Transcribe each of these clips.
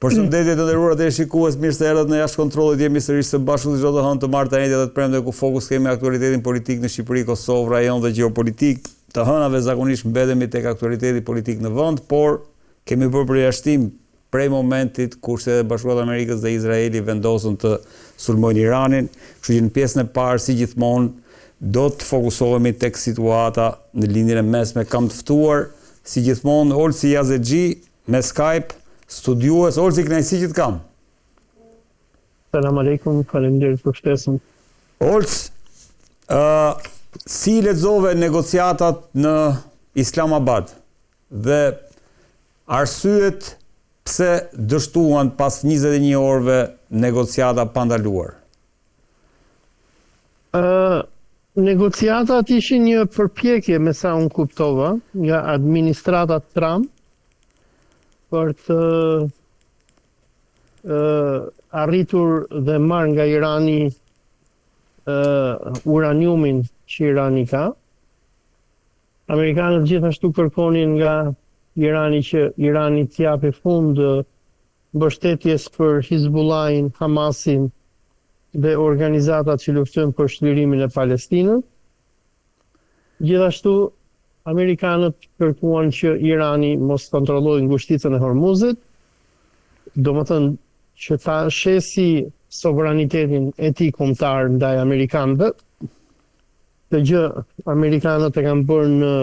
Përshëndetje të nderuar teleshikues, mirë se erdhët në Jashtë Kontrollit. Jemi sërish së bashku si çdo të hënë të martë, të enjte dhe të premte ku fokus kemi aktualitetin politik në Shqipëri, Kosovë, rajon dhe gjeopolitik. Të hënave zakonisht mbetemi tek aktualiteti politik në vend, por kemi bërë përjashtim prej momentit kur Shtetet e Bashkuara të Amerikës dhe Izraeli vendosën të sulmojnë Iranin, kështu që në pjesën e parë si gjithmonë do të fokusohemi tek situata në Lindjen e Mesme. Kam të ftuar si gjithmonë Olsi Jazexhi, Me Skype, studiues, Olsi kënaqësi që të kam. Selam aleikum, faleminderit për ftesën. Ols, ë si i lexove negociatat në Islamabad dhe arsyet pse dështuan pas 21 orëve negociata pa ndaluar? Ë negociatat ishin një përpjekje, me sa unë kuptova, nga administrata Trump për të ë arritur dhe marrë nga Irani ë uraniumin që Irani ka. Amerikanët gjithashtu kërkonin nga Irani që Irani të japi fund mbështetjes për Hizbullahin, Hamasin dhe organizatat që luftojnë për çlirimin e Palestinës. Gjithashtu, amerikanët kërkuan që Irani mos kontrollojë ngushticën e Hormuzit, domethënë që ta shesi sovranitetin e tij kombëtar ndaj amerikanëve. Këtë gjë amerikanët e kanë bërë në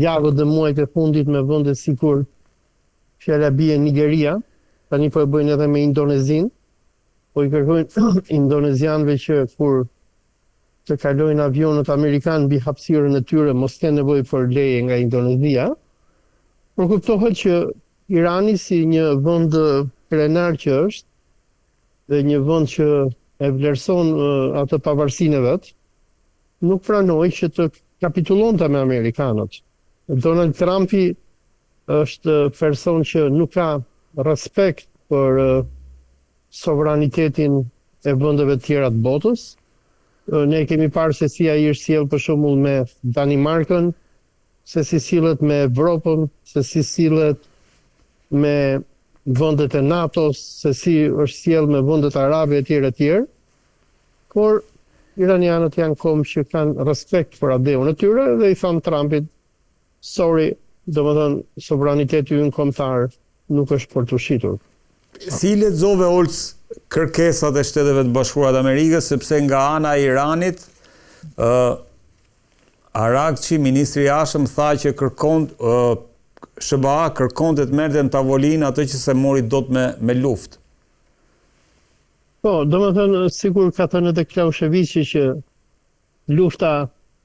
javët dhe muajt e fundit me vende sikur Fjala bie Nigeria, tani po e bëjnë edhe me Indonezinë, po i kërkojnë indonezianëve që kur të kalojnë avionët amerikanë mbi hapësirën e tyre mos kenë nevojë për leje nga Indonezia. Por kuptohet që Irani si një vend krenar që është dhe një vend që e vlerëson atë pavarësinë e vet, nuk pranoi që të kapitullonte me amerikanët. Donald Trumpi është person që nuk ka respekt për sovranitetin e vendeve të tjera të botës. Ne kemi parë se si ai është sjellë për shembull me Danimarkën, se si sillet me Evropën, se si sillet me vendet e NATO-s, se si është sjellë me vendet arabe etj etj. Por iranianët janë komb që kanë respekt për atdheun e tyre dhe i thanë Trumpit Sorry, domethënë sovraniteti ynë kombëtar nuk është për t'u shitur. Si i lexove Ols kërkesat e Shteteve të Bashkuara të Amerikës, sepse nga ana e Iranit, ë Aragçi, ministri i Jashtëm tha që kërkon ë SHBA kërkonte të merrte në tavolinë atë që s'e mori dot me me luftë. Po, domethënë sikur ka thënë edhe Klausheviçi që Lufta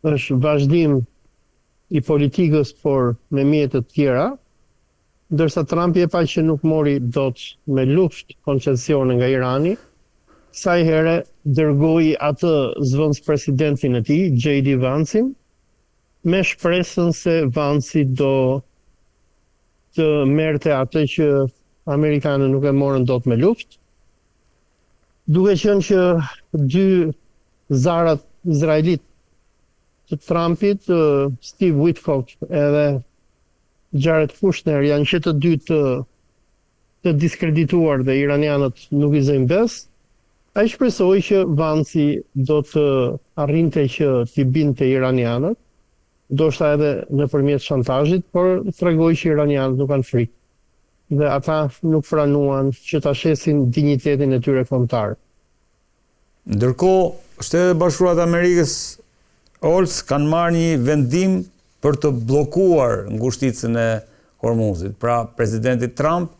është vazhdim i politikës por me mjete të tjera, ndërsa Trumpi e pa që nuk mori dot me luftë koncesione nga Irani, kësaj here dërgoi atë zëvendëspresidentin e tij, JD Vancin, me shpresën se Vanci do të merrte atë që amerikanët nuk e morën dot me luftë. Duke qenë që dy zarat izraelitë të Trumpit, Steve Witkoff edhe Jared Kushner janë që të dy të të diskredituar dhe iranianët nuk i zëjnë besë, ai shpresoi që Vanci do të arrinte që t'i bindte iranianët, ndoshta edhe nëpërmjet shantazhit, por tregoi që iranianët nuk kanë frikë dhe ata nuk pranuan që ta shesin dinjitetin e tyre kombëtar. Ndërkohë, Shtetet e Bashkuara të Amerikës, Ols, kanë marrë një vendim për të bllokuar ngushticën e Hormuzit. Pra, presidenti Trump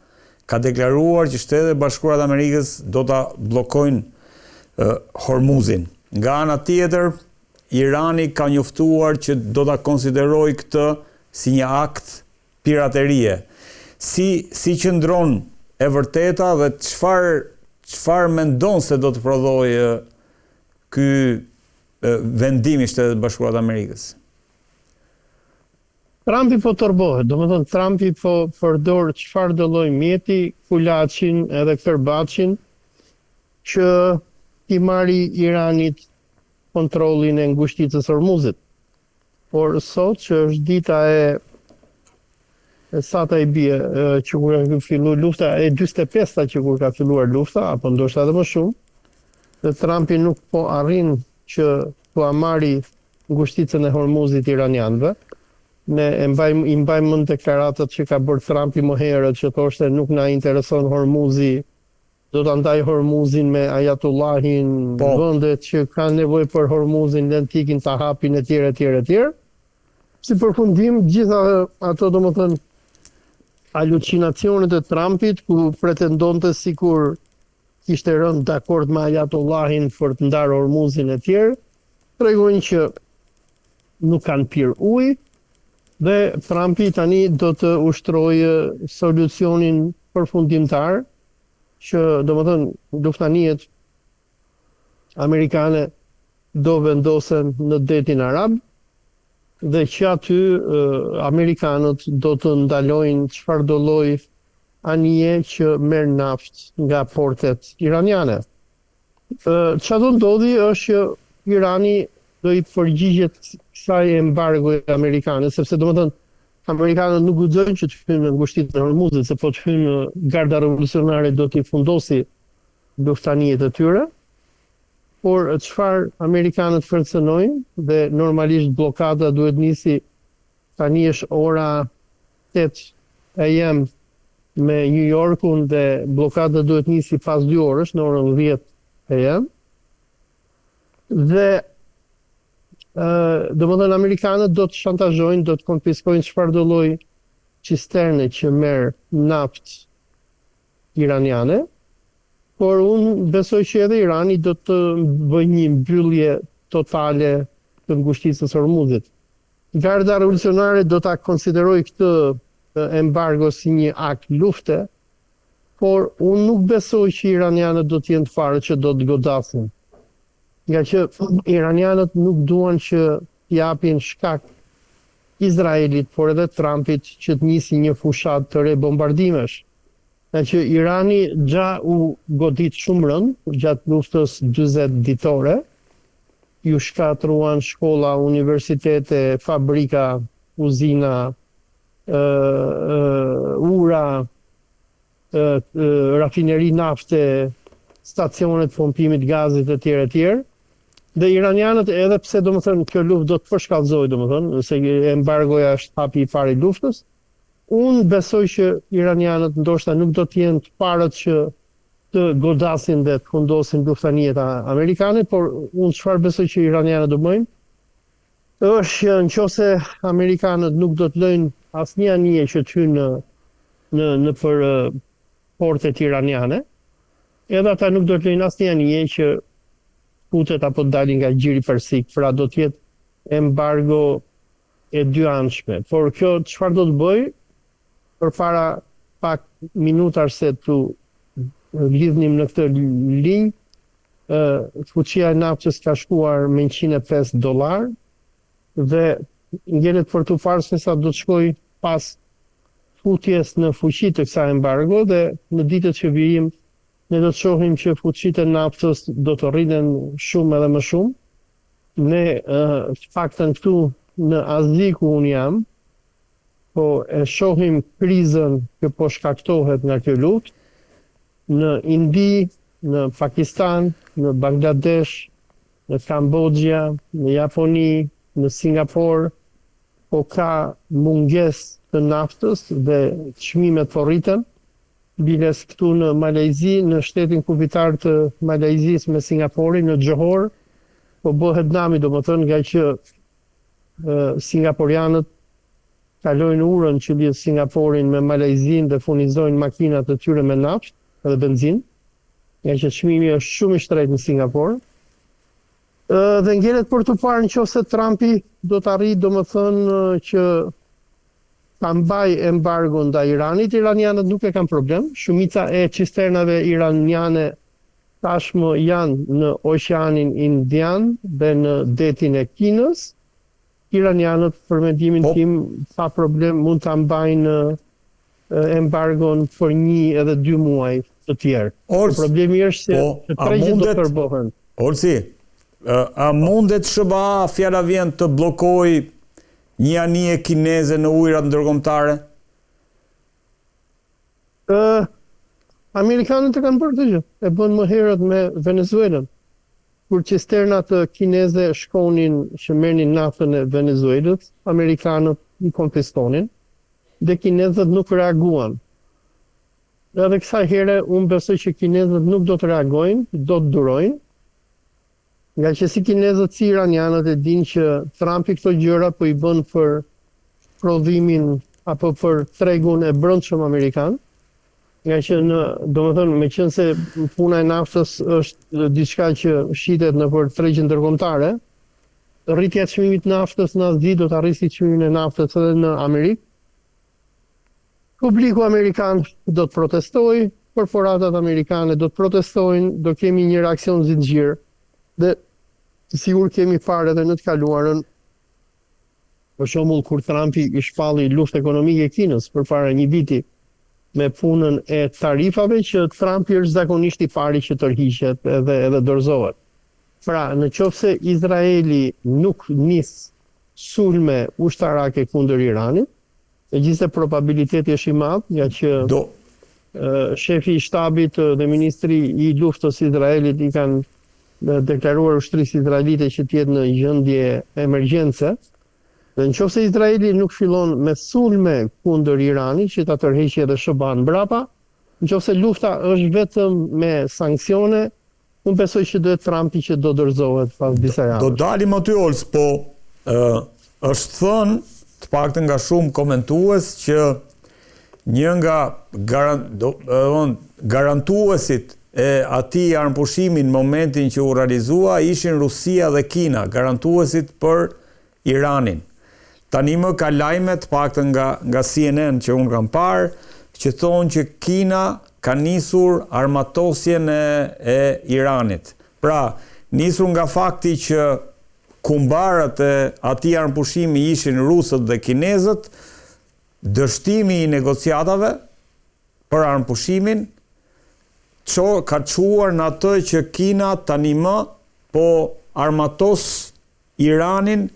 ka deklaruar që Shtetet e Bashkuara të Amerikës do ta bllokojnë Hormuzin. Nga ana tjetër, Irani ka njoftuar që do ta konsiderojë këtë si një akt piraterie. Si si qëndron e vërteta dhe çfarë çfarë mendon se do të prodhojë ky vendim i Shteteve të Bashkuara të Amerikës? Trumpi po tërbohet, domethënë Trumpi po përdor çfarëdo lloj mjeti, kulaçin edhe kërbaçin që t'i marri Iranit kontrollin e ngushticës Hormuzit. Por sot që është dita e E sata i bie që kur ka filluar lufta, e 45-ta që kur ka filluar lufta, apo ndoshta edhe më shumë, dhe Trumpi nuk po arrin që t'ua marri ngushticën e Hormuzit iranianëve. Ne e mbajmë i mbajmë mend deklaratat që ka bërë Trumpi më herët që thoshte nuk na intereson Hormuzi, do ta ndaj Hormuzin me Ajatollahin, po. vendet që kanë nevojë për Hormuzin le të ikin ta hapin etj etj etj. Si përfundim, gjitha ato domethënë halucinacionet e Trumpit ku pretendonte sikur kishte rënë dakord me Ajatollahin për të ndarë Hormuzin e tjerë, tregojnë që nuk kanë pirë ujë dhe Trumpi tani do të ushtrojë solucionin përfundimtar që domethënë luftanijet amerikane do vendosen në detin Arab dhe që aty amerikanët do të ndalojnë çfarëdo lloj anije që merr naftë nga portet iraniane. Ça do ndodhi është që Irani do i përgjigjet kësaj embargoje amerikane, sepse domethënë amerikanët nuk guxojnë që të hyjnë në ngushticën e Hormuzit, se po të hyjnë Garda Revolucionare do t'i fundosi luftanijet e tyre. Por çfarë amerikanët kërcënojnë dhe normalisht bllokada duhet nisi Tani është ora 8 AM me New Yorkun dhe bllokada duhet nisi pas 2 orësh në orën 10 AM. Dhe ë domethënë amerikanët do të shantazhojnë, do të konfiskojnë çfarëdo lloj cisterne që merr naftë iraniane, por unë besoj që edhe Irani do të bëjë një mbyllje totale të ngushticës së Hormuzit. Garda Revolucionare do ta konsiderojë këtë embargo si një akt lufte, por unë nuk besoj që iranianët do të jenë të parët që do të godasin. Ngaqë iranianët nuk duan që t'i japin shkak Izraelit, por edhe Trumpit që të nisi një fushatë të re bombardimesh. Ngaqë Irani xha u godit shumë rëndë gjatë luftës 40 ditore, Iu shkatërruan shkolla, universitete, fabrika, uzina, ura, rafineri nafte, stacione të pompimit të gazit etj etj. Dhe iranianët edhe pse domethënë kjo luftë do të përshkallëzojë domethënë, se embargoja është hapi i parë i luftës, unë besoj që iranianët ndoshta nuk do të jenë të parët që të godasin dhe të fundosin luftanijet amerikane, por unë çfarë besoj që iranianët do bëjnë, është që në qoftë se amerikanët nuk do të lëjnë asnjë anije që të hynë në në nëpër portet iraniane, edhe ata nuk do të lëjnë asnjë anije që futet apo të dalin nga gjiri persik, pra do të jetë embargo e dyanshme. Por kjo çfarë do të bëjë? Përpara pak minutash se t'u lidhnim në këtë linjë, fuçia e naftës ka shkuar me 105 dollarë dhe ngelet për t'u parë se sa do të shkojë pas futjes në fuqi të kësaj embargo dhe në ditët që vijim ne do të shohim që fuqitë e naftës do të rriten shumë edhe më shumë. Ne të paktën këtu në Azi ku unë jam, po e shohim krizën që po shkaktohet nga kjo luftë në Indi, në Pakistan, në Bangladesh, në Kamboxhia, në Japoni, në Singapor, po ka mungesë të naftës dhe çmimet po rriten. Biles këtu në Malajzi, në shtetin kufitar të Malajzisë me Singaporin, në Johor, po bëhet nami, domethënë ngaqë Singaporianët kalojnë urën që lidh Singaporin me Malajzinë dhe furnizojnë makinat e tyre me naftë dhe benzinë, ngaqë çmimi është shumë i shtrenjtë në Singapor. Dhe ngelet për t'u parë në qoftë se Trumpi do të arrijë domethënë që ta mbajë embargon ndaj Iranit, iranianët nuk e kanë problem, shumica e cisternave iraniane tashmë janë në Oqeanin Indian dhe në Detin e Kinës. Iranianët, për mendimin po. tim, pa problem mund ta mbajnë embargon për një edhe dy muaj të tjerë. Olsi, problemi është se po, të tregjet do të tërbohen. Olsi, a mundet SHBA fjala vjen të bllokojë një anije kineze në ujërat ndërkombëtare? Ë Amerikanët e kanë bërë këtë gjë. E bënë më herët me Venezuelën. Kur cisternat kineze shkonin që merrnin naftën e Venezuelës, amerikanët i konfiskonin dhe kinezët nuk reaguan. Edhe kësaj here unë besoj që kinezët nuk do të reagojnë, do të durojnë, ngaqë si kinezët si iranianët e dinë që Trumpi këto gjëra po i bën për prodhimin apo për tregun e brendshëm amerikan, ngaqë në, domethënë, meqenëse puna e naftës është diçka që shitet nëpër tregje ndërkombëtare, rritja e çmimit të naftës në Azi do ta rrisi çmimin e naftës edhe në Amerikë. Publiku amerikan do të protestojë, korporatat amerikane do të protestojnë, do kemi një reaksion zinxhir dhe sikur kemi parë edhe në të kaluarën, për shembull kur Trumpi i shpalli luftë ekonomike Kinës përpara një viti me punën e tarifave që Trumpi është zakonisht i pari që tërhiqet edhe edhe dorëzohet. Pra, në qoftë se Izraeli nuk nis sulme ushtarake kundër Iranit, Megjithëse probabiliteti është i madh, ngaqë Do shefi i shtabit dhe ministri i luftës izraelit i kanë deklaruar ushtrisë izraelite që të jetë në gjendje emergjence. Dhe në qoftë se Izraeli nuk fillon me sulme kundër Iranit që ta tërheqë edhe SHBA-në mbrapa, në qoftë se lufta është vetëm me sanksione, Unë besoj që do jetë Trumpi që do dorëzohet pas disa javësh. Do dalim aty Ols, po ë është thënë të paktën nga shumë komentues që një nga garan, do, garantuesit e atij armëpushimi në momentin që u realizua ishin Rusia dhe Kina, garantuesit për Iranin. Tani më ka lajme, të paktën nga nga CNN që unë kam parë, që thonë që Kina ka nisur armatosjen e e Iranit. Pra, nisur nga fakti që kumbarët e atij armëpushimi ishin rusët dhe kinezët, dështimi i negociatave për armëpushimin ço ka çuar në atë që Kina tani më po armatos Iranin,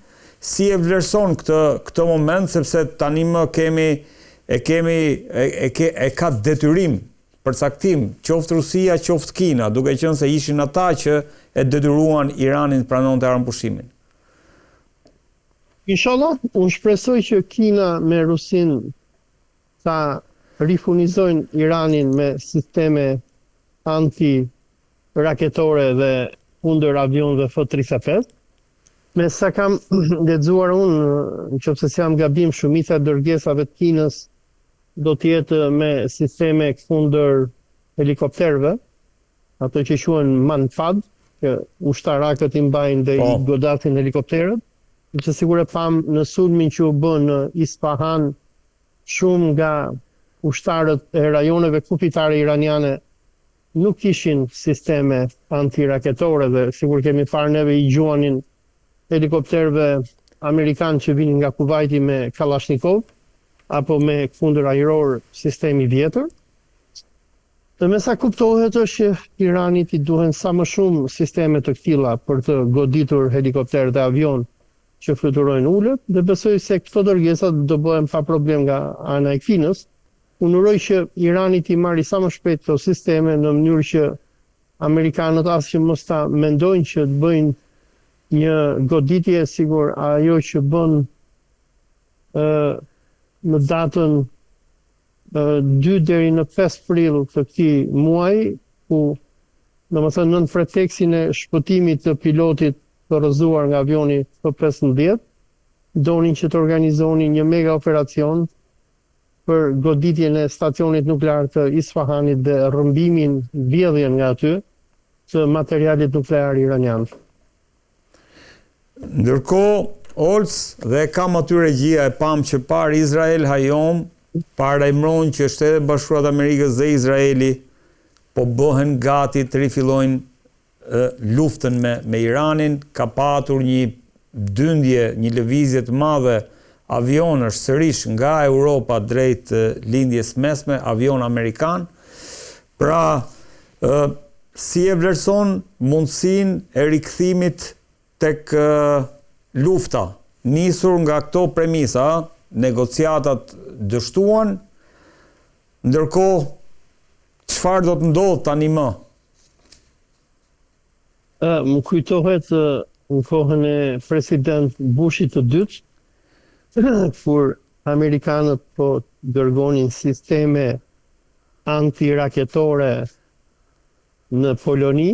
si e vlerëson këtë këtë moment sepse tani më kemi e kemi e, e, ke, e ka detyrim përcaktim qoftë Rusia qoftë Kina, duke qenë se ishin ata që e detyruan Iranin të pranonte armëpushimin. Inshallah, unë shpresoj që Kina me Rusinë ta rifurnizojnë Iranin me sisteme anti raketore dhe kundër avionëve F 35. Me sa kam lexuar unë, në qoftë se s'jam gabim, shumica e dërgesave të Kinës do të jetë me sisteme kundër helikopterëve, ato që quhen Manpad, që ushtarakët i mbajnë dhe i po. godasin helikopterët, që sikur e pamë në sulmin që u bë në Isfahan, shumë nga ushtarët e rajoneve kufitare iraniane nuk kishin sisteme antiraketore dhe sikur kemi parë neve i gjuanin helikopterëve amerikanë që vinin nga Kuvajti me Kallashnikov apo me kundërajror sistem i vjetër. Dhe me sa kuptohet është që Iranit i duhen sa më shumë sisteme të këtilla për të goditur helikopterë dhe avionë që fluturojnë ulët dhe besoj se këto dërgesa do bëhen pa problem nga ana e Kinës. Unë uroj që Irani t'i marri sa më shpejt këto sisteme në mënyrë që amerikanët as që mos ta mendojnë që të bëjnë një goditje sikur ajo që bënë ë në datën 2 deri në 5 prill të këtij muaji, ku domethënë nën pretekstin e shpëtimit të pilotit të rrëzuar nga avioni F-15, donin që të organizonin një mega operacion për goditjen e stacionit nuklear të Isfahanit dhe rrëmbimin, vjedhjen nga aty, të materialit nuklear iranian. Ndërkohë, Ols dhe e kam aty regjia e pamë që parë Israel Hayom paralajmëron që Shtetet e Bashkuara të Amerikës dhe Izraeli po bëhen gati të rifillojnë luftën me me Iranin, ka patur një dyndje, një lëvizje të madhe avionësh sërish nga Europa drejt Lindjes së Mesme, avionë amerikanë. Pra, ë si e vlerëson mundësinë e rikthimit tek lufta, nisur nga këto premisa, ë, negociatat dështuan, ndërkohë. Çfarë do të ndodhë tani më? Ë, më kujtohet në kohën e president Bushit të dytë, kur amerikanët po dërgonin sisteme antiraketore në Poloni,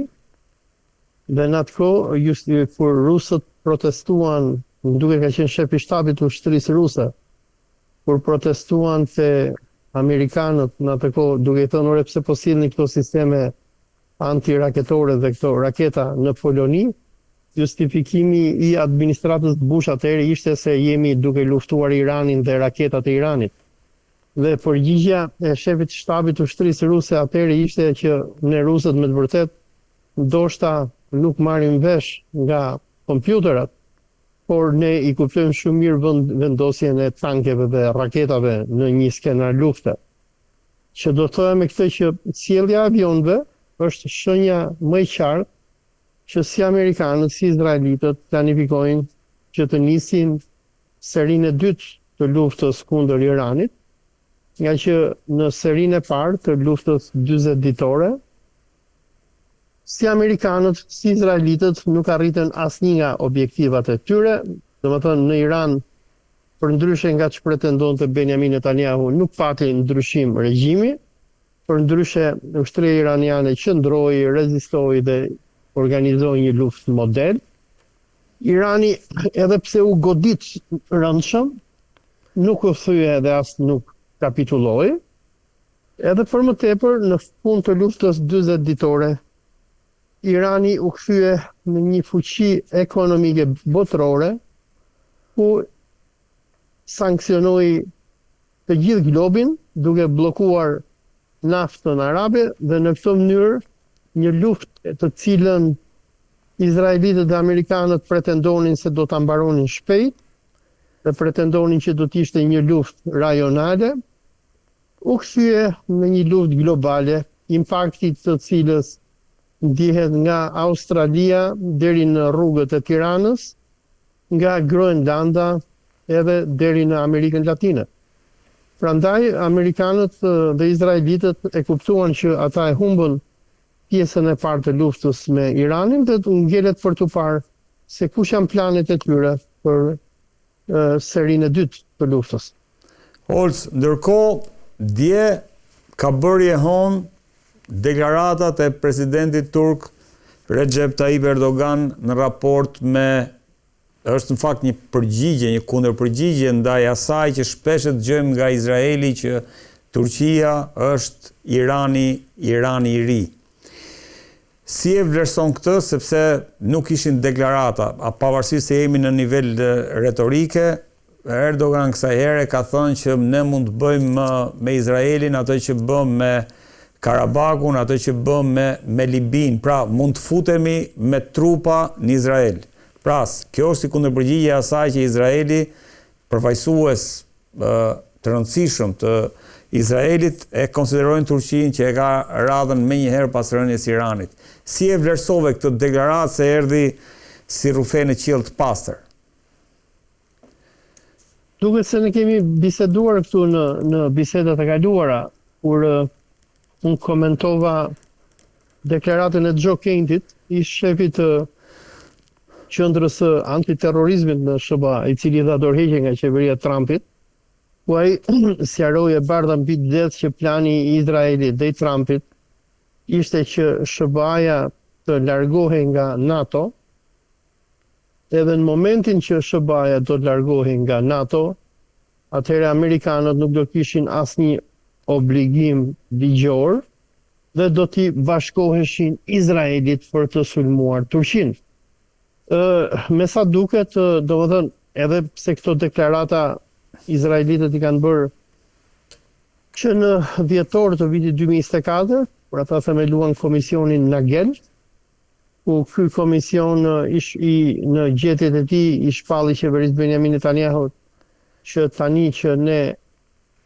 dhe në atë kohë, just kur rusët protestuan, më duket ka qenë shefi i shtabit të ushtrisë ruse, kur protestuan te amerikanët në atë kohë duke i thënë ore pse po sillni këto sisteme antiraketore dhe këto raketa në Poloni, justifikimi i administratës Bush atëherë ishte se jemi duke luftuar Iranin dhe raketat e Iranit. Dhe përgjigja e shefit të shtabit të ushtrisë ruse atëherë ishte që ne rusët me të vërtetë ndoshta nuk marrim vesh nga kompjuterat, por ne i kuptojmë shumë mirë vend vendosjen e tankeve dhe raketave në një skenar lufte. Që do të thoja me këtë që sjellja e avionëve është shenja më e qartë që si amerikanët si izraelitët planifikojnë që të nisin serinë e dytë të luftës kundër Iranit, ngaqë në serinë e parë të luftës 40 ditore, si amerikanët, si izraelitët nuk arritën asnjë nga objektivat e tyre, domethënë në Iran, përndryshe nga ç'pretendonte Benjamin Netanyahu, nuk pati ndryshim regjimi, përndryshe ushtria iraniane qëndroi, rezistoi dhe organizoi një luftë model. Irani edhe pse u godit rëndshëm, nuk u thye dhe as nuk kapitulloi. Edhe për më tepër, në fund të luftës 40 ditore, Irani u kthye në një fuqi ekonomike botërore, ku sanksionoi të gjithë globin duke bllokuar naftën arabe dhe në këtë mënyrë një luftë të cilën izraelitët dhe amerikanët pretendonin se do ta mbaronin shpejt dhe pretendonin që do të ishte një luftë rajonale, u kthye në një luftë globale, impakti të cilës ndjehet nga Australia deri në rrugët e Tiranës, nga Groenlanda edhe deri në Amerikën Latine. Prandaj amerikanët dhe izraelitët e kuptuan që ata e humbën pjesën e parë të luftës me Iranin dhe ngelet për t'u parë se kush janë planet e tyre për serinë e dytë të luftës. Olc, ndërkohë, dje ka bërë jehonë deklaratat e presidentit turk Rexhep Tayyip Erdogan në raport me është në fakt një përgjigje, një kundërpërgjigje ndaj asaj që shpesh e dëgjojmë nga Izraeli që Turqia është Irani, Irani i ri. Si e vlerëson këtë, sepse nuk ishin deklarata, a pavarësisht se jemi në nivel retorike, Erdogan kësaj here ka thënë që ne mund të bëjmë me Izraelin atë që bëmë me Karabakun, atë që bëmë me me Libinë, pra mund të futemi me trupa në Izrael. Pra, kjo është si kundërpërgjigje e asaj që Izraeli përfaqësues të rëndësishëm të Izraelit e konsiderojnë Turqinë që e ka radhën menjëherë pas rënies së Iranit. Si e vlerësove këtë deklaratë se erdhi si rrufe në qiell të pastër? Duket se ne kemi biseduar këtu në në bisedat e kaluara, kur unë komentova deklaratën e Joe Kentit, ish shefit të qendrës së antiterrorizmit në SHBA, i cili dha dorëheqje nga qeveria e Trumpit, ku ai sqaroi e bardha mbi të zezë që plani i Izraelit dhe i Trumpit ishte që SHBA-ja të largohej nga NATO, edhe në momentin që SHBA-ja do të largohej nga NATO, atëherë amerikanët nuk do kishin asnjë obligim ligjor dhe do t'i bashkoheshin Izraelit për të sulmuar Turqinë. Ë, me sa duket, domethënë, edhe pse këto deklarata izraelitët i kanë bërë që në dhjetor të vitit 2024, kur ata themeluan komisionin Nagel, ku ky komision ish i në gjetjet e tij i shpalli qeverisë Benjamin Netanyahu që tani që ne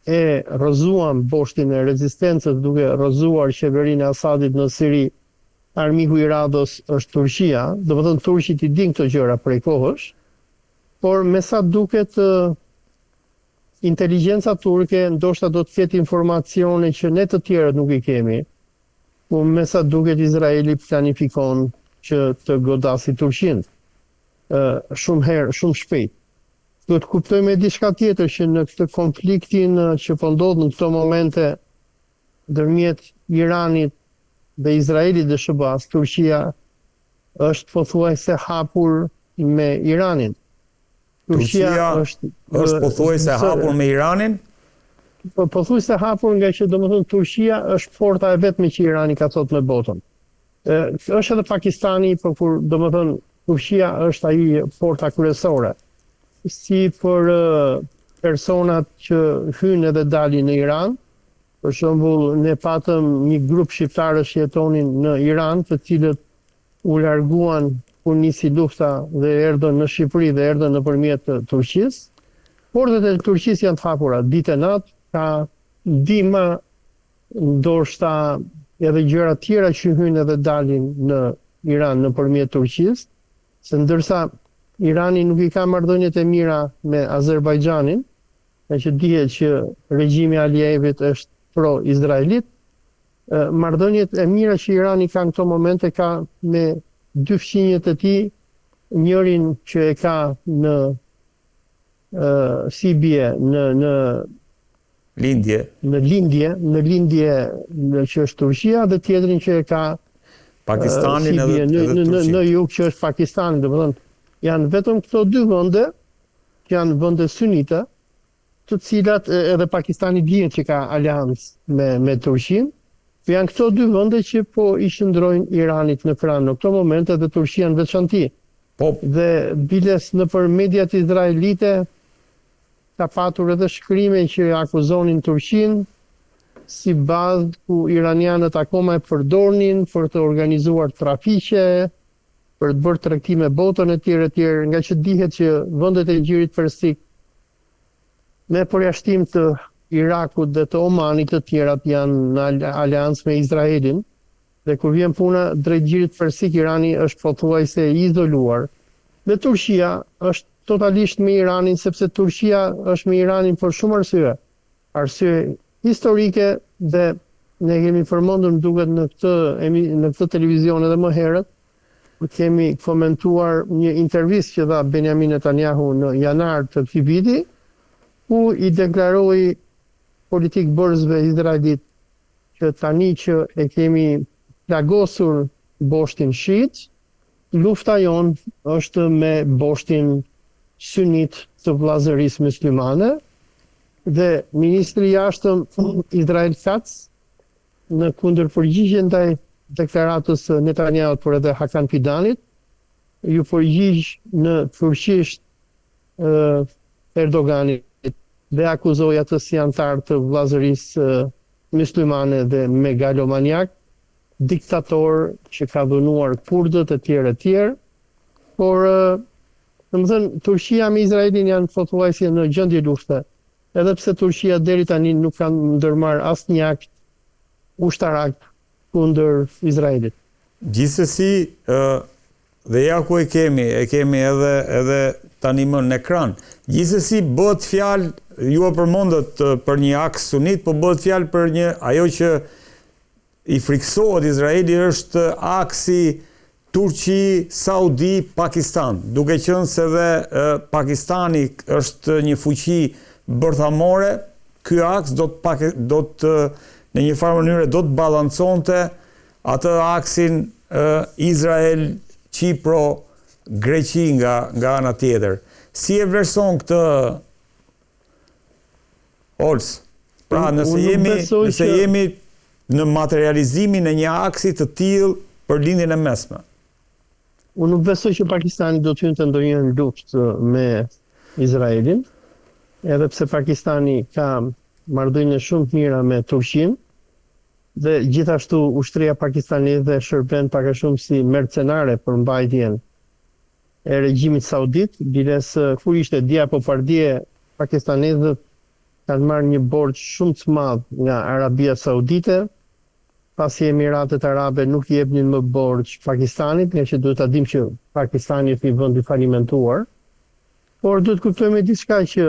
e rrëzuam boshtin e rezistencës duke rrëzuar qeverinë e Asadit në Siri, armiku i radhës është Turqia, domethënë turqit i dinë këto gjëra prej kohësh, por me sa duket inteligjenca turke ndoshta do të ketë informacione që ne të tjerët nuk i kemi. ku me sa duket Izraeli planifikon që të godasi Turqinë shumë herë, shumë shpejt. Duhet të kuptojmë edhe diçka tjetër që në këtë konfliktin që po ndodh në këto momente ndërmjet Iranit dhe Izraelit dhe SHBA-së, Turqia është pothuajse hapur me Iranin. Turqia është është pothuajse hapur me Iranin? Po pothuajse hapur nga që domethënë Turqia është porta e vetme që Irani ka sot me botën. Ë është edhe Pakistani, por kur domethënë Turqia është ai porta kryesore. Si për personat që hyjnë edhe dalin në Iran, për shembull ne patëm një grup shqiptarësh që jetonin në Iran, të cilët u larguan kur nisi lufta dhe erdhën në Shqipëri dhe erdhën nëpërmjet Turqisë. Portet e Turqisë janë të hapura ditë e natë, ka ndihma, ndoshta edhe gjëra të tjera që hyjnë edhe dalin në Iran nëpërmjet Turqisë, se ndërsa Irani nuk i ka marrëdhëniet e mira me Azerbajxhanin, ngaqë dihet që regjimi i Alievit është pro-izraelit, Marrëdhëniet e mira që Irani ka në këto momente ka me dy fqinjët e tij, njërin që e ka në si i bie në në lindje, në lindje, në lindje në që është Turqia dhe tjetrin që e ka Pakistanin si edhe, në, edhe në, në, në jug që është Pakistani, domethënë janë vetëm këto dy vende që janë vende sunite, të cilat edhe Pakistani dihet që ka aleancë me me Turqinë, po janë këto dy vende që po i qëndrojnë Iranit në krah në këto momente dhe Turqia në veçanti. Po. Dhe biles nëpër mediat izraelite ka patur edhe shkrime që akuzonin Turqinë si bazë ku iranianët akoma e përdornin për të organizuar trafiqe, për të bërë tregti me botën etj etj, ngaqë dihet që vendet e Gjirit Persik Me përjashtim të Irakut dhe të Omanit të tjerat janë në aleancë me Izraelin dhe kur vjen puna drejt Gjirit Persik Irani është pothuajse i izoluar dhe Turqia është totalisht me Iranin sepse Turqia është me Iranin për shumë arsye arsye historike dhe ne kemi përmendur më duket në këtë në këtë televizion edhe më herët kur kemi komentuar një intervistë që dha Benjamin Netanyahu në janar të këtij viti, ku i deklaroi politikëbërësve izraelitë që tani që e kemi plagosur boshtin shiit, lufta jonë është me boshtin synit të vëllazërisë myslimane dhe ministri i jashtëm Israel Katz Në kundërpërgjigje ndaj deklaratës së Netanyahut por edhe Hakan Fidanit, iu përgjigj në turqisht Erdoganit dhe e akuzoi atë si anëtar të Vëllazërisë Myslimane dhe megalomaniak, diktator që ka dhunuar kurdët etj etj. Por, domethënë, Turqia me Izraelin janë pothuajse në gjendje lufte. Edhe pse Turqia deri tani nuk ka ndërmarrë asnjë akt ushtarak kundër Izraelit. Gjithsesi, ë dhe ja ku e kemi, e kemi edhe edhe tani më në ekran. Gjithsesi bëhet fjalë, ju e përmendët për një aks sunit, po bëhet fjalë për një ajo që I frikësohet Izraeli është aksi Turqi, Saudi, Pakistan, duke qenë se dhe Pakistani është një fuqi bërthamore, ky aks do të pak do të në një farë mënyre do të balanconte atë aksin Izrael, Qipro, Greqi nga nga ana tjetër. Si e vlerëson këtë Ols, pra nëse jemi, nëse që... jemi në materializimin e një aksi të tillë për Lindjen e Mesme. Unë nuk besoj që Pakistani do të hynte ndonjëherë në luftë me Izraelin, edhe pse Pakistani ka marrëdhënie shumë të mira me Turqinë dhe gjithashtu ushtria pakistaneze shërben pak a shumë si mercenare për mbajtjen e regjimit saudit, biles kur ishte dje apo pardje pakistanezët kanë marrë një borxh shumë të madh nga Arabia Saudite, pasi Emiratet Arabe nuk i jepnin më borxh Pakistanit, ngaqë duhet ta dimë që Pakistani është një vend i falimentuar. Por duhet të kuptojmë diçka që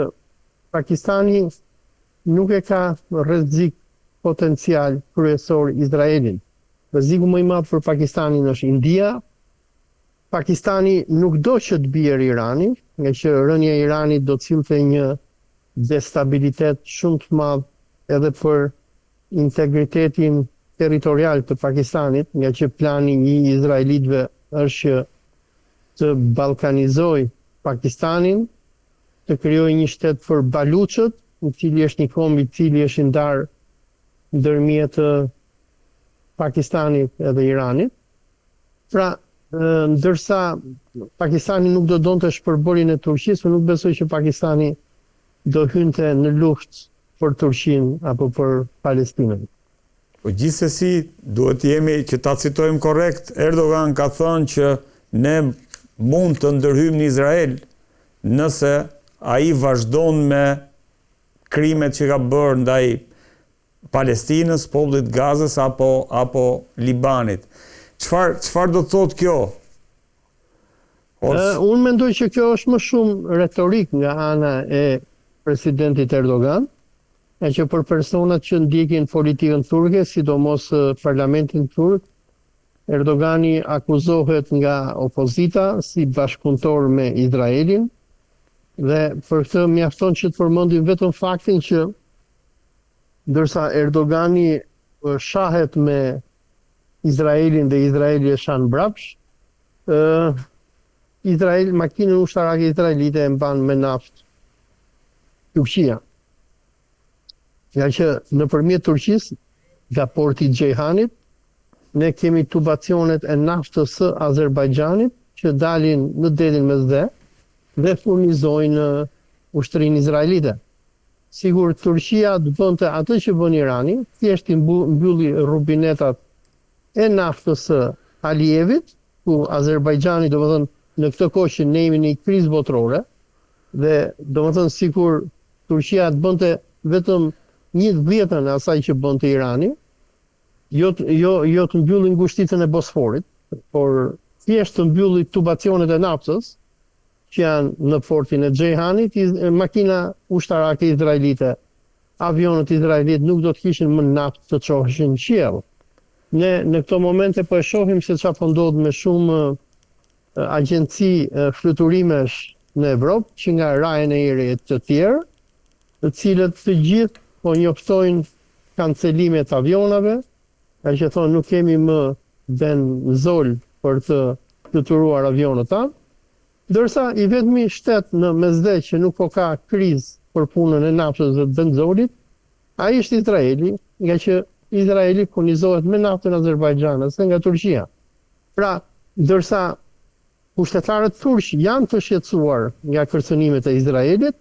Pakistani nuk e ka rrezik potencial kryesor Izraelin. Rreziku më i madh për Pakistanin është India. Pakistani nuk do që të bjerë Irani, ngaqë rënia e Iranit do të sillte një destabilitet shumë të madh edhe për integritetin territorial të Pakistanit, ngaqë plani i izraelitëve është që të ballkanizojë Pakistanin, të krijojë një shtet për baluçët, i cili është një komb i cili është i ndarë ndërmjet Pakistanit edhe Iranit. Pra, ndërsa Pakistani nuk do donte shpërbërjen e Turqisë, unë nuk besoj që Pakistani do hynte në luftë për Turqinë apo për Palestinën. Po gjithsesi, duhet të jemi që ta citojmë korrekt, Erdogan ka thënë që ne mund të ndërhyjmë në Izrael nëse ai vazhdon me krimet që ka bërë ndaj Palestinës, popullit të Gazës apo apo Libanit. Çfarë çfarë do të thotë kjo? Ose... Unë mendoj që kjo është më shumë retorikë nga ana e presidentit Erdogan, e që për personat që ndjekin politikën turke, sidomos parlamentin turk, Erdogani akuzohet nga opozita si bashkëpunëtor me Izraelin dhe për këtë mjafton që të përmendim vetëm faktin që Ndërsa Erdogani shahet me Izraelin dhe Izraeli e shan mbrapsht, ë Izrael makinën ushtarake izraelite e mban me naftë Turqia. Ngaqë nëpërmjet Turqisë, nga porti i Xhejhanit, ne kemi tubacionet e naftës së Azerbajxhanit që dalin në detin Mesdhe dhe furnizojnë ushtrinë izraelite. Sikur Turqia të bënte atë që bën Irani, thjesht t'i mbylli rubinetat e naftës së Alievit, ku Azerbajxhani, domethënë në këtë kohë që ne jemi në një krizë botërore dhe domethënë sikur Turqia të bënte vetëm një të dhjetën e asaj që bënte Irani, jo jo jo të mbylli ngushticën e Bosforit, por thjesht të mbylli tubacionet e naftës, që janë në portin e Xhejhanit, makina ushtarake izraelite, avionët izraelitë nuk do të kishin më naftë të çoheshin në qiell. Ne në këto momente po e shohim se çfarë po ndodh me shumë agjenci fluturimesh në Evropë, që nga Ryanair e të tjerë, të cilët të gjithë po njoftojnë kancelime të avionave, ngaqë thonë nuk kemi më benzol për të fluturuar avionët tanë. Ndërsa i vetmi shtet në Mesdhe që nuk po ka krizë për punën e naftës dhe të benzolit, ai është Izraeli, ngaqë Izraeli furnizohet me naftën azerbajxhanase nga Turqia. Pra, ndërsa pushtetarët turq janë të shqetësuar nga kërcënimet e Izraelit,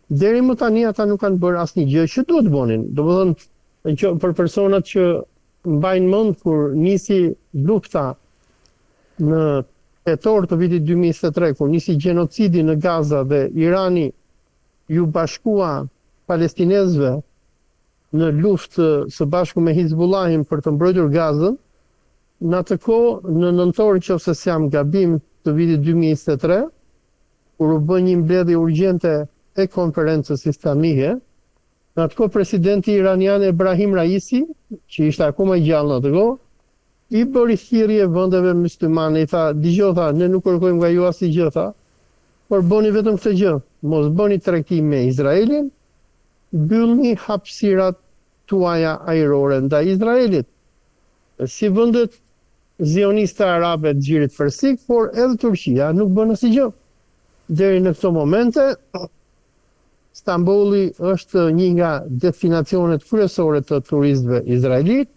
deri më tani ata nuk kanë bërë asnjë gjë që duhet të bënin. Domethënë, që për personat që mbajnë mend kur nisi lufta në tetor të vitit 2023, kur nisi gjenocidi në Gaza dhe Irani iu bashkua palestinezëve në luftë së bashku me Hizbullahin për të mbrojtur Gazën, në atë kohë, në nëntor nëse s'jam gabim të vitit 2023, kur u bë një mbledhje urgjente e konferencës islamike, Në atë kohë presidenti iranian Ebrahim Raisi, që ishte akoma i gjallë në atë kohë, i bëri thirrje vendeve myslimane, i tha, "Dëgjo, tha, ne nuk kërkojmë nga ju asnjë gjë, tha, por bëni vetëm këtë gjë, mos bëni tregti me Izraelin, mbyllni hapësirat tuaja ajrore ndaj Izraelit." Si vendet zioniste arabe të Gjirit Persik, por edhe Turqia nuk bën asnjë gjë. Deri në këto momente, Stambolli është një nga destinacionet kryesore të turistëve izraelitë.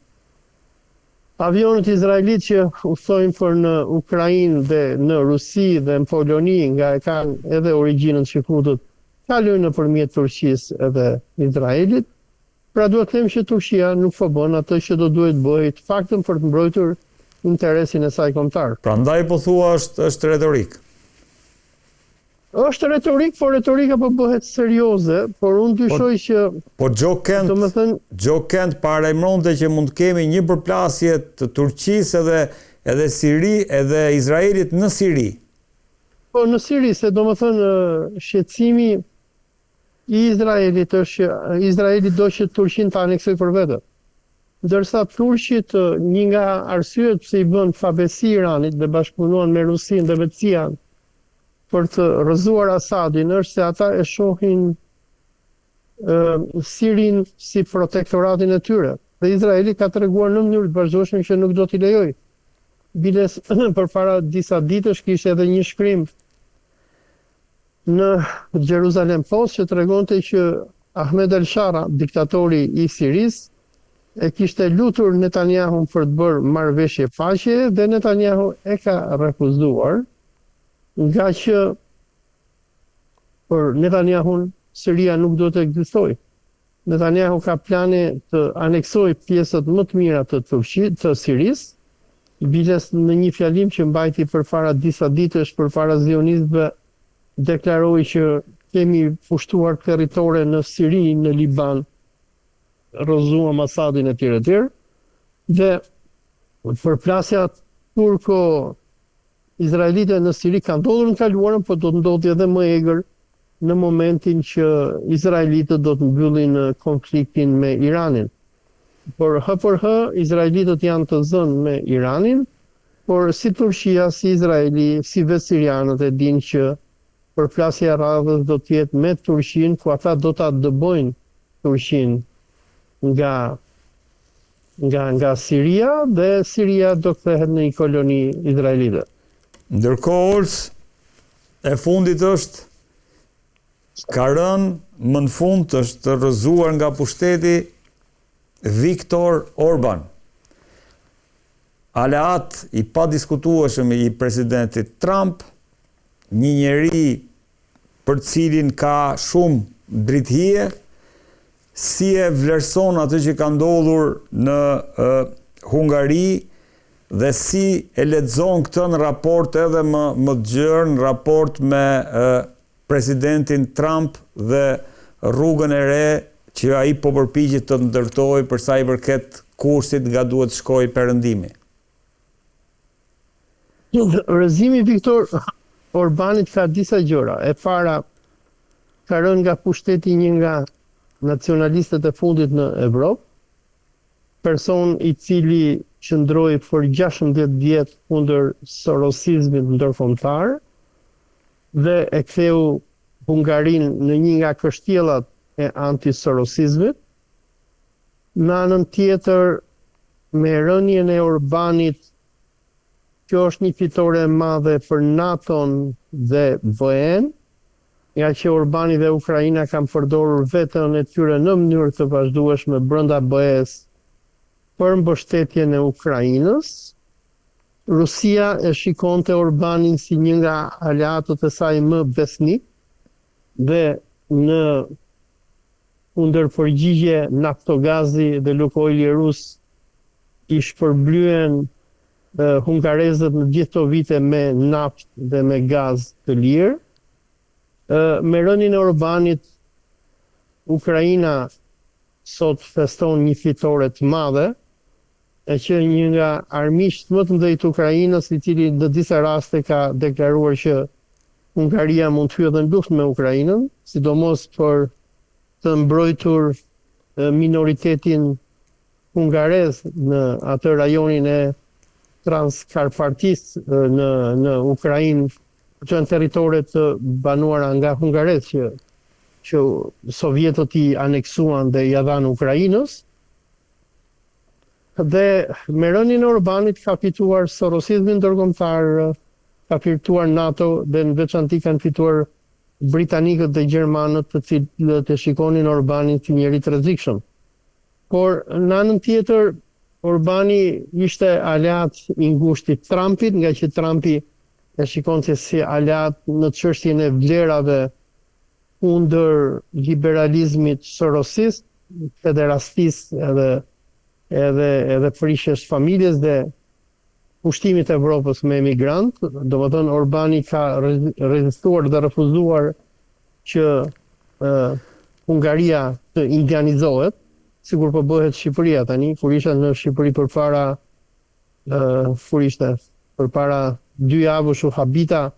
Avionët izraelitë që udhëtojnë për në Ukrainë dhe në Rusi dhe në Poloni, nga e kanë edhe origjinën çifutët, kalojnë nëpërmjet Turqisë edhe Izraelit. Pra duhet të them që Turqia nuk po bën atë që do duhej të bëhej të paktën për të mbrojtur interesin e saj kombëtar. Prandaj po thua është është retorikë. Është retorikë, por retorika po bëhet serioze, por unë po, dyshoj që Po Joe Kent, domethënë Joe Kent paralajmëronte që mund të kemi një përplasje të Turqisë edhe edhe Siri, edhe Izraelit në Siri. Po në Siri, se domethënë shqetësimi i Izraelit është që Izraeli do që Turqinë ta aneksojë për vete. Ndërsa turqit, një nga arsyet pse i bënë pabesi Iranit dhe bashkëpunuan me Rusinë dhe me CIA-n për të rrëzuar Asadin është se ata e shohin Sirinë si protektoratin e tyre. Dhe Izraeli ka treguar në mënyrë të vazhdueshme që nuk do t'i lejojë. Biles përpara disa ditësh kishte edhe një shkrim në Jerusalem Post që tregonte që Ahmed al-Shara, diktatori i Sirisë, e kishte lutur Netanyahun për të bërë marrëveshje paqeje dhe Netanyahu e ka refuzuar, ngaqë për Netanyahun Siria nuk duhet të ekzistojë. Netanyahu ka plane të aneksojë pjesët më të mira të Turqi, të Sirisë, biles në një fjalim që mbajti përpara disa ditësh përpara zionistëve deklaroi që kemi pushtuar territore në Siri, në Liban, rrëzuam Asadin etj etj. Dhe përplasja turko Izraelite në Siri ka ndodhur në të kaluarën, por do të ndodhi edhe më egër në momentin që izraelitët do të mbyllin konfliktin me Iranin. Por hë për hë, izraelitët janë të zënë me Iranin, por si Turqia, si Izraeli, si vetë sirianët e dinë që përplasja e radhës do të jetë me Turqinë, ku ata do ta dëbojnë Turqinë nga nga nga Siria dhe Siria do kthehet në një koloni izraelite. Ndërkohë Ols, e fundit është ka rënë më në fund është rrëzuar nga pushteti Viktor Orban. Aleat i padiskutueshëm i presidentit Trump, një njeri për të cilin ka shumë dritëhije, si e vlerëson atë që ka ndodhur në Hungari dhe si e lexon këtë në raport edhe më më të gjerë, në raport me presidentin Trump dhe rrugën e re që ai po përpiqet të ndërtojë për sa i përket kursit nga duhet të shkojë Perëndimi. Rrëzimi i Viktor Orbanit ka disa gjëra. E para, ka rënë nga pushteti një nga nacionalistët e fundit në Evropë, person i cili qëndroi për 16 vjet kundër sorosizmit ndërkombëtar dhe e ktheu Hungarinë në një nga kështjellat e antisorosizmit. Në anën tjetër, me rënien e Orbanit, kjo është një fitore e madhe për NATO-n dhe BE-në, ngaqë Orbani dhe Ukraina kanë përdorur veton e tyre në mënyrë të vazhdueshme brenda BE-së për mbështetjen e Ukrainës. Rusia e shikonte Orbanin si një nga aleatët e saj më besnikë dhe në kundërpërgjigje Naftogazi dhe Lukoili rus i shpërblyen hungarezët në gjithë këto vite me naftë dhe me gaz të lirë. Me rënien e Orbanit, Ukraina sot feston një fitore të madhe, e që një nga armiqtë më të mëdhenj të Ukrainës, i cili në disa raste ka deklaruar që Hungaria mund të hyjë edhe në luftë me Ukrainën, sidomos për të mbrojtur minoritetin hungarez në atë rajonin e Transkarpatisë në në Ukrainë, që janë territore të banuara nga hungarezë që që sovjetët i aneksuan dhe ia dhanë Ukrainës. Dhe me rënien e Orbanit ka fituar sorosizmi ndërkombëtar, ka fituar NATO dhe në veçanti kanë fituar britanikët dhe gjermanët, të cilët e shikonin Orbanin si njeri të rrezikshëm. Por, në anën tjetër, Orbani ishte aleat i ngushtë i Trumpit, ngaqë Trumpi e shikonte si aleat në çështjen e vlerave kundër liberalizmit sorosist, pederastisë edhe edhe edhe prishjes së familjes dhe pushtimit të Evropës me emigrantë, domethënë Orbani ka rezistuar dhe refuzuar që Hungaria të indianizohet, sikur po bëhet Shqipëria tani, kur isha në Shqipëri përpara kur ishte përpara dy javësh u habita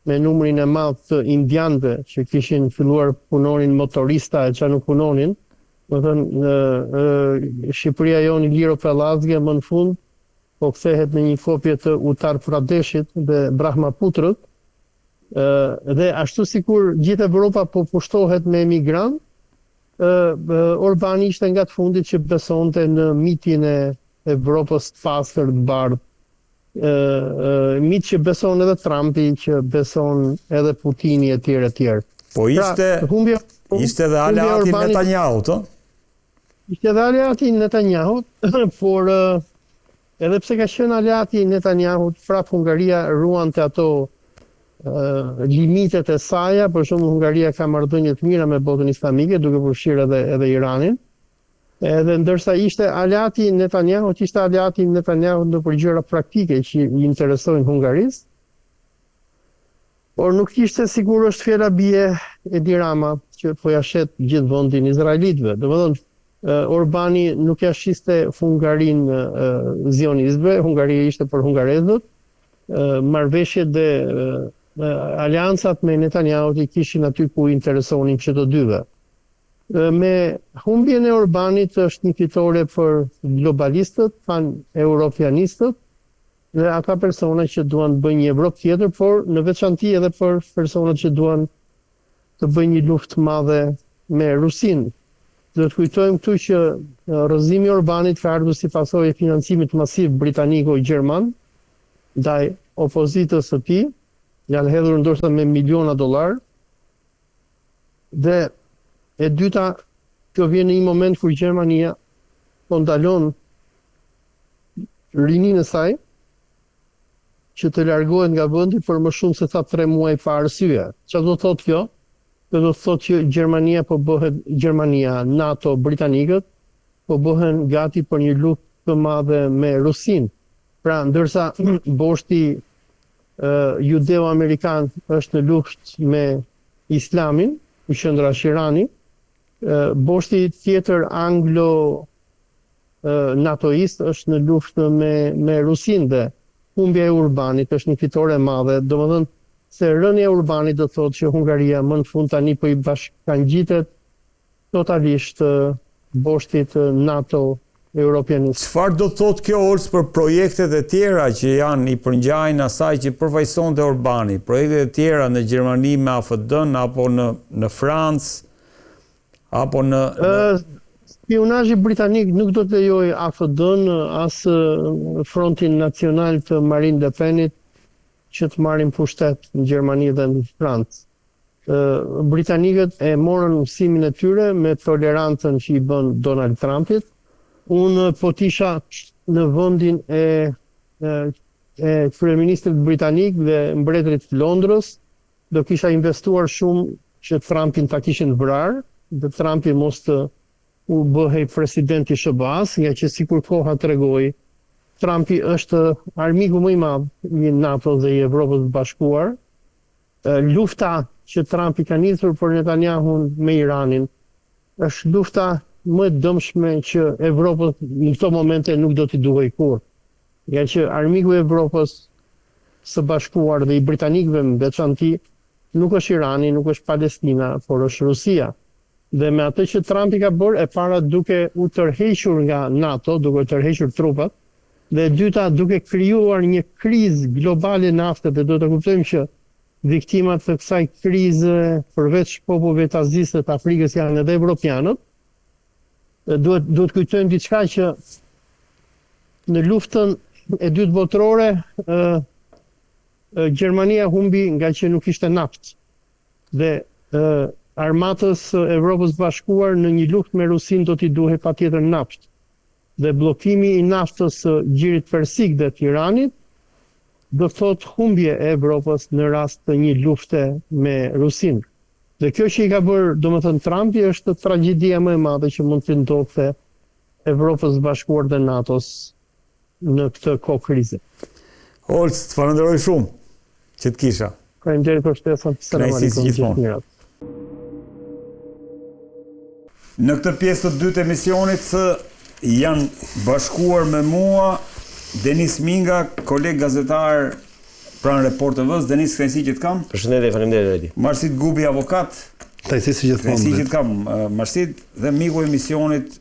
me numrin e madh të indianëve që kishin filluar punonin motorista e ça nuk punonin. Domethënë, Shqipëria jonë iliro-pellazge më në fund po kthehet në një kopje të Uttar Pradeshit dhe Brahmaputrës, dhe ashtu sikur gjithë Evropa po pushtohet me emigrantë, Orbani ishte nga të fundit që besonte në mitin e Evropës të pastër, të bardhë, mit që beson edhe Trumpi, që beson edhe Putini etj etj. Po pra, ishte pra, humbja, ishte edhe aleati i Netanyahut, ë? Ishte edhe aleati i Netanyahut, por edhe pse ka qenë aleati i Netanyahut, prap Hungaria ruante ato limitet e saja, për shembull Hungaria ka marrëdhënie të mira me botën islamike, duke përfshirë edhe edhe Iranin. Edhe ndërsa ishte aleati i Netanyahut, ishte aleati i Netanyahut nëpër gjëra praktike që i interesojnë Hungarisë, por nuk ishte sikur është fjala bie Edi Rama që po ja shet gjithë vendin izraelitëve. Domethënë, Orbani nuk ja shiste Hungarinë zionistëve, Hungaria ishte për hungarezët, marrëveshjet dhe aleancat me Netanyahut i kishin aty ku interesonin që të dyve. Me humbjen e Orbanit është një fitore për globalistët, pan-europianistët dhe ata persona që duan të bëjnë një Evropë tjetër, por në veçanti edhe për personat që duan të bëjnë një luftë të madhe me Rusinë. Duhet të kujtojmë këtu që rrëzimi i Orbanit ka ardhur si pasojë e financimit masiv britaniko-gjerman ndaj opozitës së tij, janë hedhur ndoshta me miliona dollarë, Dhe e dyta, kjo vjen në një moment kur Gjermania po ndalon rininë e saj që të largohet nga vendi për më shumë se sa 3 muaj pa arsye. Çfarë do të thotë kjo? Kjo do të thotë që Gjermania po bëhet Gjermania, NATO, britanikët po bëhen gati për një luftë të madhe me Rusinë. Pra, ndërsa boshti judeo-amerikan është në luftë me Islamin, ku qendra është Irani, boshti tjetër anglo natoist është në luftë me me Rusinë dhe humbja e Orbanit është një fitore e madhe, domethënë se rënia e Orbanit do të thotë që Hungaria më në fund tani po i bashkangjitet totalisht boshtit NATO europianist. Çfarë do të thotë kjo Ols për projektet e tjera që janë i përngjajnë asaj që përfaqësonte Orbani, projektet e tjera në Gjermani me AfD-n apo në në Francë apo në në Spiunazhi britanik nuk do të lejojë AfD-n as Frontin Nacional të Marine Le Penit që të marrin pushtet në Gjermani dhe në Francë. Britanikët e morën mësimin e tyre me tolerancën që i bënë Donald Trumpit. Unë po të isha në vendin e e kryeministrit britanik dhe mbretërit të Londrës, do kisha investuar shumë që Trumpin ta kishin vrarë dhe Trumpi mos të u bëhej president i SHBA-së, ngaqë sikur koha tregoi, Trumpi është armiku më i madh i NATO-s dhe i Evropës së Bashkuar. Lufta që Trumpi ka nisur për Netanyahun me Iranin është lufta më e dëmshme që Evropës në këto momente nuk do t'i duhej kurrë. Ngaqë armiku i Evropës së Bashkuar dhe i britanikëve në veçanti nuk është Irani, nuk është Palestina, por është Rusia. Dhe me atë që Trumpi ka bërë, e para duke u tërhequr nga NATO, duke tërhequr trupat, Dhe e dyta, duke krijuar një krizë globale nafte dhe duhet të kuptojmë që viktima të kësaj krize përveç popujve të Azisë dhe të Afrikës janë edhe evropianët. Duhet duhet të kujtojmë diçka që në luftën e dytë botërore ë Gjermania humbi ngaqë nuk ishte naftë. Dhe ë armatës së Evropës së Bashkuar në një luftë me Rusinë do t'i duhej patjetër naftë. Dhe bllokimi i naftës së Gjirit Persik dhe të Iranit do të thotë humbje e Evropës në rast të një lufte me Rusinë. Dhe kjo që i ka bërë, domethënë Trumpi është tragjedia më e madhe që mund t'i ndodhte Evropës së Bashkuar dhe NATO-s në këtë kohë krize. Olc, të falënderoj shumë që të kisha. Faleminderit për ftesën. Selam aleikum. Gjithë të mirat. Në këtë pjesë të dytë të emisionit janë bashkuar me mua Denis Minga, koleg gazetar pranë Report TV-s. Denis, kënaqësi që të kam. Përshëndetje, faleminderit Redi. Marsit Gubi, avokat. Kënaqësi si gjithmonë. Kënaqësi që të kam, Marsid dhe miku i emisionit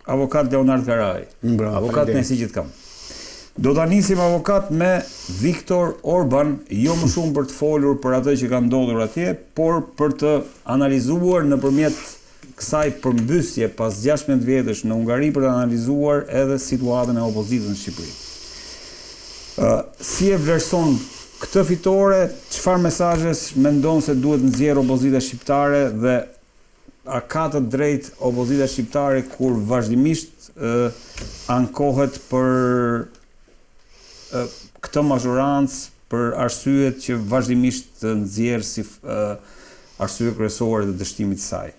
avokat Leonard Karaj. Bravo, avokat kënaqësi që të kam. Do ta nisim avokat me Viktor Orban, jo më shumë për të folur për atë që ka ndodhur atje, por për të analizuar nëpërmjet kësaj përmbysje pas 16 vjetësh në Hungari për të analizuar edhe situatën e opozitës në Shqipëri. Ë si e vlerëson këtë fitore, çfarë mesazhesh mendon se duhet nxjerrë opozita shqiptare dhe a ka të drejtë opozita shqiptare kur vazhdimisht ë ankohet për ë këtë mazhorancë për arsyet që vazhdimisht nxjerr si ë arsye kryesore të dështimit të saj?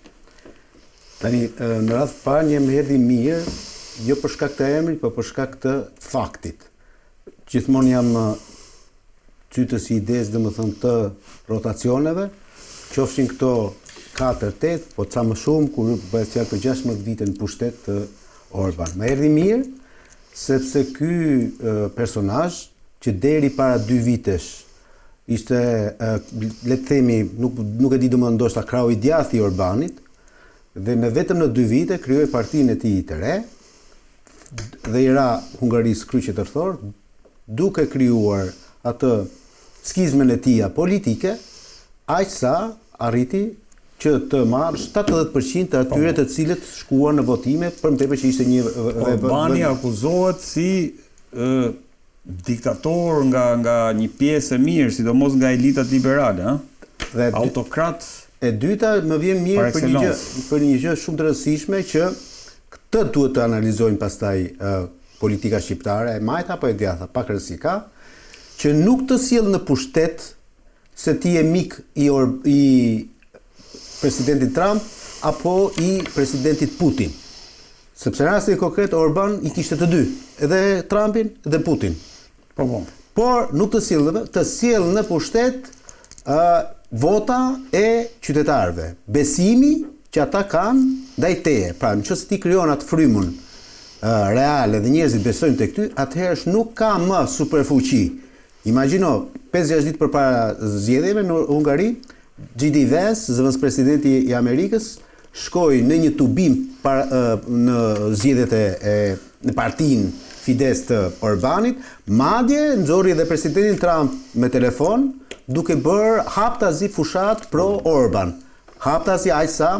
Tani, në radhë të parë një më erdhi mirë, jo për shkak të emrit, por për shkak të faktit. Gjithmonë jam cytës i idesë, domethënë të rotacioneve, qofshin këto 4, 8, po ca më shumë, kur bëhet fjalë për 16 vite në pushtet të Orban. Më erdhi mirë, sepse ky personazh, që deri para dy vitesh, ishte, le të themi, nuk, nuk e di domethënë ndoshta krahu i djathtë i Orbanit, dhe në vetëm në dy vite krijoi partinë e tij të re, dhe i ra Hungarisë kryq e tërthor, duke krijuar atë skizmën e tija politike, aq sa arriti që të marrë 70% të atyre të cilët shkuan në votime, për më tepër që ishte një Orbani akuzohet si ë diktator nga nga një pjesë e mirë, sidomos nga elitat liberale, ë? Dhe autokrat. E dyta, më vjen mirë për një gjë, për një gjë shumë të rëndësishme që këtë duhet të analizojmë pastaj politika shqiptare, e majta apo e djathta, pak rëndësi ka, që nuk të sjell në pushtet se ti je mik i, or, i presidentit Trump apo i presidentit Putin. Sepse në rastin konkret Orban i kishte të dy, edhe Trumpin dhe Putin. Po po. Por nuk të sjell, të sjell në pushtet ë vota e qytetarëve, besimi që ata kanë ndaj teje. Pra, në qoftë se ti krijon atë frymën reale dhe njerëzit besojnë tek ty, atëherë nuk ka më superfuqi. Imagjino, 5-6 ditë përpara zgjedhjeve në Hungari, J.D. Vance, zëvendëspresidenti i Amerikës, shkoi në një tubim par, në zgjedhjet e, e në partinë Fidesz të Orbanit, madje nxori edhe presidentin Trump me telefon, duke bërë haptazi fushatë pro Orban. Haptazi aq sa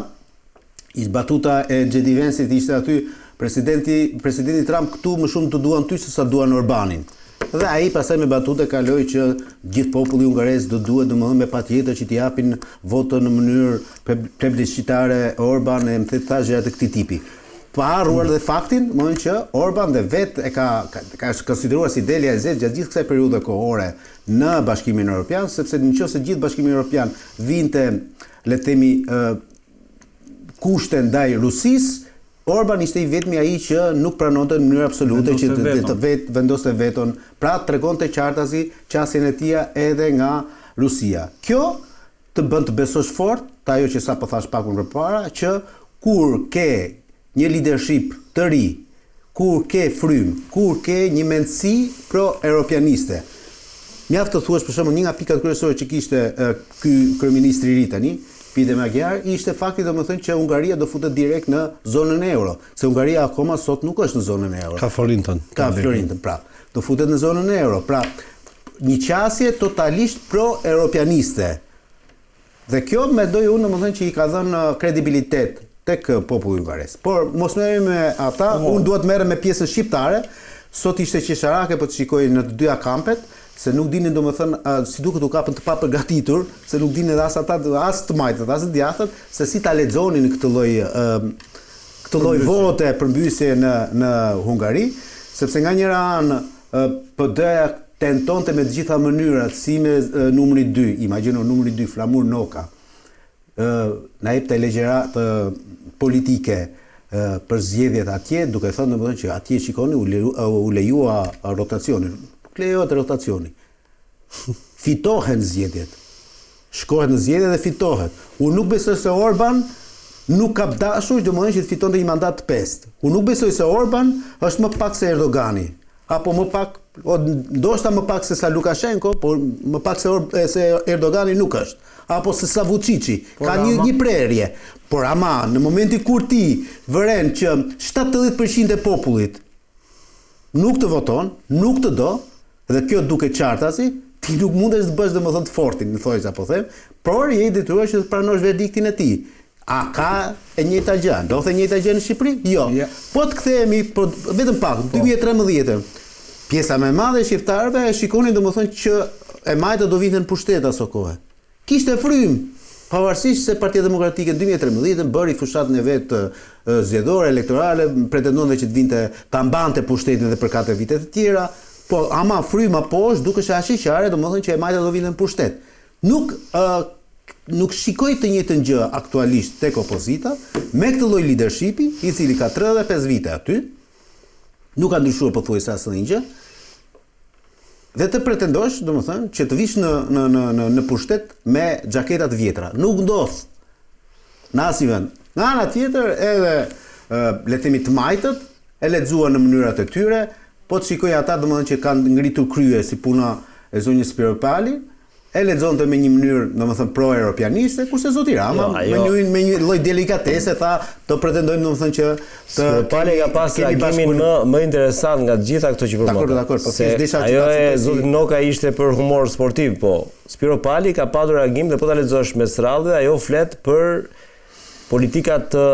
I batuta e J.D. Vance-it ishte aty, presidenti presidenti Trump këtu më shumë të duan ty se sa duan Orbanin. Dhe ai pastaj me batutë kaloi që gjithë populli hungarez do duhet domethënë me patjetër që t'i japin votën në mënyrë plebiscitare Orban e më the tha gjëra të këtij tipi. Pa harruar dhe faktin, domethënë që Orban dhe vetë e ka ka, ka është konsideruar si delja e zezë gjatë gjithë kësaj periudhe kohore në Bashkimin Evropian, sepse në qoftë se gjithë Bashkimi Evropian vinte le të themi kushte ndaj Rusisë, Orban ishte i vetmi ai që nuk pranonte në mënyrë absolute që të, të vet vendoste veton, pra tregonte qartazi qasjen e tija edhe nga Rusia. Kjo të bën të besosh fort, te ajo që sapo thashë pak më përpara, që kur ke një leadership të ri, kur ke frymë, kur ke një mendësi pro-europianiste. Mjaft të thuash për shembull një nga pikat kryesore që kishte ky kryeministri i ri tani, Peter Magyar, ishte fakti domethënë që Hungaria do futet direkt në zonën euro, se Hungaria akoma sot nuk është në zonën euro. Ka florintën. Ka florintën, pra. Do futet në zonën euro. Pra, një qasje totalisht pro-europianiste. Dhe kjo mendoj unë domethënë që i ka dhënë kredibilitet tek populli hungarez. Por mos merremi me ata, po. unë dua të merrem me pjesën shqiptare. Sot ishte qesharake po të shikoj në të dyja kampet, se nuk dinin domethënë si duket u kapën të papërgatitur, se nuk dinin as ata as të majtët, as të djathtët, se si ta lexonin këtë lloj këtë lloj vote përmbysje në në Hungari, sepse nga njëra anë PD-ja tentonte me të gjitha mënyrat, si me numri 2, imagjino numri 2, Flamur Noka, ë na jepte ligjëratë politike për zgjedhjet atje, duke thënë domethënë që atje shikoni u lejua, u lejua rotacioni. Nuk lejohet rotacioni. Fitohen zgjedhjet. Shkohet në zgjedhje dhe fitohet. Unë nuk besoj se Orban nuk ka dashur domethënë që të fitonte një mandat të pestë. Unë nuk besoj se Orban është më pak se Erdogani. apo më pak, o, ndoshta më pak se sa Lukashenko, por më pak se, Or, se Erdogani nuk është, apo se sa Vuçiçi, ka një, një prerje. Por ama, në momentin kur ti vëren që 70% e popullit nuk të voton, nuk të do, dhe kjo duket qartazi, ti nuk mundesh të bësh domethënë të fortin, në thonjëza po them, por je i detyruar që të pranosh verdiktin e tij. A ka e njëjta gjë? A ndodh e njëjta gjë në Shqipëri? Jo. Ja. Po të kthehemi, po vetëm pak, 2013-ën. Pjesa më e madhe e shqiptarëve e shikonin domethënë që e majta do vinte në pushtet aso kohe. Kishte frymë, pavarësisht se Partia Demokratike në 2013-ën bëri fushatën e vet zgjedhore, elektorale, pretendonte që të vinte ta mbante pushtetin edhe për katër vite të tjera, po ama fryma poshtë dukej aq e qartë, domethënë që e majta do vinte në pushtet. Nuk ë nuk shikoj të njëjtën gjë aktualisht tek opozita, me këtë lloj leadershipi, i cili ka 35 vite aty, nuk ka ndryshuar pothuajse asnjë gjë. Dhe të pretendosh, domethënë, që të vish në në në në në pushtet me xhaketa të vjetra. Nuk ndodh. Në asnjë vend. Nga ana tjetër, edhe le të themi të majtët e lexuan në mënyrat e tyre, po të shikoj ata domethënë që kanë ngritur krye si puna e zonjës Spiropali, e lexonte me një mënyrë, domethënë pro-europianiste, kurse zoti Rama jo, ajo... me një me një lloj delikatese tha, do pretendojmë domethënë që të Spiropali ka pas reagimin më më interesant nga të gjitha këto që përmenda. Dakor, dakor, po thjesht desha që ajo e zotit Noka ishte për humor sportiv, po Spiropali ka patur reagim dhe po ta lexosh mes radhëve, ajo flet për politika të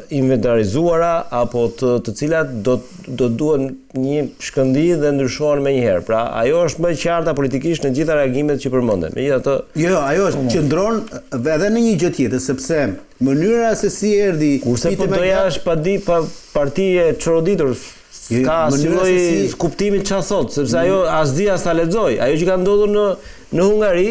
inventarizuara apo të të cilat do do duhen një shkëndijë dhe ndryshohen menjëherë. Pra, ajo është më e qarta politikisht në gjitha reagimet që përmenden. Megjithatë, jo, jo, ajo është qëndron edhe në një gjë tjetër, sepse mënyra se si erdhi Kurse PD-ja është padi pa parti e çoroditur, jo, ka si lloj si... kuptimi çfarë thotë, sepse ajo as di as ta lexojë. Ajo që ka ndodhur në në Hungari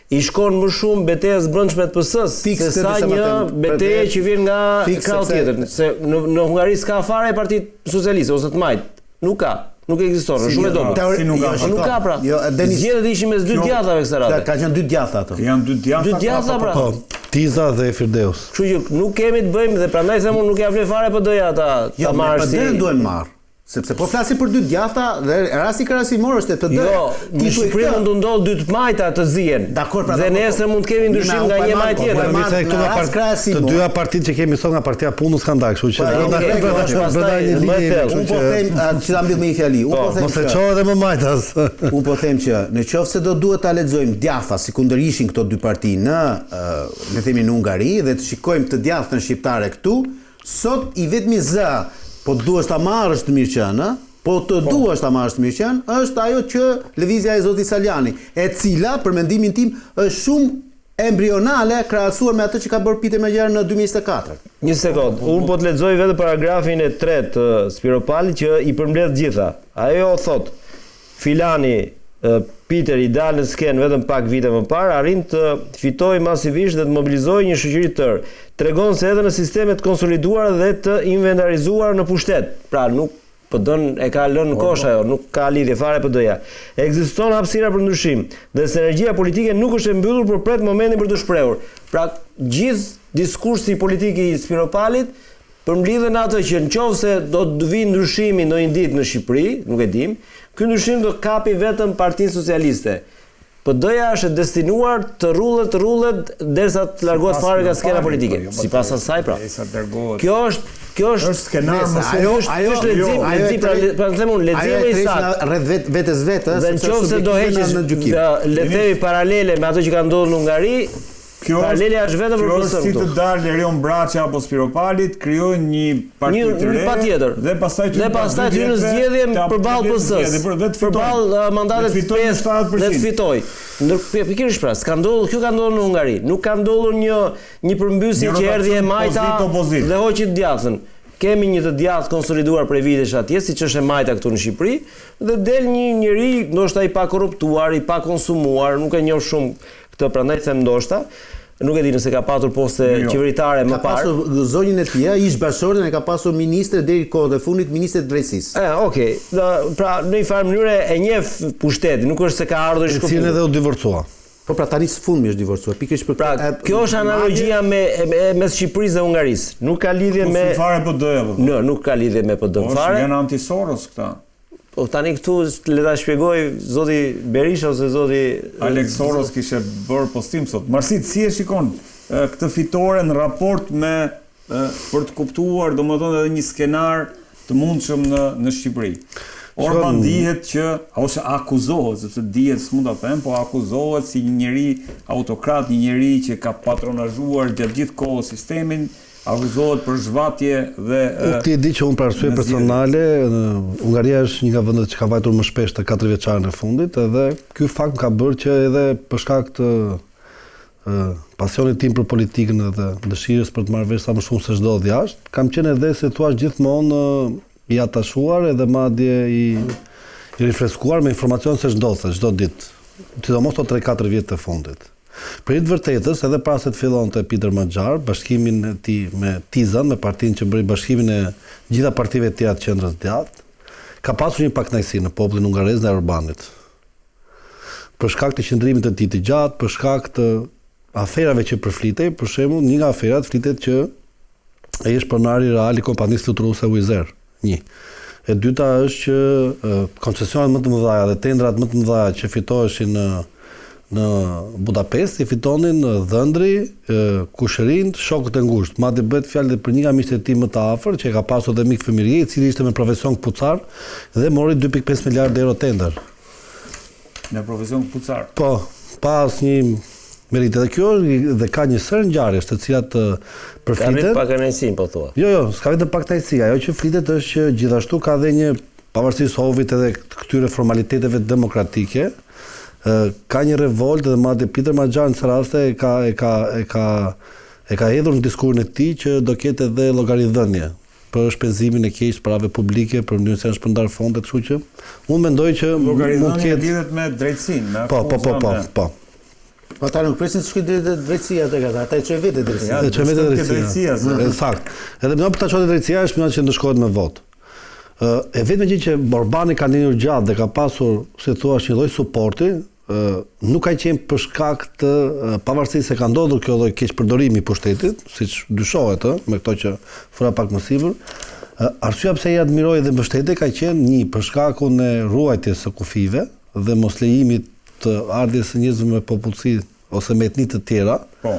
i shkon më shumë betejës brendshme të PS-së se sa një betejë që vjen nga krahu tjetër, se në në Hungari s'ka fare parti socialiste ose të majtë. Nuk ka, nuk ekziston, është shumë e dobët. Si nuk ka, nuk ka pra. Jo, Zgjedhjet ishin mes dy djathtave kësaj radhe. Ka qenë dy djathta ato. Janë dy djathta. Dy djathta pra. Po, Tiza dhe Firdeus. Kështu që nuk kemi të bëjmë dhe prandaj them unë nuk ia vlen fare PD-ja ta jo, ta marrë si. Jo, PD duhen marrë. Sepse po flasim për dy djathta dhe rasti krahasimor është e PD. Jo, në Shqipëri mund të ndodhë dy të majta të zihen. Dakor, pra. Dhe nesër mund të kemi ndryshim nga një majtë tjetër. Po këtu nga part, të dyja partitë që kemi sot nga Partia Punës kanë dalë, kështu që po, brenda brenda brenda një linje. Unë po them që ta mbyll me një fjali. Unë po, po them mos e ço edhe më majtas. Unë po them që në qoftë se do duhet ta lexojmë djathta sikundër ishin këto dy parti në le të themi në Hungari dhe të shikojmë të djathtën shqiptare këtu, Sot i vetmi zë, po të duash ta marrësh të mirëqenë, po të po. duash ta marrësh të mirëqenë, është ajo që lëvizja e zotit Salianji, e cila për mendimin tim është shumë embrionale krahasuar me atë që ka bërë Peter Magyar në 2024. Një sekond, unë po të lexoj vetëm paragrafin e tretë të Spiropalit që i përmbledh të gjitha. Ajo thotë, Filani, Peter i dalë në skenë vetëm pak vite më parë, arrin të fitojë masivisht dhe të mobilizojë një shoqëri të tërë. Tregon se edhe në sisteme të konsoliduara dhe të inventarizuara në pushtet, pra nuk PD-n e ka lënë në po, kosh po. ajo, nuk ka lidhje fare PD-ja. Ekziston hapësira për ndryshim dhe se energjia politike nuk është e mbyllur, por pret momentin për t'u shprehur. Pra, gjithë diskursi politik i Spiropalit Përmblidhen në atë që në qoftë se do të vijë ndryshimi ndonjë ditë në Shqipëri, nuk e dimë, ky ndryshim do kapi vetëm Partinë Socialiste. PD-ja është e destinuar të rrullet, të rrullet derisa të largohet fare nga skena politike. Po, jo, Sipas asaj pra. Kjo është kjo është është skenar më shumë. Ajo është ajo është lexim, jo, lexim pra, pra them unë, leximi i saktë. Rreth vet vetes vetë, sepse në qoftë se do heqësh le të themi paralele me ato që kanë ndodhur në Hungari, Kjo Paralelja është vetëm për PS-në. Si të dalë Erion Braçe apo Spiropali, të krijojnë një parti të re. Patjetër. Dhe pastaj të dhe pastaj të hyjnë në zgjedhje përballë PS-së. Dhe të përballë uh, mandatet 5 dhe të fitojë. Ndër pikërisht pra, s'ka ndodhur, kjo ka ndodhur në Hungari. Nuk ka ndodhur një një përmbysje që erdhi e majta dhe hoqi të djathtën. Kemi një të djathtë konsoliduar prej vitesh atje, siç është e majta këtu në Shqipëri, dhe del një njeri, ndoshta i pakorruptuar, i pakonsumuar, nuk e njoh shumë Këtë prandaj them ndoshta, nuk e di nëse ka patur poste jo, jo. qeveritare më parë. Ka pasur zonjën e tij, ish bashkëshorten e ka pasur ministre deri kohët e fundit, ministre të drejtësisë. E, okay. Pra, në një farë mënyre e njeh pushtetin, nuk është se ka ardhur i shkëputur. Cilën edhe u divorcua. Po pra tani së fundmi është divorcuar, pikërisht për Pra, kjo është analogjia me, me mes Shqipërisë dhe Hungarisë. Nuk ka lidhje po, me fare PD-ja po. Jo, nuk ka lidhje me PD po, fare. Janë anti-Soros këta. Po. Po tani këtu le ta shpjegojë zoti Berisha ose zoti Alex Soros kishte bërë postim sot. Marsit, si e shikon këtë fitore në raport me për të kuptuar, domethënë edhe një skenar të mundshëm në në Shqipëri. Orban dihet që ose akuzohet, sepse dihet s'mund ta them, po akuzohet si një njeri autokrat, një njeri që ka patronazhuar gjatë gjithë kohës sistemin, akuzohet për zhvatje dhe Ti e di që unë për arsye personale, Hungaria është një nga vendet që ka vajtur më shpesh të katërvjeçarin e fundit, edhe ky fakt më ka bërë që edhe për shkak të pasionit tim për politikën edhe dëshirës për të marrë vesh sa më shumë se ç'ndodh jashtë, kam qenë edhe si thua gjithmonë i atashuar edhe madje i i rifreskuar me informacion se ç'ndodhte çdo ditë, sidomos këto 3-4 vjet të fundit. Për hir të vërtetës, edhe para se të fillonte Peter Magyar, bashkimin e tij me Tizan, me partinë që bëri bashkimin e gjitha partive të tjera të qendrës djathtë, ka pasur një pakënaqësi në popullin hungarez ndaj Orbanit. Për shkak të qëndrimit të tij të gjatë, për shkak të aferave që përflitej, për shembull, një nga aferat flitet që ai është pronari real i kompanisë fluturuese Wizz Air. Një. E dyta është që koncesionet më të mëdha dhe tendrat më të mëdha që fitoheshin në në Budapest i fitonin dhëndri, kushërinjtë, shokët e ngushtë. Madje bëhet fjalë dhe për një nga miqtë e tij më të afërt, që e ka pasur dhe mik fëmijërie, i cili ishte me profesion këpucar dhe mori 2.5 miliardë euro tender. Me profesion këpucar. Po, pa asnjë meritë. Dhe kjo dhe ka një sërë ngjarjesh të cilat përfliten. Ka vetë pakënaqësinë, po thua. Jo, jo, s'ka vetëm pakënaqësi. Ajo që flitet është që gjithashtu ka dhe një pavarësisht hovit edhe këtyre formaliteteve demokratike, ka një revoltë dhe madje Peter Magyar në disa raste e ka e ka e ka e ka hedhur në diskursin e tij që do ketë edhe llogaridhënie. për shpenzimin e keq të parave publike, për mënyrën se janë shpërndarë fondet, kështu që unë mendoj që mund të ketë lidhet me drejtësinë, me po, po, po, po, po. Po ata nuk presin të shkojë drejt drejtësia tek ata, ata e çojnë vetë drejtësia. E çojnë vetë drejtësia. E saktë. Edhe më për ta çuar drejtësia është mënyra që ndëshkohet me votë. Ë e vetmja gjë që Orbani ka ndenjur gjatë dhe ka pasur, si thua, një lloj suporti, nuk ka qenë për shkak të pavarësisht se ka ndodhur kjo lloj keqpërdorimi i pushtetit, siç dyshohet ë, me këto që fola pak më sipër, arsyeja pse ai admirohej dhe mbështetej ka qenë një për shkakun e ruajtjes së kufijve dhe moslejimit të ardhjes së njerëzve me popullsi ose me etni të tjera. Po.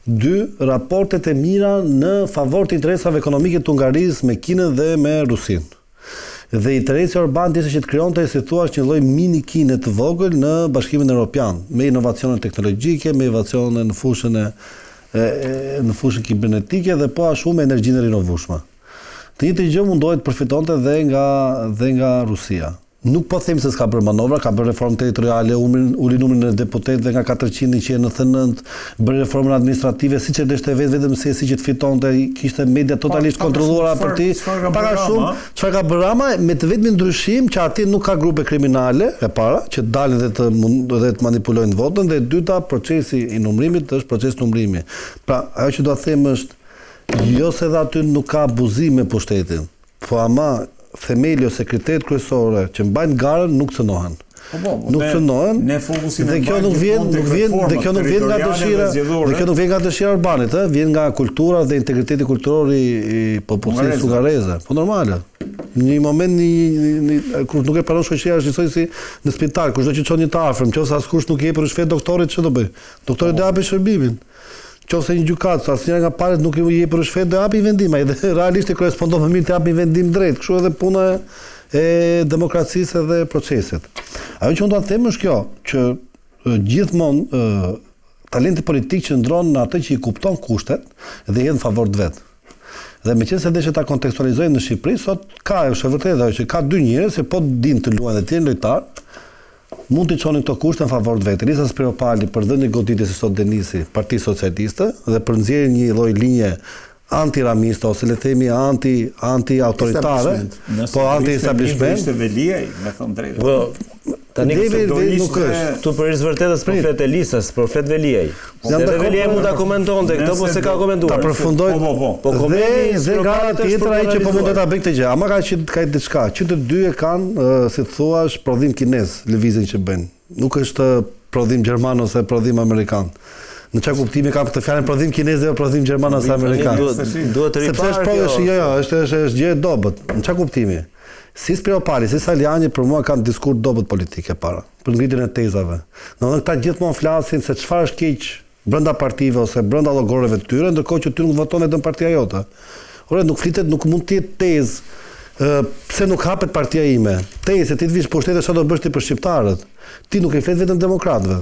Dy, raportet e mira në favor të interesave ekonomike të Hungarisë me Kinën dhe me Rusinë. Dhe interesi i Orbanit ishte që të krijonte, si thua, një lloj mini Kine të vogël në Bashkimin Europian, me inovacione teknologjike, me inovacione në fushën e, e, e në fushën kibernetike dhe po ashtu me energjinë e rinovueshme. Të njëjtën gjë mundohej të përfitonte dhe nga dhe nga Rusia. Nuk po them se s'ka bërë manovra, ka bërë reformë territoriale, umrin, uli numrin e deputetëve nga 400 në 199, bëri reformën administrative siç e deshte vetë vetëm se si që të fitonte, kishte media totalisht kontrolluara për ti. Pak a shumë, çfarë ka bërë Rama me të vetmin ndryshim që atje nuk ka grupe kriminale, e para, që të dalin dhe të dhe të manipulojnë votën dhe e dyta, procesi i numrimit është proces numrimi. Pra, ajo që dua të them është jo se dhe aty nuk ka abuzim me pushtetin. Po ama themeli ose kriteret kryesore që mbajnë garën nuk cënohen. Po, po, po, nuk cënohen. Ne fokusin dhe kjo nuk vjen, nuk vjen, dhe kjo nuk vjen nga dëshira, dhe kjo nuk vjen nga dëshira e Orbanit, ë, vjen nga kultura dhe integriteti kulturor i, i popullsisë hungareze. Po normale. Në një moment një, një, një, kur nuk e pranon shoqëria është njësoj si në spital, kushdo që çon një të afërm, nëse askush nuk i jep ryshfet doktorit, ç'do bëj? Doktori do japë shërbimin. Qoftë se një gjykatë, asnjëra nga palët nuk i jep ryshfet, do japi një vendim, ai dhe realisht i korrespondon më mirë të japi një vendim drejt. Kështu edhe puna e demokracisë edhe procesit. Ajo që unë dua të them është kjo, që gjithmonë talenti politik qëndron në atë që i kupton kushtet dhe i hedh në favor të vet. Dhe meqenëse deshe ta kontekstualizojmë në Shqipëri, sot ka, është e vërtetë ajo që ka dy njerëz që po dinë të luajnë dhe të jenë lojtarë, Mund t'i çonin këto kushte në favor të vet. Elisa Spiropali për dhënie goditje siç thotë Denisi, Partisë Socialiste dhe për nxjerrje një lloj linje antiramiste ose le të themi anti anti autoritare, po anti establishment. Ishte Veliaj, me thënë drejtë. Po, tani këtë do ishte nuk është. Këtu për hir të vërtetës po flet Elisa, s'po flet Veliaj. Jam dakord. Veliaj mund ta komentonte këtë, po s'e ka komentuar. Ta përfundoj. Po, po, po. Po komenti dhe nga ana tjetër ai që po mundohet ta bëjë këtë gjë. Ama ka që ka diçka, që të dy e kanë, si të thuash, prodhim kinez, lëvizjen që bëjnë. Nuk është prodhim gjerman ose prodhim amerikan. Në çfarë kuptimi kam këtë fjalën prodhim kinez dhe jo prodhim gjerman ose amerikan? Duhet të riparë. Sepse është prodhim, jo, jo, është është është gjë e dobët. Në çfarë kuptimi? Si Spiropali, si Salianji për mua kanë diskurs dobët politik e para, për ngritjen e tezave. Domethënë këta gjithmonë flasin se çfarë është keq brenda partive ose brenda llogoreve të tyre, ndërkohë që ty nuk voton vetëm partia jote. Ore, nuk flitet, nuk mund të jetë tezë ë pse nuk hapet partia ime. Tezë se ti të vish pushtet e çfarë do bësh ti për shqiptarët. Ti nuk i flet vetëm demokratëve.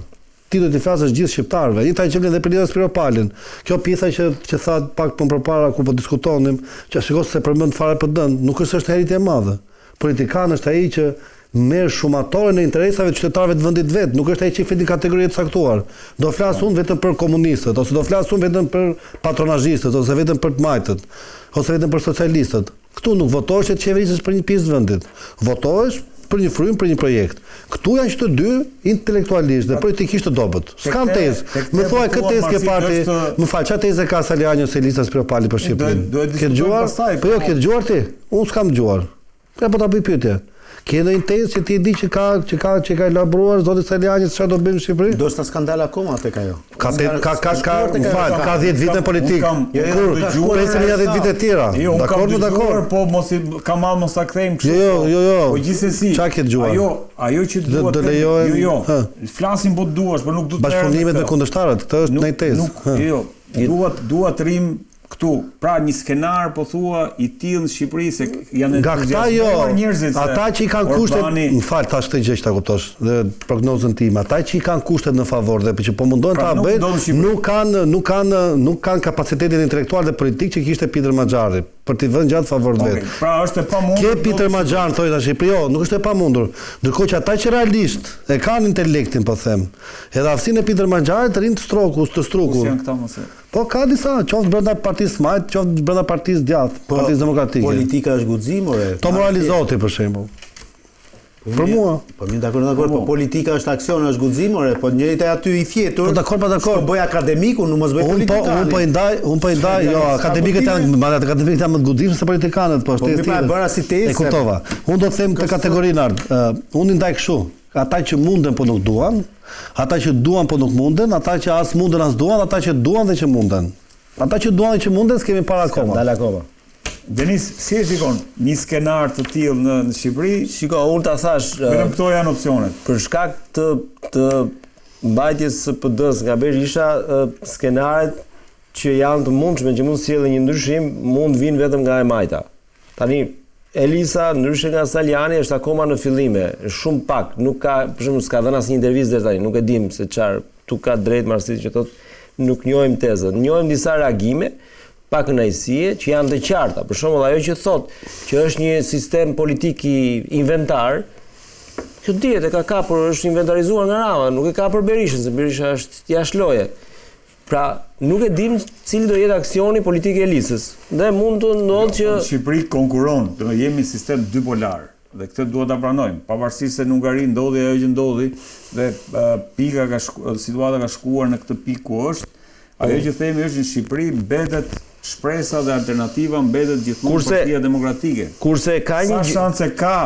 Ti do t'i flasësh gjithë shqiptarëve. Njëjta gjë vlen dhe për Elisa Spiropalin. Kjo pjesa që që tha pak më përpara kur po diskutonim, që shiko s'e përmend fare PD-n, nuk është se është arritje e madhe. Politikan është ai që merr shumatoren e interesave të qytetarëve të vendit vet, nuk është ai që i flet një kategorie të caktuar. Do flas unë vetëm për komunistët, ose do flas unë vetëm për patronazhistët, ose vetëm për të majtët, ose vetëm për socialistët. Këtu nuk votohesh që të qeverisësh për një pjesë të vendit. Votohesh për një frymë, për një projekt. Këtu janë që të dy intelektualisht dhe politikisht të dobët. S'kanë tezë. Më thuaj kë tezë ke parë ti? Më fal, çfarë teze ka Salianji ose Elisa Spiropali për Shqipërinë? Ke dëgjuar? Po jo, ke dëgjuar ti? Unë s'kam dëgjuar. Ja po ta bëj pyetje. Ke ndonjë tezë që ti e di që ka që ka që ka elaboruar zoti Salianji se çfarë do bëjmë në Shqipëri? Ndoshta s'ka dalë akoma tek ajo. Ka te, ka ka ka, më fal, ka 10 vite në politikë. Kam, jo, jo, Kur dëgjuar, presim ja 10 vite të tjera. Jo, unë kam Dakor, më dëgjuar, dakor. po mos i kam mall mos ta kthejmë kështu. Jo, jo, jo, jo. Po gjithsesi. Çka ke dëgjuar? Ajo, ajo që Do- dua do të them, lejojmë- Jo, jo. Hë. Flasim po të duash, por nuk do të merrem me Bashkëpunimet me këtë. kundërshtarët, këtë është Nuk, një tezë. nuk, Hë. jo, jo. Dua dua të rrim këtu. Pra një skenar po thua i tillë në Shqipëri se janë Nga këta jo, entuziazmuar njerëzit se ata që i kanë kushtet, Orbani- më fal tash këtë gjë që ta kuptosh, dhe prognozën time, ata që i kanë kushtet në favor dhe që po mundohen Pra, ta nuk bëjnë, ndodh në Shqipëri. nuk kanë nuk kanë nuk kanë kapacitetin intelektual dhe politik që kishte Peter Maxhari për t'i vënë gjatë favor të Okej, vet. Pra është e pamundur. Ke Peter Maxhar thonë tash, po jo, nuk është e pamundur. Ndërkohë që ata që realisht e kanë intelektin, po them, edhe aftësinë e Peter Maxharit rrinë të stroku, të Kush strukur. janë këta mos e? Po ka disa, qoftë brenda partisë majt, qoftë brenda partisë djathtë, partisë demokratike. Politika është guxim, ore. Tomor Alizoti për shembull. Për mua. Po mirë, dakor, dakor, po politika është aksion, është guxim, ore, po njëri te aty i fjetur. Po dakor, po dakor. Po bëj akademikun, nuk mos bëj Unë po politikanin. unë po i ndaj, unë po i ndaj, jo, S'ka akademikët janë, kuptime. ma akademikët janë më të guximshëm se politikanët, po është Po, tezë mi pra, tjetër. e bëra si tezë, E kuptova. Unë do të them këtë kategorinë art. Ë, unë i ndaj kështu. Ata që munden po nuk duan, ata që duan po nuk munden, ata që as munden as duan, ata që duan dhe që munden. Ata që duan dhe që munden s'kemi para akoma. Dal akoma. Denis, si e shikon një skenar të tillë në në Shqipëri? Shiko, unë ta thash, ë, Vetëm këto janë opsionet. për shkak të të mbajtjes së PD-s nga Berisha, ë, skenaret që janë të mundshme që mund sjellin një ndryshim, mund vinë vetëm nga e majta. Tani Elisa ndryshe nga Saliani është akoma në fillime, është shumë pak, nuk ka, për shembull, s'ka dhënë asnjë intervistë deri tani, nuk e dim se çfarë tu ka drejt Marsiti që thotë nuk njohim tezën. Njohim disa reagime pakënaqësie që janë të qarta. Për shembull, ajo që thotë që është një sistem politik i inventar, Kjo dihet e ka kapur, është inventarizuar nga Rama, nuk e ka për Berishën, se Berisha është jashtë loje. Pra, nuk e dim cili do jetë aksioni politik i Elisës. Dhe mund të ndodhë që Në Shqipëri konkuron, do të jemi sistem dypolar dhe këtë duhet ta pranojmë. Pavarësisht se në Hungari ndodhi ajo që ndodhi dhe e, pika ka shku, situata ka shkuar në këtë pikë ku është, ajo që themi është në Shqipëri mbetet shpresa dhe alternativa mbetet gjithmonë Kurse- Partia Demokratike. kurse ka Sa një gjë- shanse ka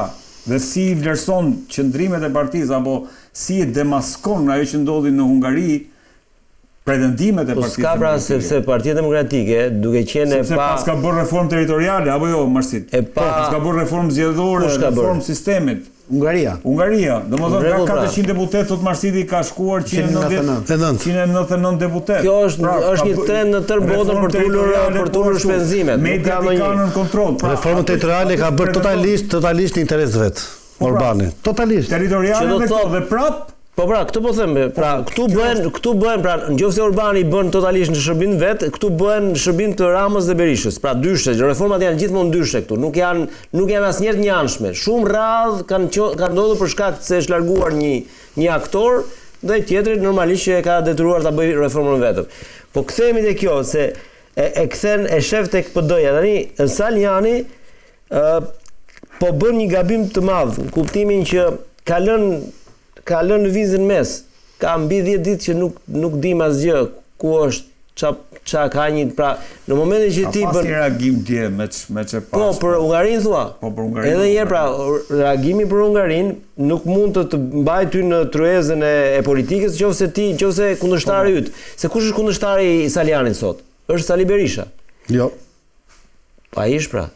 dhe si i vlerëson qëndrimet e partisë apo si e demaskon ajo që ndodhi në Hungari pretendimet e Po Partisë s'ka pra Demokratike. sepse Partia Demokratike duke qenë e Sepse pa pas ka bërë reformë territoriale apo jo Marsit? E pa- Po, pas ka bërë reformë zgjedhore, Kush ka bërë? reformë sistemit. Hungaria. Hungaria, domethënë Në rregull, nga pra. 400 deputetë thot Marsiti ka shkuar 190 199. 199 deputetë. Kjo është- është ka një bë- trend në tërë botën reformë për të ulur- territoriale, për të po ulur ashtu. shpenzimet. Nuk ka Mediat i ndonjë- kanë nën kontroll. Pra, Reformën ato- territoriale ato ka bërë pretendon. totalisht totalisht në interes vet. Po pra. Orbani. Totalisht. Territoriale Që do dhe këto thotë- dhe prap Po pra, këtë po them, pra, këtu bëhen, këtu bëhen, pra, nëse Orbani i bën totalisht në shërbim vet, këtu bëhen në shërbim të Ramës dhe Berishës. Pra dyshe, reformat janë gjithmonë dyshe këtu, nuk janë nuk janë asnjëherë të njanshme. Shumë radhë kanë qo- kanë ndodhur për shkak se është larguar një një aktor dhe tjetri normalisht që e ka detyruar ta bëjë reformën vetëm. Po kthehemi te kjo se e, e kthen e shef tek PD-ja. Tani Saliani ë po bën një gabim të madh, në kuptimin që ka lënë ka lënë lëvizjen në mes. Ka mbi 10 ditë që nuk nuk dim asgjë ku është, ça ça ka një pra në momentin që ka ti pas bën një reagim dje me ç me çe Po, pas. për Hungarinë thua? Po, për Hungarinë, Edhe një herë pra, reagimi për Hungarinë nuk mund të të mbajë ty në tryezën e, e politikës nëse ti, nëse kundërshtari Po, yt. Se kush është kundërshtari i Salianit sot? Është Sali Berisha. Jo. Po ai është pra.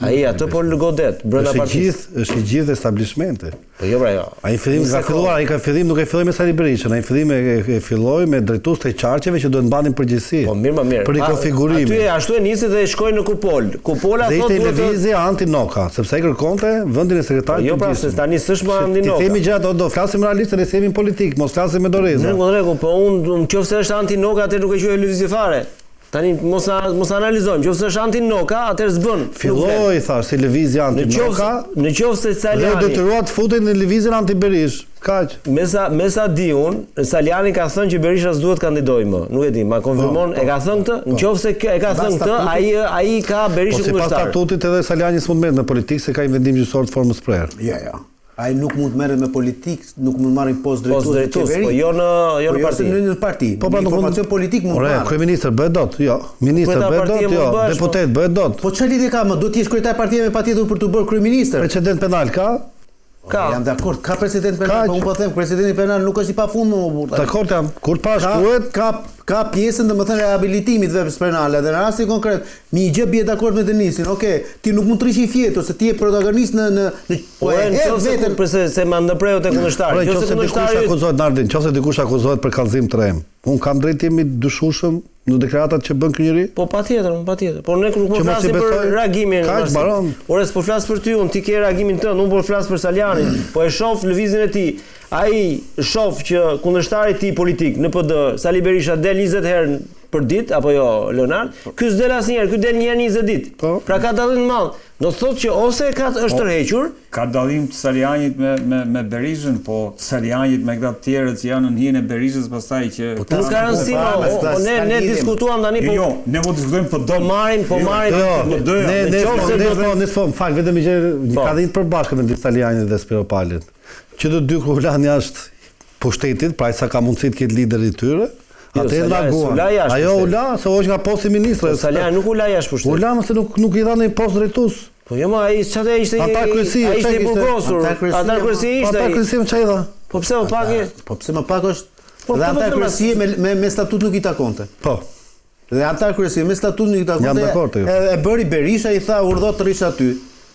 Ai atë po godet brenda Është i partisë. gjithë, është i gjithë establishmenti. Po jo pra jo. Ai në fillim Një ka sekondë. filluar, ai ka fillim nuk e filloi me Sali Berishën, ai në fillim e, e, e filloi me drejtues të qarqeve që duhet mbanin përgjegjësi. Po mirë, më mirë. Për rikonfigurimin. Aty ashtu e nisi dhe shkoi në kupol. Kupola Dhe thotë ishte duhet të lëvizje anti-Noka, sepse ai kërkonte vendin e sekretarit Jo pra, se tani s'është më anti Ti Noka. themi gjërat, do, do flasim realisht se ne jemi në politikë, mos flasim me doreza. Në rregull, po unë në qoftë se është anti Noka, atëherë nuk e quaj lëvizje fare. Tani mos na mos analizojmë, nëse është anti Noka, atëherë s'bën. nuk vlen. Filloi thash si lëvizje Në anti-Noka qoftë në qoftë se dhe u Saliani detyrua të futej në lëvizjen anti-Berish. Kaq. Me sa me sa di unë, Saliani ka thënë që Berisha s'duhet kandidoj më. Nuk e di, ma konfirmon, Po, e ka thënë këtë? Në qoftë se kë- e ka Sipas thënë këtë, statutit- ai ai ka Po Berishën sipas kundërshtar. statutit edhe Saliani s'mund merret me politikë se ka një vendim gjyqësor të formës prerë. Jo, jo. Ai nuk mund të merret me politikë, nuk mund të marrë post drejtues Post në drejtues, qeveri. po jo në jo Po në jo se parti. në në parti. Po pra Në nuk mund- informacion politik mund Ore, të marrë. kryeministër bëhet dot? Jo. Ministër Kryetar bëhet dot? partie Jo. mund bëhesh, po. Deputet bëhet dot? Po çfarë lidhje ka më? Do të jesh kryetar partie me patjetër për të bërë kryeministër. Precedent penal ka? Ka. Jam dakord, ka president penal, Kaq. po unë po them presidenti penal nuk është i pafund më burr. Dakord jam. Kur të Ka, parashkruhet, ka ka pjesën domethënë rehabilitimit veprës penale dhe në rastin konkret një gjë bie dakord me Denisin. Okej, ti nuk mund të rish i fjetur se ti je protagonist në në në Po po e në hedh qoftë se veten. ku- përse se ma ndërpreu te kundërshtari. Ore, Nëse nëse dikush kundërshtari akuzohet Nardin, nëse dikush akuzohet për kallëzim të rrem, un kam drejtim i dyshueshëm në deklaratat që bën ky njeri? Po patjetër, patjetër. Po ne nuk po Që mos i flasim për besoj, reagimin. kaq, Marsi. mbaron. Ore, s'po flas për ty, unë ti ke reagimin tënd, unë po flas për Saljanin. Po e shoh lëvizjen e tij. Ai shoh që kundërshtari i tij politik në PD, Sali Berisha del 20 herë për ditë apo jo Leonard, ky s'del asnjëherë, ky del një herë në 20 ditë. Po. Pra ka dallim të madh. Do të thotë që ose ka është tërhequr, Ka dallim të Salianjit me, me, me Berishën, po të Salianjit me këta të tjerët që janë në hijen e Berishës pastaj që... Po nuk ka rëndësi, po, mo, po, o, ne s'ka ne lidhje, diskutuam tani Jo, po jo, ne po diskutojmë po PD. marrim, po marrim. Jo, PD-ja. ne Në ne qoftë s'po se ne do s'po ne s'po, më fal, vetëm një gjë, Po. ka dhe një të përbashkët me Salianit dhe Spiropalit. Që të dy kur u lanë jashtë pushtetit, pra sa ka mundësi të ketë lideri i tyre, Jo, atë e Saliani larguan. s'u la jashtë Ajo u pushtetit. la, se u hoq nga posti i ministrës. Saliani nuk u la jashtë U pushtetit. la, mos nuk nuk i dha ndonjë post drejtues. Po jo, ma ai çfarë ishte i Antar kryesie, ai ishte i çka ishte? burgosur. Antar kryesie, Antar ma. kryesie Po ishte. ata ai. kryesim ç'i dha? Po pse o pak e? Po pse më pak është Po, dhe po, antar po, kryesie me me me statut nuk i takonte. Po. Dhe antar kryesie me statut nuk i takonte. Jam dakord, jo. E, e bëri Berisha i tha urdhot të rrish aty.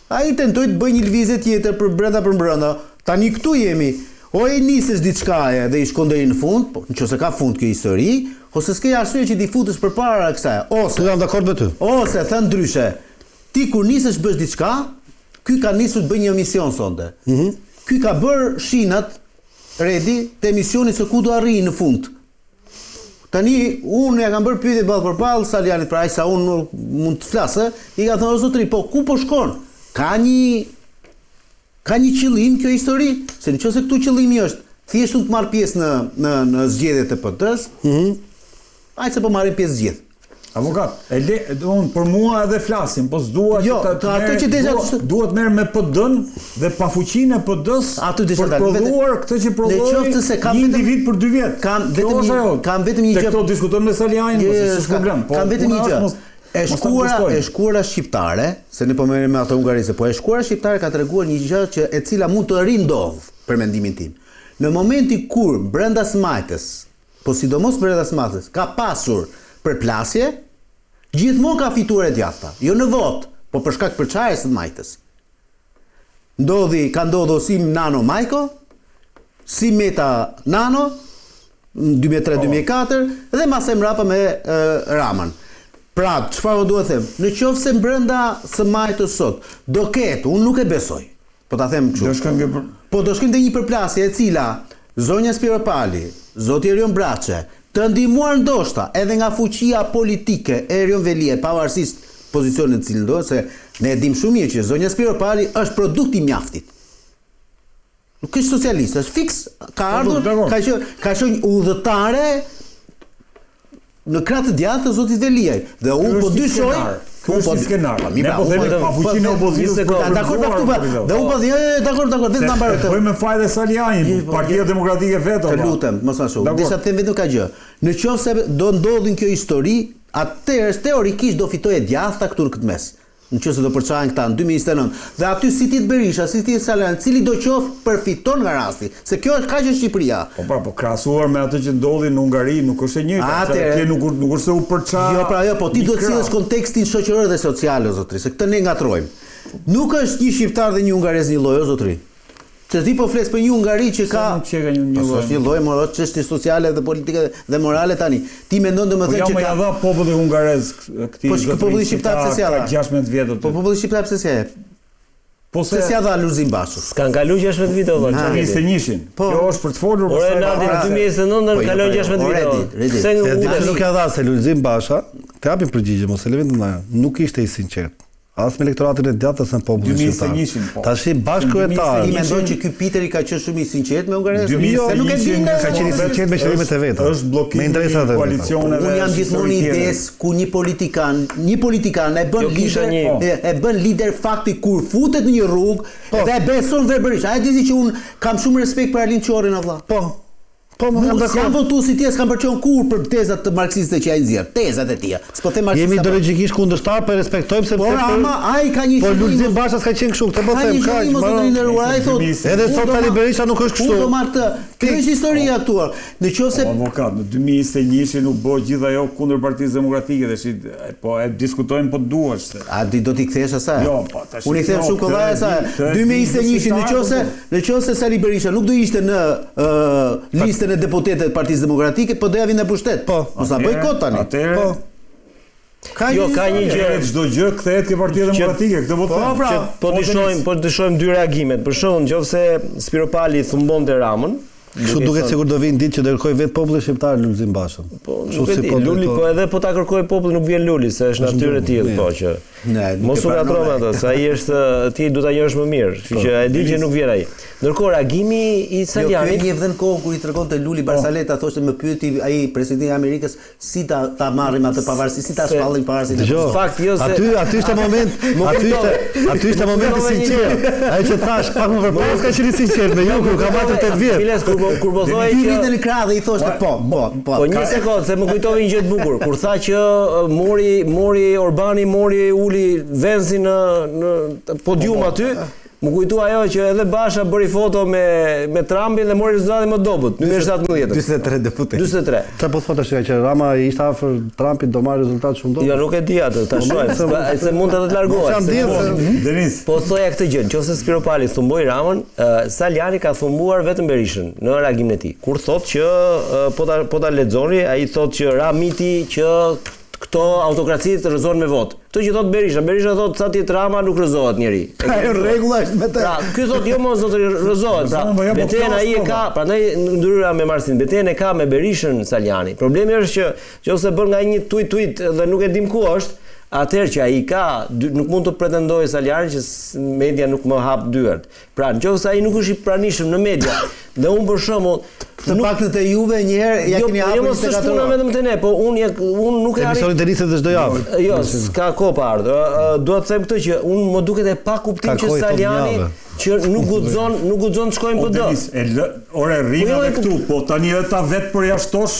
Ai tentoi të bëjë një lëvizje tjetër për brenda për brenda. Tani këtu jemi. O e nisësh diçkaje dhe i shkon deri në fund, po nëse ka fund kjo histori, ose s'ke arsye që t'i futesh përpara kësaj. Ose Tu jam dakord me ty. Ose thënë ndryshe, ti kur nisësh bësh diçka, ky ka nisur të bëjë një emision sonte. Mm Ky ka bërë shinat redi të emisionit se ku do arrijë në fund. Tani unë ja kam bërë pyetje ballë për ballë Salianit, pra aq sa unë nuk mund të flas, ë, i ka thënë o zotri, po ku po shkon? Ka një ka një qëllim kjo histori, se nëse këtu qëllimi është thjesht unë të marr pjesë në në në zgjedhjet e PD-s, mm -hmm. aq se po marrin pjesë gjithë. Avokat, e le, unë për mua edhe flasim, po s'dua Jo, që ta të atë merr- që desha dua, të- duhet merr me PD-n dhe pafuqinë e PD-s Aty desha për dal, vetëm- prodhuar këtë që Në prodhoi qoftë se kam një vetëm- individ për dy vjet. kam Kjo vetëm është një- ajo. kam vetëm një Te gjë- këto diskutojmë me Salianjin, Jo, po jo, se s'është s'ka- problem. Po, kam vetëm puna një është gjë. mos- E mos ta shkuara, ngushtojmë. e shkuara shqiptare, se ne po merrem me ato hungarizë, po e shkuara shqiptare ka treguar një gjë që e cila mund të rindodh për mendimin tim. Në momentin kur brenda smajtës, po sidomos brenda smajtës, ka pasur përplasje, gjithmonë ka fituar e djathta, jo në votë, po për shkak përçarjes së majtës. Ndodhi, ka ndodhur si Nano Majko, si Meta Nano, në 2003-2004 dhe mas e mbrapa me e, Ramën. Pra, çfarë po dua të them? Në qoftë se brenda së majtës sot do ketë, unë nuk e besoj. Po ta them kështu. Do shkojmë ke për- Po do shkojmë te një përplasje e cila zonja Spiropali, zoti Erion Braçe, të ndihmuar ndoshta edhe nga fuqia politike e Erion Veliaj, pavarësisht pozicionit në cilin do, se ne e dim shumë mirë që zonja Spiropali është produkt i mjaftit. Nuk është socialist, është fiks, ka ardhur, dakord. ka qenë ka qenë udhëtare në krah të djathtë të zotit Veliaj. Dhe unë Ky po është një dyshoj, skenar. Ky unë është një skenar. Po, mi Ne pra, po unë themi po- pa fuqinë e opozitës Një për sekondë. të Dakor, pa këtu, pa. përzuar Dhe unë po them, jo, jo, dakor, dakor, vetëm ta mbaroj këtë. Bëjmë me faj dhe Salianjin, Po, Partia Demokratike vetë. Të apo? lutem, mos ma shu. Dakor. Desha të them vetëm ka gjë. Në qoftë se do ndodhin kjo histori, atëherë teorikisht do fitojë djathta këtu në këtë mes. Në qoftë se do përçahen këta në 2029. Dhe aty si ti të Berisha, si ti të Salian, cili do qoftë përfiton nga rasti, se kjo është kaq është Shqipëria. Po pra, po krahasuar me atë që ndodhi në Hungari, nuk është e njëjta. se Atëherë- Atje nuk nuk është se u përça. Jo, pra jo, po ti një duhet krah. sjellësh kontekstin shoqëror dhe social, o zotri, se këtë ne ngatrojmë. Nuk është një shqiptar dhe një hungarez një lloj, o zotri. Se ti po flet për një Hungari që ka nuk qeka një Po lloj? është një lloj, moro, çështje sociale dhe politike dhe morale tani. Ti mendon Po domethënë ja që më ka ja dha populli hungarez këtij. Po, zotëri populli që shqiptar ka- pse s'ja dha? Ka 16 vjet aty. Po populli shqiptar pse s'ja jep? Po Pse s'ja dha Lulzim Bashës? S'kan kalu 16 vite o vëlla. Ha. 21-shin. Po. Kjo është për të folur Ore pastaj Nadi, para se- 2029 Po, jo, kalon po, jo, 16 vite. already, o. already. Pse Se di ulesh? pse nuk ja dha se Lulzim Basha, të japim përgjigje, mos e lëvim të ndaja. Nuk ishte i sinqert. As me elektoratin e djathtë as me popullin shqiptar. 2021-shin, po. Tashi bashkëkryetar. Ti mendon që ky Piteri ka qenë shumë i sinqert me hungarezët? 2021 Se nuk e di nga Ka qenë i sinqert me qëllimet e veta. Është blokimi me interesat e i veta. koalicioneve. Unë jam gjithmonë i idesë ku një politikan, një politikan e bën Jo, kisha lider, një- e, e bën lider fakti kur futet në një rrugë dhe e beson verbërisht. A e di ti që unë kam shumë respekt për Arlin Qorrin o vlla? Po. Po, më jam Nuk jam dakord. votuesi i tij, s'kam përqenë kur për tezat të marksiste që ai nxjerr, tezat e tija. S'po them marksista. Jemi ideologjikisht kundërshtar, po e respektojmë sepse Por ama ai ka një Po qëllim, Lulzim Basha s'ka qenë kështu, këtë po Ka them, një kaq. qëllim, o mbaron. zotëri nderuar, ai thotë. Edhe Edhe unë sot do Sali marr- Berisha nuk është kështu. Unë do marr të. Kjo është historia këtu. Në qoftë se Po, avokat, në 2021-shin u bë gjithë ajo kundër Partisë Demokratike dhe shi, po e diskutojmë po duash se. A di do t'i kthesh asaj? Jo, po, tash- Unë i them jo, shumë kollaj këtë e asaj. di- këtë e di 2021-shin, në shqiptarët, qoftë se në qoftë se Sali Berisha nuk do ishte në ë, listën e deputetëve të Partisë Demokratike, po doja vinë në pushtet. Po. Mos na bëj kot tani. Atëherë, Po. Ka Jo, ka një gjë. atëherë çdo gjë kthehet ke Partia Demokratike, këtë po Po, them. pra. Që po të shohim, po të shohim dy reagimet. Për shembull, nëse Spiropali thumbonte Ramën, Kështu duke duket thënë- sikur do vinë ditë që do kërkoj vetë populli shqiptar Lulzim Bashën. Po, Kështu nuk e si di, po Luli, drejto- po edhe po ta kërkoj populli nuk vjen Luli, se është natyrë e tillë, po që. Ne, nuk Mos e u ngatro me pranoj. atë, se ai është ti do ta njohësh më mirë, kështu që e di që nuk vjen ai. Ndërkohë reagimi i Jo, ky e Salianit njeh dhe në kohën kur i tregonte Luli Barsaleta, thoshte më pyeti ai presidenti i Amerikës si ta ta marrim atë pavarësi, si ta Se- shpallim pavarësinë. e Dëgjoj. Kosovës. Fakt, jo se- Aty aty ishte moment, Më aty ishte kujtove. aty ishte Më moment i kujtove një sinqert. Ai që thash pak më përpara s'ka qenë i sinqert me ju kur ka marrë 8 vjet. Miles kur po kur po thoje Ky që rritë në krah dhe i thoshte po, po, po. Po një sekond, se më kujtove një gjë të bukur. Kur tha që e, mori mori Orbani mori uli Vensin në në podium aty, më kujtua ajo që edhe Basha bëri foto me me Trumpin dhe mori rezultatin më të dobët, 2017. 43 deputetë. 43. Çfarë po thotë tash që Rama ishte afër Trumpit do marrë rezultat shumë Jo, dobët. nuk e di atë, ta shohim, se- se, se mund edhe të largohet. Mos jam se- diell se Denis, Po thoja këtë gjë, nëse Spiropali thumboi Ramën, uh, Saliani ka thumbuar vetëm Berishën në reagimin e tij. Kur thotë që ë, po ta po ta lexoni, ai thotë që ra miti që këto autokracitë rrëzohen me votë. Këtë që thotë Berisha, Berisha thotë sa ti Rama nuk rrëzohet njeri. E Ajo rregulla është me të. Pra, ky thotë jo mo zotëri rrëzohet. Pra, Rrëzohen, po jo, po betejën kjo ai e është ka, prandaj ndryra me Marsin, betejën e ka me Berishën Saliani. Problemi është që nëse bën nga një tweet tweet dhe nuk e dim ku është, atëherë që ai ka, nuk mund të pretendojë Saliani që s- media nuk më hap dyert. Pra, nëse ai nuk është i pranishëm në media, dhe unë për shembull Të paktën te juve një herë ja jo, keni po, jo, hapur mos është 24 puna orë. vetëm te ne, po unë ja, unë nuk e arrit Emisioni Denisit është çdo javë. Jo, s'ka kohë pa ardhur. Ë, ë, Dua të them këtë që unë më duket e pa kuptim Ka që kohë i thotë Saliani një javë. që nuk guxon, nuk guxon të shkojë në o PD. Denis, e lë, ore rrim Po jo, edhe e këtu, po tani edhe ta vet përjashtosh.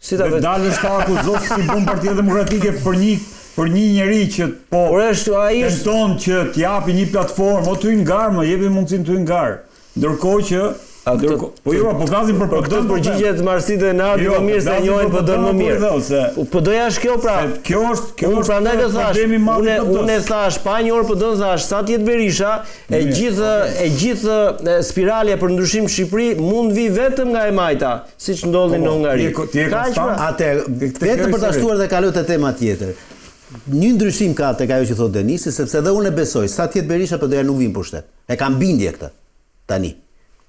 Si ta dhe vet- Dalësh ta akuzosh si bën Partia Demokratike për një për një njeri që po Ore, është ai është tenton që t'japi një platformë, o ty në garë, më jepi mundësinë ty në garë. Ndërkohë që A, këtë- ndërkohë, po jo, po flasim për Për këtë PD-n, po them. përgjigjet Marsit dhe Nardi Jo, më mirë se flasim njohin për PD-n më PD-n, mirë. po dhe, se- Po PD-ja është kjo pra. Se kjo është kjo Unë është prandaj të thash, problemi i madh i unë PD-s. unë e thash pa njohur PD-n thash sa të jetë Berisha, e Mirë, gjithë e gjithë e, spiralja për ndryshim në Shqipëri mund vi vetëm nga e majta, siç ndodhi Po, në Hungari. ti je ko- ti je Kaq, konstant. pra. Atë, Këtë vetëm kjo për ta histori. shtuar dhe kaloj te tema tjetër. Një ndryshim ka tek ajo që thotë Denisi, sepse edhe unë e besoj, sa të jetë Berisha PD-ja nuk vin pushtet. E kam bindje këtë. Tani.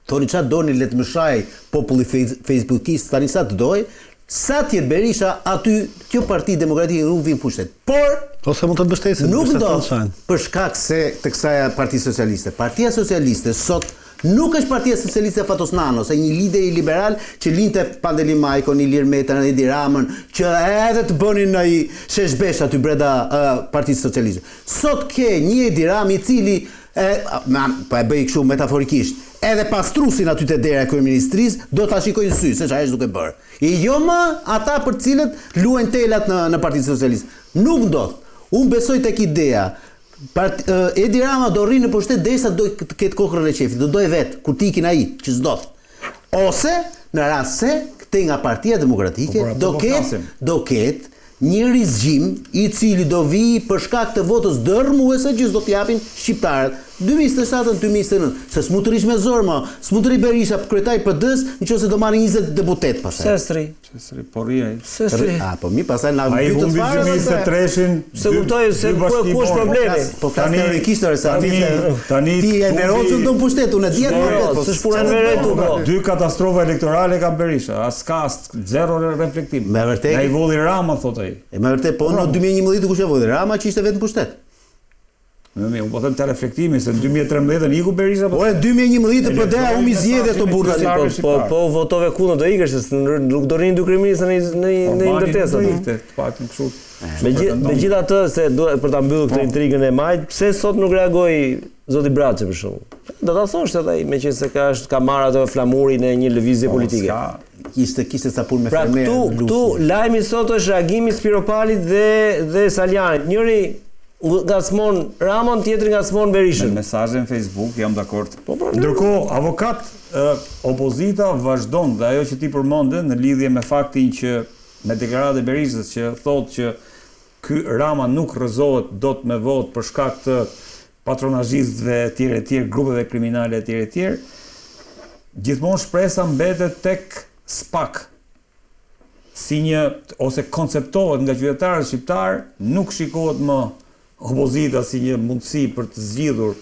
Thoni çfarë doni, le të më shaj populli fej- Facebookist tani sa të doj, sa të jetë Berisha aty kjo parti demokratike nuk vin pushtet. Por Ose mund të mbështesin. Nuk mbështesin ndodh shajnë. për shkak se të kësaj Partisë Socialiste. Partia Socialiste sot nuk është Partia Socialiste e Fatos Nanos, e një lideri liberal që linte Pandeli Majkon, Ilir Metën, Edi Ramën, që edhe të bënin ai sheshbesh aty brenda uh, Partisë Socialiste. Sot ke një Edi Ramë i cili e, ma, po e bëj kështu metaforikisht, edhe pastrusin aty te dera e kryeministrisë do ta shikojnë në sy se çfarë është duke bërë. I jo më ata për të cilët luajnë telat në në Partinë Socialiste. Nuk ndodh. Unë besoj tek ideja. Part, ë, Edi Rama do rrinë në pushtet derisa do të ketë kokrën e qefit, do dojë vet kur t'ikin ai, që s'do. Ose në rast se këtej nga Partia Demokratike Po, por ato do po ketë flasim. do ketë Një rizgjim i cili do vijë për shkak të votës dërrmuese që s'do të japin shqiptarët 2027 2029, se s'mund të rrish me zor më, s'mund të rri Berisha kryetar i PD-së në qoftë se do marrë 20 deputetë pastaj. Pse s'rri? Pse s'rri? Po rri ai. Pse s'rri? A po mi pastaj na mbytët fare. Ai humbi 2023-shin. S'e kuptoj se ku ku është problemi. Po flas teorikisht ore se tani tani ti e Enver do pushtet unë e di atë po s'është puna e Enverit po. Dy katastrofa elektorale ka Berisha, as ka as Zero reflektim. Me vërtet. Na i vodhi Rama thotë ai. E me vërtet, po në 2011 kush e vodhi? Rama që ishte vetë në pushtet. Më mirë, unë po them te reflektimi se në 2013 iku Berisha. Po në 2011 PD-ja humbi zgjedhjet o burra po po po votove kundër do ikësh se nuk do rrinë dy kryeministra në në në një ndërtesë. Po ikte, të paktën kështu. Megjithatë se duhet për ta mbyllur këtë po. intrigën e majit, pse sot nuk reagoi Zoti Braçe për shembull. Do ta thoshte edhe ai, meqenëse ka është ka marrë atë flamurin e një lëvizje po, politike. S'ka, kishte kishte ca punë me pra, fermerë. Pra këtu këtu lajmi sot është reagimi i Spiropalit dhe dhe Salianjit. Njëri ngacmon Ramën, tjetri ngacmon Berishën. Me mesazhe në Facebook jam dakord. Po, po, Ndërkohë, avokat opozita vazhdon dhe ajo që ti përmende në lidhje me faktin që me deklaratën e Berishës që thotë që ky Rama nuk rrëzohet dot me votë për shkak të patronazhistëve etj etj, grupeve kriminale etj etj. Gjithmonë shpresa mbetet tek SPAK si një ose konceptohet nga qytetarët shqiptarë, nuk shikohet më opozita si një mundësi për të zgjidhur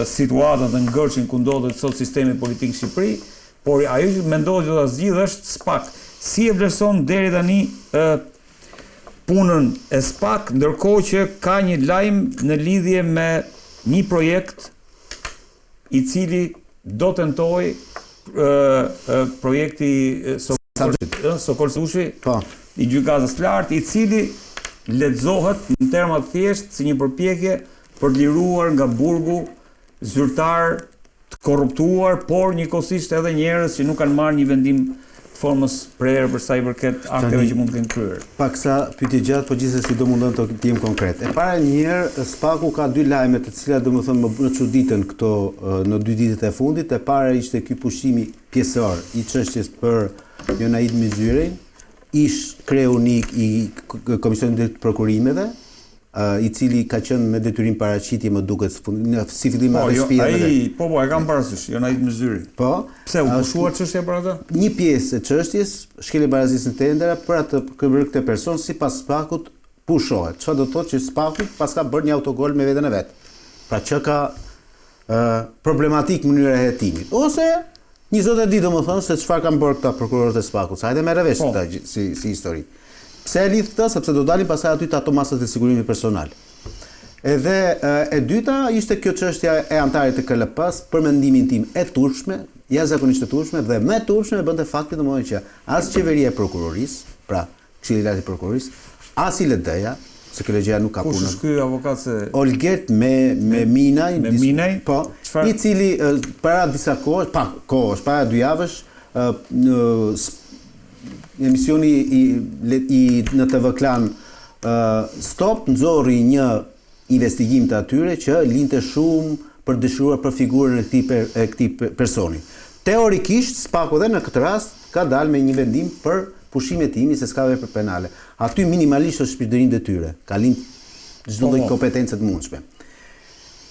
situatën dhe ngërçin ku ndodhet sot sistemi politik në Shqipëri, por ajo që mendohet që do ta zgjidhë është SPAK. Si e vlerëson deri tani ë punën e SPAK, ndërkohë që ka një lajm në lidhje me një projekt i cili do tentojë projekti Sokol Sadushi po. i gjykatës së lartë, i cili lexohet në terma të thjeshtë si një përpjekje për të liruar nga burgu zyrtarë të korruptuar, por njëkohësisht edhe njerëz që nuk kanë marrë një vendim të formës prerë për sa i përket akteve që mund të kenë kryer. Paksa pyetje gjatë, po gjithsesi do mundohem të të jem konkret. E para një herë, SPAK-u ka dy lajme të cilat domethënë më më çuditën këto në dy ditët e fundit. E para ishte ky pushimi pjesor i çështjes për Jonaid Myzyrin, ish kreu i Komisionit të Prokurimeve, i cili ka qenë me detyrim paraqitje më duket në si fillim po, jo, ai po po e kam parasysh Jonaid Myzyri. Po. Pse u pushua çështja për atë? Një pjesë e çështjes, shkelje barazisë në tendera për atë për këtë person sipas SPAK-ut pushohet. Çfarë do të thotë që SPAK-u paska bërë një autogol me veten e vet. Pra që ka ë problematik mënyra e hetimit. Ose Një zot e di domethënë se çfarë kanë bërë këta prokurorët e SPAK-ut, se hajde merre vesh po. këta si si histori. Pse e lidh këtë? Sepse do dalim pastaj aty te ato masat e sigurimit personal. Edhe e dyta ishte kjo çështja e anëtarit të KLP-s, për mendimin tim e turpshme, jashtëzakonisht e turpshme dhe më e turpshme e bënte fakti domethënë që as qeveria e prokurorisë, pra Këshilli i Lartë i Prokurorisë, as ILD-ja, se KLGJ-ja nuk ka punë. Kush është ky avokat se Olgert me me Minaj, me Minaj, po, i cili para disa kohësh, pak kohësh, para dy javësh, në emisioni i, i në TV Klan Stop nxorri një investigim të atyre që linte shumë për dëshiruar për figurën e këtij per, e këtij personi. Teorikisht SPAK-u dhe në këtë rast ka dalë me një vendim për pushim hetimi se s'ka vepër penale. Aty minimalisht është shpërdorim detyre, kalim çdo lloj po, po. kompetence të mundshme.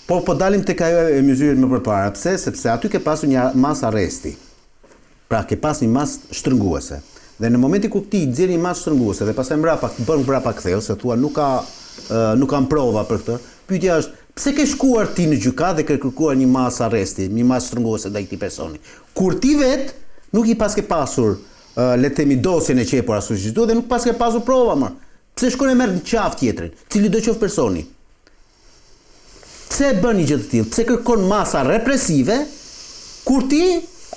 Po po dalim tek ajo e Myzyrit më përpara. Pse? Sepse aty ke pasur një masë arresti. Pra ke pas një masë shtrënguese. Dhe në momentin kur ti nxjerr një masë shtrënguese dhe pastaj mbrapa bën mbrapa ktheu se thua nuk ka nuk kam prova për këtë. Pyetja është, pse ke shkuar ti në gjykatë dhe ke kërkuar një masë arresti, një masë shtrënguese ndaj këtij personi? Kur ti vetë nuk i paske pasur le të themi dosjen e qepur ashtu siç duhet dhe nuk paske pasur prova më. Pse shkon e merr në qafë tjetrin, cilido qoftë personi? Pse e bën një gjë të tillë? Pse kërkon masa represive kur ti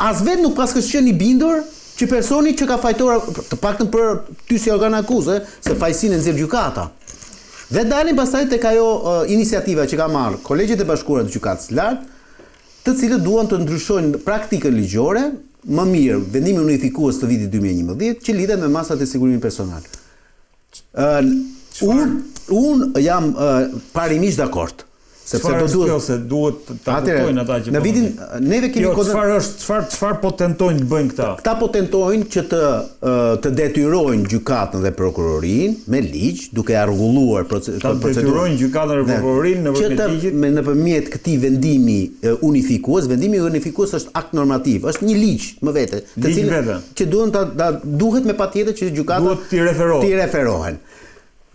as vetë nuk paskësh qenë i bindur që personi që ka fajtor, të paktën për ty si organ akuze, se fajësinë e nxjerr gjykata. Dhe dalim pastaj tek ajo uh, iniciativa që ka marrë Kolegjet e Bashkuara të Gjykatës së Lartë, të cilët duan të ndryshojnë praktikën ligjore, më mirë vendimin unifikues të vitit 2011 që lidhet me masat e sigurimit personal. Ë unë unë jam uh, parimisht dakord. Sepse do duhet kjo se duhet ta kuptojnë ata që në po vitin neve kemi jo, çfarë është çfarë çfarë po tentojnë të bëjnë këta? Këta po tentojnë që të të detyrojnë gjykatën dhe prokurorinë me ligj, duke e rregulluar procedurën. Ta detyrojnë gjykatën dhe prokurorinë nëpërmjet ligjit. Me nëpërmjet këtij vendimi unifikues, vendimi unifikues është akt normativ, është një ligj më vete, të cilin që duhet ta, ta duhet me patjetër që gjykata duhet t'i referohen. T'i referohen.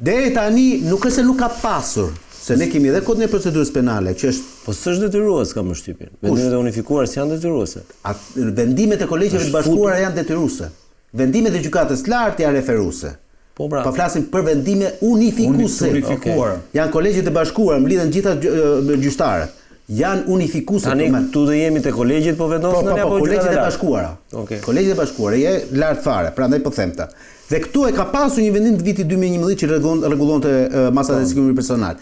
Deri tani nuk është se nuk ka pasur, se ne kemi edhe kodin e procedurës penale që është Po s'është detyrues kam përshtypjen. Vendimet e unifikuara s'janë detyruese. A, vendimet e kolegjeve të bashkuara janë detyruese. Vendimet e gjykatës së lartë janë referuese. Po pra. Po flasim për vendime unifikuese. Unifikuara. Okay. Janë kolegjet e bashkuara, mblidhen gjitha gjyqtarët. Janë unifikuese. Tani këtu do jemi te kolegjet po vendosin po, po, po, kolegjet e bashkuara. Okay. Kolegjet e bashkuara, je lart fare, prandaj po them këtë. Dhe këtu e ka pasur një vendim të vitit 2011 që rregullon rregullonte masat e po. sigurimit personal,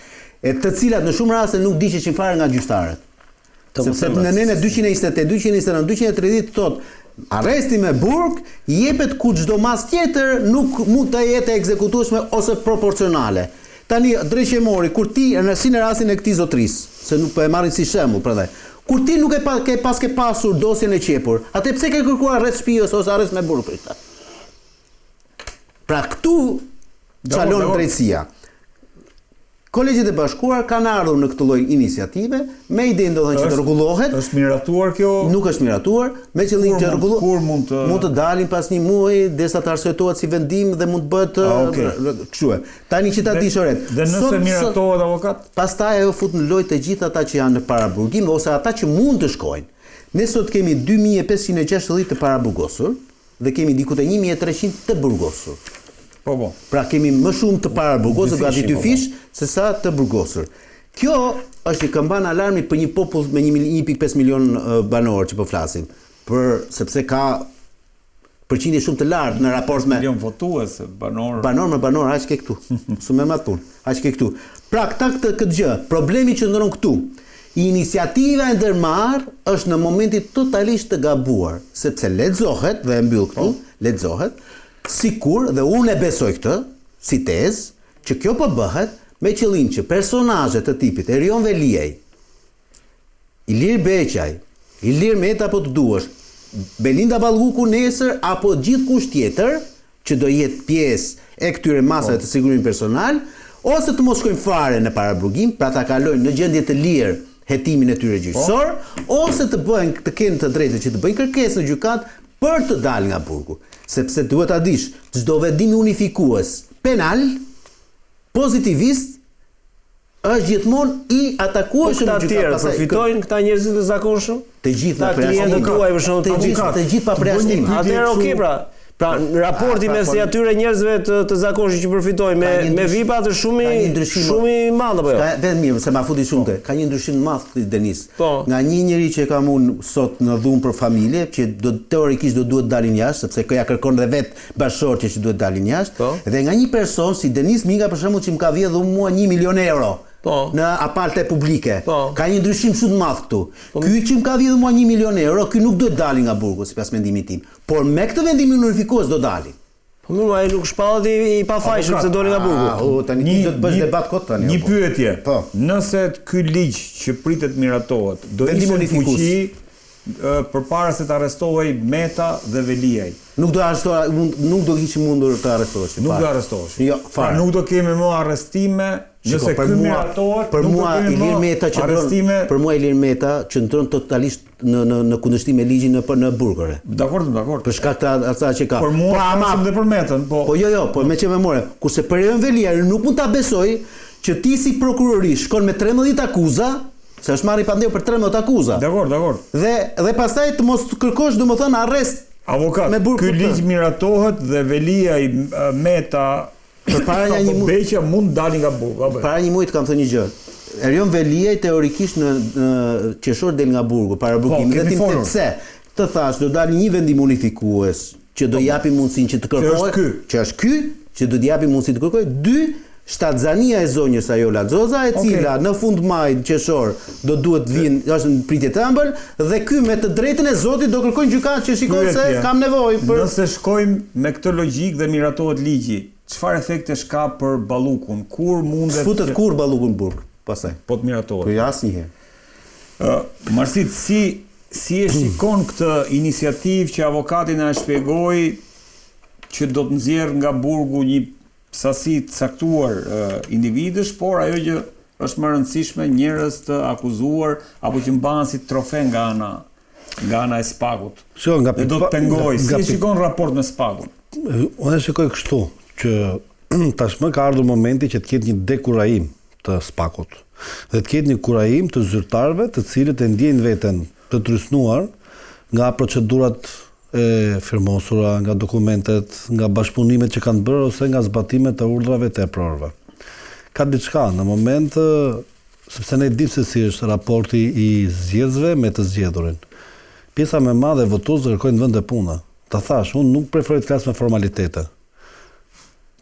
e të cilat në shumë raste nuk ndiqeshin fare nga gjyqtarët. Sepse në nenet 228, 229, 230 thotë arresti me burg jepet kur çdo masë tjetër nuk mund të jetë e ekzekutueshme ose proporcionale. Tani dreqi e mori kur ti në si në rastin e këtij zotërisë, se nuk po e marrin si shembull prandaj. Kur ti nuk e pa, ke paske pasur dosjen e qepur, atë pse ke kërkuar arrest shtëpie ose arrest me burg për këtë? Pra këtu çalon drejtësia. Kolegjet e Bashkuara kanë ardhur në këtë lloj iniciative me idenë do të thonë që të rregullohet. Është miratuar kjo? Nuk është miratuar, me qëllim të rregullohet. Kur mund të mund të dalin pas një muaji derisa të arsyetohet si vendim dhe mund të bëhet ah, okay. kështu e. Tani që ta dish Oret. Dhe nëse miratohet avokat? Pastaj ajo fut në lojë të gjithë ata që janë në paraburgim ose ata që mund të shkojnë. Ne sot kemi 2560 të paraburgosur, Dhe kemi diku te 1300 të burgosur. Po, po. Pra kemi më shumë të paraburgosur, gati dyfish, po, po. se sa të burgosur. Kjo është një këmbanë alarmi për një popull me 1.5 milion banorë që po flasim. Për sepse ka përqindje shumë të lartë në raport me milion votues, banorë. Banorë me banorë, aq ke këtu. S'u merr me atë punë. Aq ke këtu. Pra këta këtë këtë gjë, problemi qëndron këtu. Iniciativa e ndërmarrë është në momentin totalisht të gabuar, sepse lexohet, dhe e mbyll këtu, po. lexohet, sikur, dhe unë e besoj këtë, si tezë, që kjo po bëhet me qëllim që personazhe të tipit Erion Veliaj, Ilir Beqaj, Ilir Meta po të duash, Belinda Balluku nesër apo gjithkush tjetër që do jetë pjesë e këtyre masave po. të sigurimit personal, ose të mos shkojnë fare në paraburgim, pra ta kalojnë në gjendje të lirë hetimin e tyre gjyqësor, po. ose të bëjnë të kenë të drejtë që të bëjnë kërkesë në gjykatë për të dalë nga burgu. Sepse duhet ta dish, çdo vendim unifikues penal pozitivist Është gjithmonë i atakueshëm në gjykatë. Po këta tjerë përfitojnë këta njerëzit e zakonshëm? Të gjithë pa përjashtim. Klientët tuaj për shembull, të gjithë, të gjithë pa përjashtim. Atëherë okay pra. Pra raporti pra, mes po- atyre njerëzve të të zakonshëm që përfitojnë me me VIP-at është shumë i shumë i madh apo jo? Ka vetëm mirë, se ma futi shumë te. Ka një ndryshim të madh ti Denis. Po. Nga një njeri që e kam unë sot në dhunë për familje, që do teorikisht do duhet dalin jashtë, sepse kjo ja kërkon dhe vet bashkëshortja që duhet dalin jashtë, po. dhe nga një person si Denis Minga për shembull që më ka vjedhur mua 1 milion euro. Po. Në aparte publike. Po. Ka një ndryshim shumë të madh këtu. Po. Ky që më ka vjedhur mua 1 milion euro, ky nuk duhet dali nga burgu sipas mendimit tim. Por me këtë vendim unifikues do dali. Po mirë, ai nuk shpallet i, i pafajshëm se doli nga burgu. Ah, u, tani ti do të bësh debat kot tani. Një po. pyetje. Po. Nëse ky ligj që pritet miratohet, do ishte në fuqi përpara se të arrestohej Meta dhe Veliaj. Nuk do arrestohej, nuk do kishin mundur të arrestoheshin. Nuk do arrestoheshin. Jo, pra, fare. Pra nuk do kemi më arrestime, nëse ky miratohet, për mua Ilir Meta qëndron, për mua Ilir Meta qëndron totalisht në në në kundërshtim me ligjin në në burg. Dakord, dakord. Për shkak të asaj që ka. Për mua po, ama dhe për Metën, po. Po jo, jo, po meqë më more. Kurse për Erion Veliaj nuk mund ta besoj që ti si prokurori shkon me 13 akuza, Se është marrë i pandehur për 13 akuza. Dakord, dakord. Dhe dhe pastaj të mos kërkosh domethënë arrest Avokat, me burg. Ky ligj miratohet dhe Veliaj Meta përpara një muaji Beqja mund të dalin nga burgu, apo? Jo? Para një muaji të kam thënë një gjë. Erion Veliaj teorikisht në, në qershor del nga burgu, paraburgimi po, dhe ti më pse? Të thash do dalë një vendim unifikues që do po. japi mundësinë që të kërkojë, që është ky, që është ky, që do të japi mundësinë të kërkojë. Dy, shtatzania e zonjës Ajola Xoxa, e cila okay. në fund majit qershor do duhet të vinë, është në pritje të ëmbël dhe ky me të drejtën e Zotit do kërkojë në gjykatë që shikon se kam nevojë për Nëse shkojmë me këtë logjikë dhe miratohet ligji, çfarë efektesh ka për Ballukun? Kur mundet S'futet kurrë Balluku në burg. pastaj. Po të miratohet. Po jo asnjëherë. Ë, Marsit, si si e shikon këtë iniciativë që avokati na e shpjegoi që do të nxjerrë nga burgu një sasi të caktuar individësh, por ajo që është më e rëndësishme, njerëz të akuzuar apo që mbahen si trofe nga ana nga ana e SPAK-ut. Shiko, nga Dhe do të pengojë, si e shikon raport me SPAK-un? Unë e shikoj kështu, që tashmë ka ardhur momenti që të ketë një dekurajim të SPAK-ut dhe të ketë një kurajim të zyrtarëve të cilët e ndjejnë veten të trysnuar nga procedurat e firmosura, nga dokumentet, nga bashkëpunimet që kanë bërë ose nga zbatimet e urdhrave të eprorëve. Ka diçka në moment sepse ne dimë se si është raporti i zgjedhësve me të zgjedhurin. Pjesa më e madhe e votuesve kërkojnë vende pune. Ta thashë, unë nuk preferoj të flas me formalitete.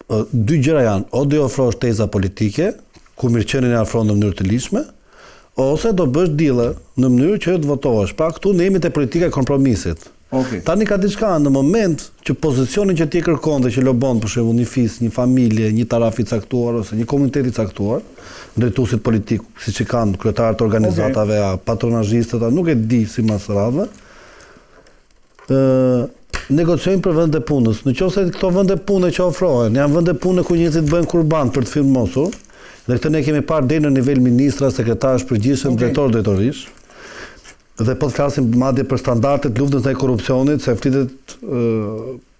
Dy gjëra janë, o do i ofrosh teza politike, ku mirëqenien e ofron në mënyrë të ligjshme, ose do bësh dille në mënyrë që të votohesh. Pra këtu ne jemi te politika e kompromisit. Okay. Tani ka diçka në moment që pozicionin që ti e kërkon dhe që lobon për shembull një fis, një familje, një taraf i caktuar ose një komunitet i caktuar, drejtuesit politikë, siç i kanë kryetarët e organizatave, okay. patronazhistët, a nuk e di simas radhëve, ë negociojnë për vende punës. Në qoftë se këto vende pune që ofrohen janë vende pune ku njerëzit bëhen kurban për të firmosur, dhe këtë ne kemi parë deri në nivel ministra, sekretarësh të përgjithshëm, okay. drejtor drejtorish. Dhe po të flasim madje për standardet e luftës ndaj korrupsionit, se flitet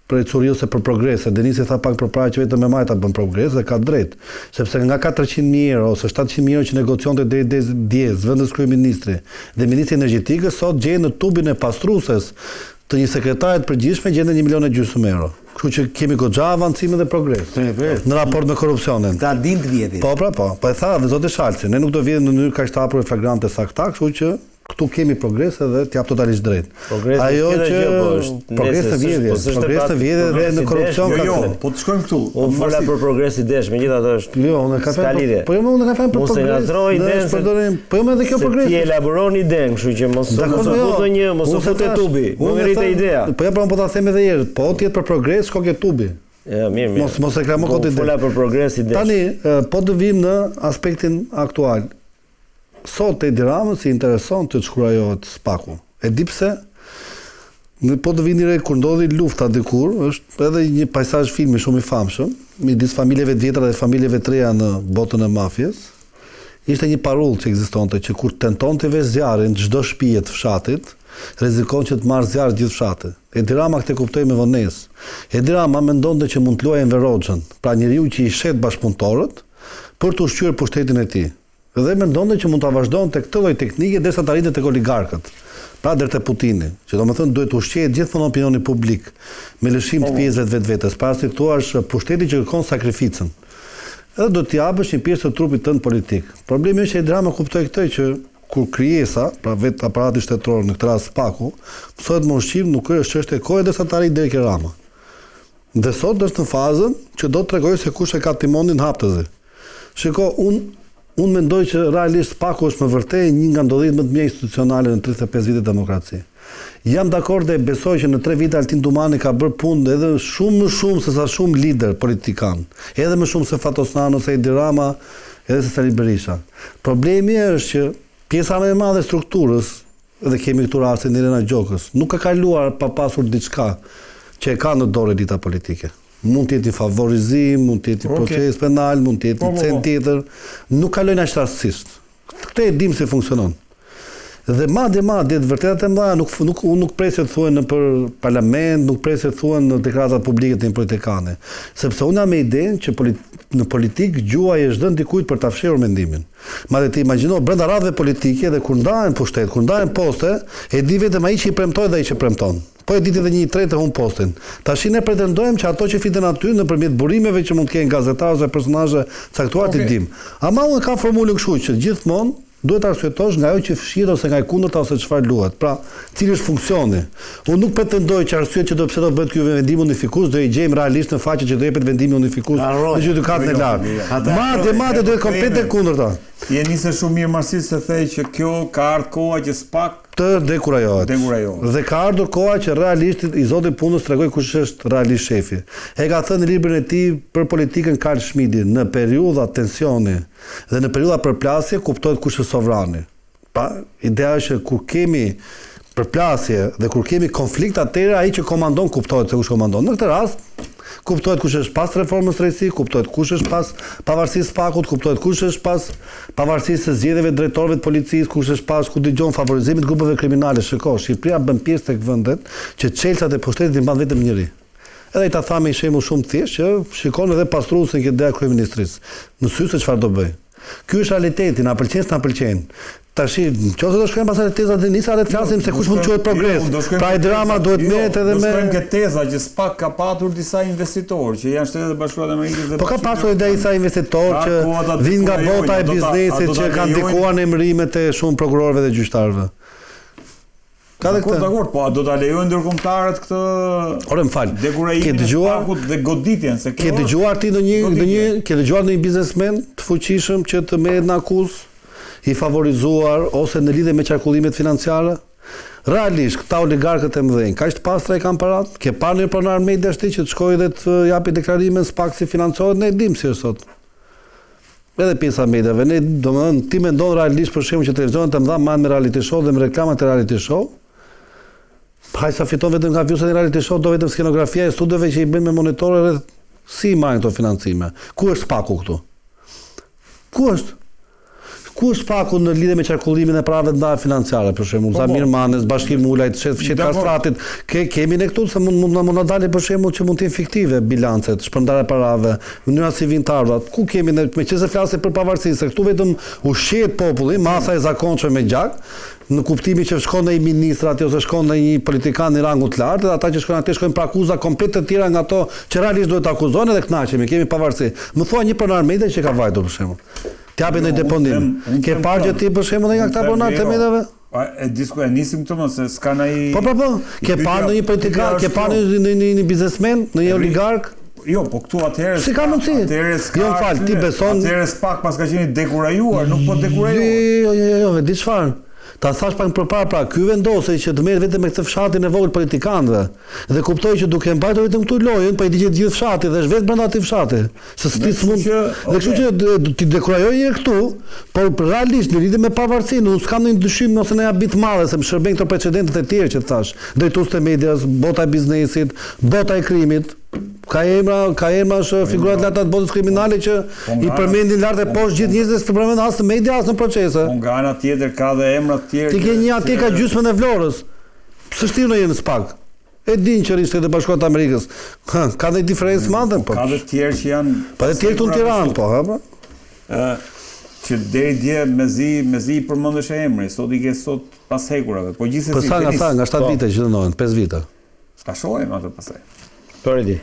për ecuri ose për progres. Denisi tha pak përpara që vetëm e majta bën progres dhe ka të drejtë, sepse nga 400.000 euro ose 700.000 euro që negocionte deri dje zëvendës kryeministri dhe ministri i energjetikës sot gjejnë në tubin e pastrueses të një sekretare të përgjithshme gjenden 1 milion e gjysmë euro. Kështu që kemi goxha avancime dhe progres në raport me korrupsionin. Këta dinë të vjedhin. Po pra po, po e tha dhe zoti Shalsi, ne nuk do vjedhim në mënyrë kaq të hapur e flagrante sa këta, kështu që Këtu kemi progres edhe të jap totalisht drejt. Progres Ajo që gjë, po është progres në vjedhje, po progres në vjedhje dhe në korrupsion jo, ka. Jo, po të shkojmë këtu. Unë fola për progres idesh, megjithatë është. Jo, unë kam thënë. Po, po jo, unë kam thënë për progres. Mos e ngatërro idenë se përdorim. Po jo, edhe kjo progres. Ti elaboron idenë, kështu që mos mos u fut në një, mos u fut te tubi. Më rri te ideja. Po ja, po po ta them edhe një herë, po të jetë për progres, shko ke tubi. Ja, mirë, mirë. Mos mos reklamo kot ide. Fola për progres idesh. Tani, po të vijmë në aspektin aktual. Sot Edi Ramës i intereson të çkurajohet SPAK-u. E di pse? Në po të vini re kur ndodhi lufta dikur, është edhe një pasazh filmi shumë i famshëm, midis familjeve të vjetra dhe familjeve të reja në botën e mafies. Ishte një parullë që ekzistonte që kur tenton t'i vesh zjarrin çdo shtëpie të fshatit, rrezikon që të marrë zjarr gjithë fshati. Edi Rama këtë e kuptoi me vonesë. Edi Rama mendonte që mund të luajë Enver Hoxhën, pra njeriu që i shet bashkëpunëtorët për të ushqyer pushtetin e tij. Dhe mendonte që mund ta vazhdonte këtë lloj teknike derisa të arrinte tek oligarkët, pra deri te Putini, që domethënë duhet të ushqehet gjithmonë opinioni publik me lëshim të pjesëve të vetvetes, pra si thua është pushteti që kërkon sakrificën. Edhe duhet t'i japësh një pjesë të trupit tënd politik. Problemi është që Edi Rama kuptoi këtë që kur krijesa, pra vetë aparati shtetëror, në këtë rast SPAK-u, mësohet me ushqim, nuk është çështje kohe derisa të arrijë deri ke Rama. Dhe sot është në fazën që do të tregojë se kush e ka timonin haptazi. Shiko, unë unë mendoj që realisht SPAK-u është me vërtetë një nga ndodhitë më të mira institucionale në 35 vite demokraci. Jam dakord dhe besoj që në 3 vite Altin Dumani ka bërë punë edhe shumë më shumë se sa shumë liderë politikanë, edhe më shumë se Fatos Nano, se Edi Rama, edhe se Sali Berisha. Problemi është që pjesa më e madhe e strukturës Dhe kemi këtu rastin e Irena Gjokës. Nuk ka kaluar pa pasur diçka që e ka në dorë elita politike. Mund të jetë një favorizim, mund të jetë një proces penal, mund të jetë një cent tjetër. Nuk kalojnë aq rastësisht. Këtë e dimë si funksionon. Dhe madje madje të vërtetat e mëdha nuk nuk unë nuk pres që të thuhen nëpër parlament, nuk pres që të thuhen në deklaratat publike të një politikani. Sepse unë jam me idenë që në politikë gjuha i është dhënë dikujt për ta fshehur mendimin. Madje ti imagjino brenda radhëve politike dhe kur ndahen pushtet, kur ndahen poste, e di vetëm ai që i premtoi dhe ai që premton. Po e diti dhe një i tretë e humb postin. Tashi ne pretendojmë që ato që fliten aty nëpërmjet burimeve që mund të kenë gazetarë ose personazhe të caktuar t'i dimë. Ama unë kam formulën kështu që gjithmonë duhet të arsyetosh nga ajo që fshihet ose nga e kundërta ose çfarë luhet. Pra, cili është funksioni? Unë nuk pretendoj që arsyet që do pse do bëhet ky vendim unifikues do i gjejmë realisht në faqet që do jepet vendimi unifikues në gjykatën e lartë. Madje, madje do jetë komplet e kundërta. Ti e nise shumë mirë Marsi se the që kjo ka ardhur koha që SPAK të dekurajohet. Dekurajohet. Dhe ka ardhur koha që realisht i zoti punës tregojë kush është realisht shefi. E ka thënë në librin e tij për politikën Karl Schmidi, në periudha tensioni dhe në periudha përplasje kuptohet kush është sovrani. Pra, ideja është që kur kemi përplasje dhe kur kemi konflikt, atëherë ai që komandon kuptohet se kush komandon. Në këtë rast, kuptohet kush është pas reformës drejtësi, kuptohet kush është pas pavarësisë SPAK-ut, kuptohet kush është pas pavarësisë së zgjedhjeve të drejtorëve të policisë, kush është pas ku dëgjon favorizimit të grupeve kriminale. Shiko, Shqipëria bën pjesë tek vendet që çelësat e pushtetit i mban vetëm njëri. Edhe ai ta tha me një shembull shumë të thjeshtë që shikon edhe pastruesin ke dera kryeministrisë në sy se çfarë do bëjë. Ky është realiteti, na pëlqen s'na pëlqen. Tashi, nëse do shkojmë pastaj te teza të Denisa, le të flasim se kush mund të quhet progres. Pra Edi Rama duhet jo, merret edhe me Do shkojmë ke teza që SPAK ka patur disa investitorë që janë Shtetet e Bashkuara të Amerikës dhe Po ka pasur edhe disa investitorë që vijnë nga bota e biznesit që kanë ndikuar në emërimet e shumë prokurorëve dhe gjyqtarëve. Ka dhe këtë. Dakord, po a do ta lejojnë ndërkombëtarët këtë? Ore, më fal. Ke dëgjuar dhe goditjen se kjo. Ke dëgjuar ti ndonjë ndonjë ke dëgjuar ndonjë biznesmen të fuqishëm që të merret në akuzë i favorizuar ose në lidhje me qarkullimet financiare? Realisht, këta oligarkët e mëdhenj, kaq të pastra i kanë parat? Ke parë ndonjë pronar mediash ti që të shkojë dhe të japi deklarime në SPAK si financohet? Ne e dimë si është sot. Edhe pjesa e mediave, ne, domethënë, ti mendon realisht për shembull që televizionet e mëdha mbahen me reality show dhe me reklamat e reality show? Aq sa fiton vetëm nga viewsat e reality show, do vetëm skenografia e studiove që i bëjnë me monitore rreth si i marrin këto financime? Ku është SPAK-u këtu? Ku është? Ku është SPAK-u në lidhje me qarkullimin e parave të mëdha financiare, për shembull, po, po. Zamir Manes, Bashkim Ulajt, Shefqet Kastratit, ke kemi ne këtu se mund mund na mund na dalin për shembull që mund të jenë fiktive bilancet, shpërndarja e parave, mënyra si vijnë të ardhurat. Ku kemi ne, meqenëse flasim për pavarësi, se këtu vetëm ushqehet populli, masa e zakonshme me gjak, në kuptimin që shkon ndonjë ministër atje ose shkon ndonjë politikan i rangut të lartë, edhe ata që shkojnë atje shkojnë për akuza komplet të tjera nga ato që realisht duhet të akuzohen edhe kënaqemi, kemi pavarësi. Më thua një pronar media që ka vajtur për shembull. Të japin ndonjë jo, deponim. Ke parë gjë ti për shembull nga këta pronarë të jo. mediave? Pa, e disku e nisim këtë më se s'ka nai Po po po, ke parë ndonjë politikan, ke parë ndonjë një biznesmen, ndonjë oligark? Jo, po këtu atëherë Si ka mundësi? Atëherë s'ka. Jo, fal, ti beson. Atëherë SPAK paska qenë i dekurajuar, nuk po dekurajohet. Jo, jo, jo, jo, e di çfarë? Ta thash pak më përpara, pra, ky vendosi që të merret vetëm me këtë fshatin e vogël politikanëve. Dhe kuptoi që duke mbajtur vetëm këtu lojën, po i digjet gjithë fshati dhe është vetë brenda atij fshati. Se ti s'mund që, dhe kështu që t'i dekurajoj një herë këtu, por realisht në lidhje me pavarësinë, unë s'kam ndonjë dyshim ose ndonjë habi të madhe se më shërbejnë këto precedentët e tjerë që të thash. Drejtuesit e medias, bota e biznesit, bota e krimit, ka emra, ka emra është po, figura të larta të botës kriminale që po, i përmendin lart e po, poshtë gjithë njerëzit s'të përmendin as në media as në procese. Po nga ana tjetër ka dhe emra të tjerë. Ti ke një atje ka gjysmën e Vlorës. Pse s'është ndonjë në SPAK? E din që rri në Shtetet e Bashkuara të Amerikës. Hë, ka ndonjë diferencë të madhe, po. Ka dhe të tjerë që janë Po dhe tjerë këtu në Tiranë, po, hë, po. Ë, që deri dje mezi mezi i përmendeshe emri, sot i ke sot pas hekurave. Po gjithsesi. Po sa nga sa, nga 7 po. vite që dënohen, 5 vite. Ta shohim atë pastaj. Po e di.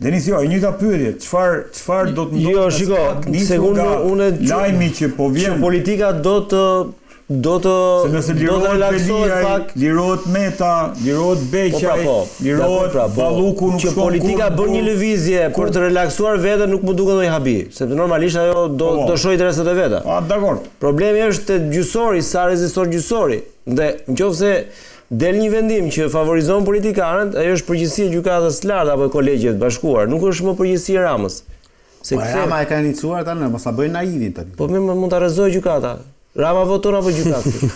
Denis, jo, e njëjta pyetje, çfarë çfarë do të ndodhë? Jo, shiko, sekundë unë lajmi që po vjen. Që politika do të do të se nëse lirohet Veliaj, pak, lirohet Meta, lirohet Beqaj, po, pra, po, lirohet pra, po, Balluku nuk shkon. Që politika bën një lëvizje për të relaksuar veten nuk më duket ndonjë habi, sepse normalisht ajo do po, po. do shohë interesat e veta. Po, dakord. Problemi është te gjyqësori, sa reziston gjyqësori. Dhe nëse Del një vendim që favorizon politikanët, ajo është përgjegjësi e Gjykatës së Lartë apo e Kolegjeve të Bashkuara, nuk është më përgjegjësi e Ramës. Se po Rama e ka iniciuar tani, mos ta bëjnë naivin tani. Po mirë, mund ta rrëzojë gjykata. Rama voton apo gjykatësit?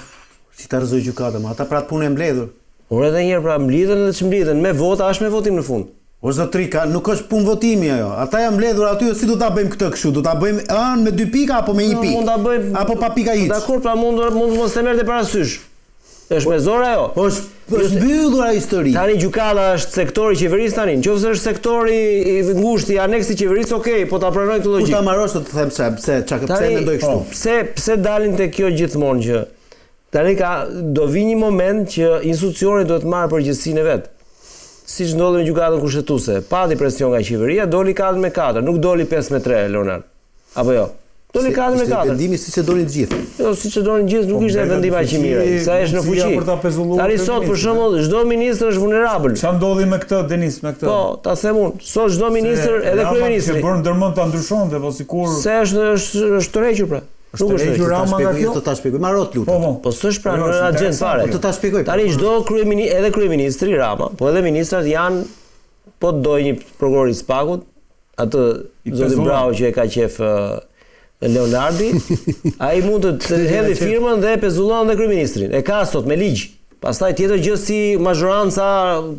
Si ta rrëzojë gjykata, ma ata prapë punë e mbledhur. Por edhe një herë pra mblidhen edhe çmblidhen me vota, është me votim në fund. O zotri, ka, nuk është punë votimi ajo. Ata janë mbledhur aty, si do ta bëjmë këtë kështu? Do ta bëjmë ën me dy pika apo me një pikë? Mund ta bëjmë apo pa pika hiç. Dakor, pra mund mund mos e merrte parasysh. Është me zor ajo. Po është është mbyllur ajo histori. Tani gjykata është sektori i qeverisë tani. Nëse është sektori i ngushtë i aneksit i qeverisë, okay, po ta pranoj këtë logjikë. Kur ta mbarosh do të them pse, pse çka pse mendoj kështu. Po, pse pse dalin te kjo gjithmonë që tani ka do vi një moment që institucioni duhet të marrë përgjegjësinë e vet. Siç ndodhi me gjykatën kushtetuese, pati presion nga qeveria, doli 4 me 4, nuk doli 5 me 3 Leonard. Apo jo? Doli 4 me 4. Vendimi siç e donin të gjithë. Jo, siç e donin të gjithë, nuk po, ishte vendim aq i mirë. Sa është në fuqi. Për ta pezulluar. Tani sot për shembull çdo ministër është vulnerabël. Çfarë ndodhi me këtë Denis, me këtë? Po, ta them unë. Sot çdo ministër, edhe kryeministri. Rama kishte bërë ndërmend ta ndryshonte, po sikur Se është është është tërhequr pra. Është tërhequr Rama nga kjo? Të ta shpjegoj, maro të lutem. Po, po. Po s'është pra Jo, në është agjendë fare. Po të ta shpjegoj. Tani çdo kryemini, edhe kryeministri Rama, po edhe ministrat janë po të dojë një prokuror i SPAK-ut, atë I zoti pezullon. Bravo që e ka qef ë, Leonardi, ai mund të të hedhë firmën dhe e pezullon dhe kryeministrin. E ka sot me ligj. Pastaj tjetër gjë si mazhoranca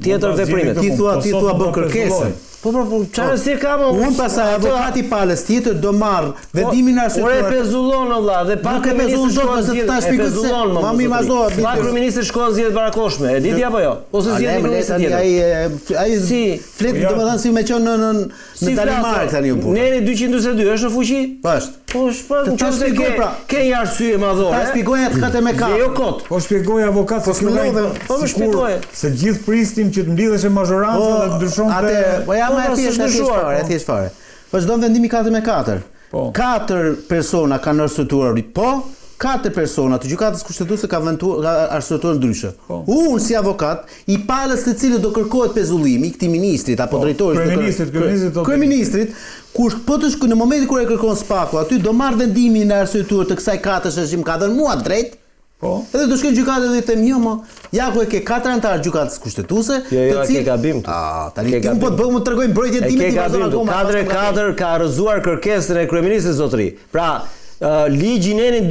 tjetër Mund ta veprimet. zgjidhi Ti thua, Po ti sot thua mund bën ta kërkesën. pezulloj. Po po po, çfarë si ka më? Unë pastaj avokati i palës tjetër do marr vendimin Ore e arsyetuar. pezullon o vlla dhe pa Nuk e pezullon kryeministri dot, shkon se zgjedhjet. ta E shpjegoj se- pezullon më. Mami, vazhdo, Pa bites. kryeministri shkon zgjedhjet parakoshme. E di ti apo jo? Ose A, zgjedhjet le, le, kryeministri tani tjetër. ai e, ai Si? flet Po ja. domethënë si me qenë në në në Si Danimarkë flas, tani u burr. Neni 242 është në fuqi? Po është. Po është pra, Të në ta qoftë se shpjegoj, ke pra. ke një arsye madhore. Ta shpjegoj atë katër me katër. Dhe jo kot. Po shpjegoj avokat se Po s'më kjo ka- lodhe, po më sikur shpjegoje. Se gjithë prisnim që të mblidheshe mazhoranca dhe të ndryshonte. Atë, po ja Po, më e pra, thjeshtë, s'është e thjeshtë ndryshuar, fare, e po. thjeshtë fare. Vazhdon vendimi 4 me 4. Po. Katër persona kanë arsyetuar po, katër persona të gjykatës kushtetuese kanë venduar ka arsyetuar ndryshe. Po. Unë si avokat i palës të cilët do kërkohet pezullimi i këtij ministrit apo Po, drejtorit të kër- kryeministrit, kryeministrit do të- kryeministrit, kur po të shkoj në momentin kur e kërkon Spaku, aty do marr vendimin e arsyetuar të kësaj katërshe që më ka dhënë mua drejt. Po. Edhe do shkoj në gjykatë dhe i them, jo mo, ja ku e ke katër antar gjykatës kushtetuese, Jo, jo, të e ke gabim këtu. Ah, tani Ke ti unë po të gabim. bëj, më tregoj mbrojtjen E time ke ti vazhdon gabim akoma. 4 e 4 ka rrëzuar kërkesën e kryeministrit zotëri. Pra, ë, ligji nenin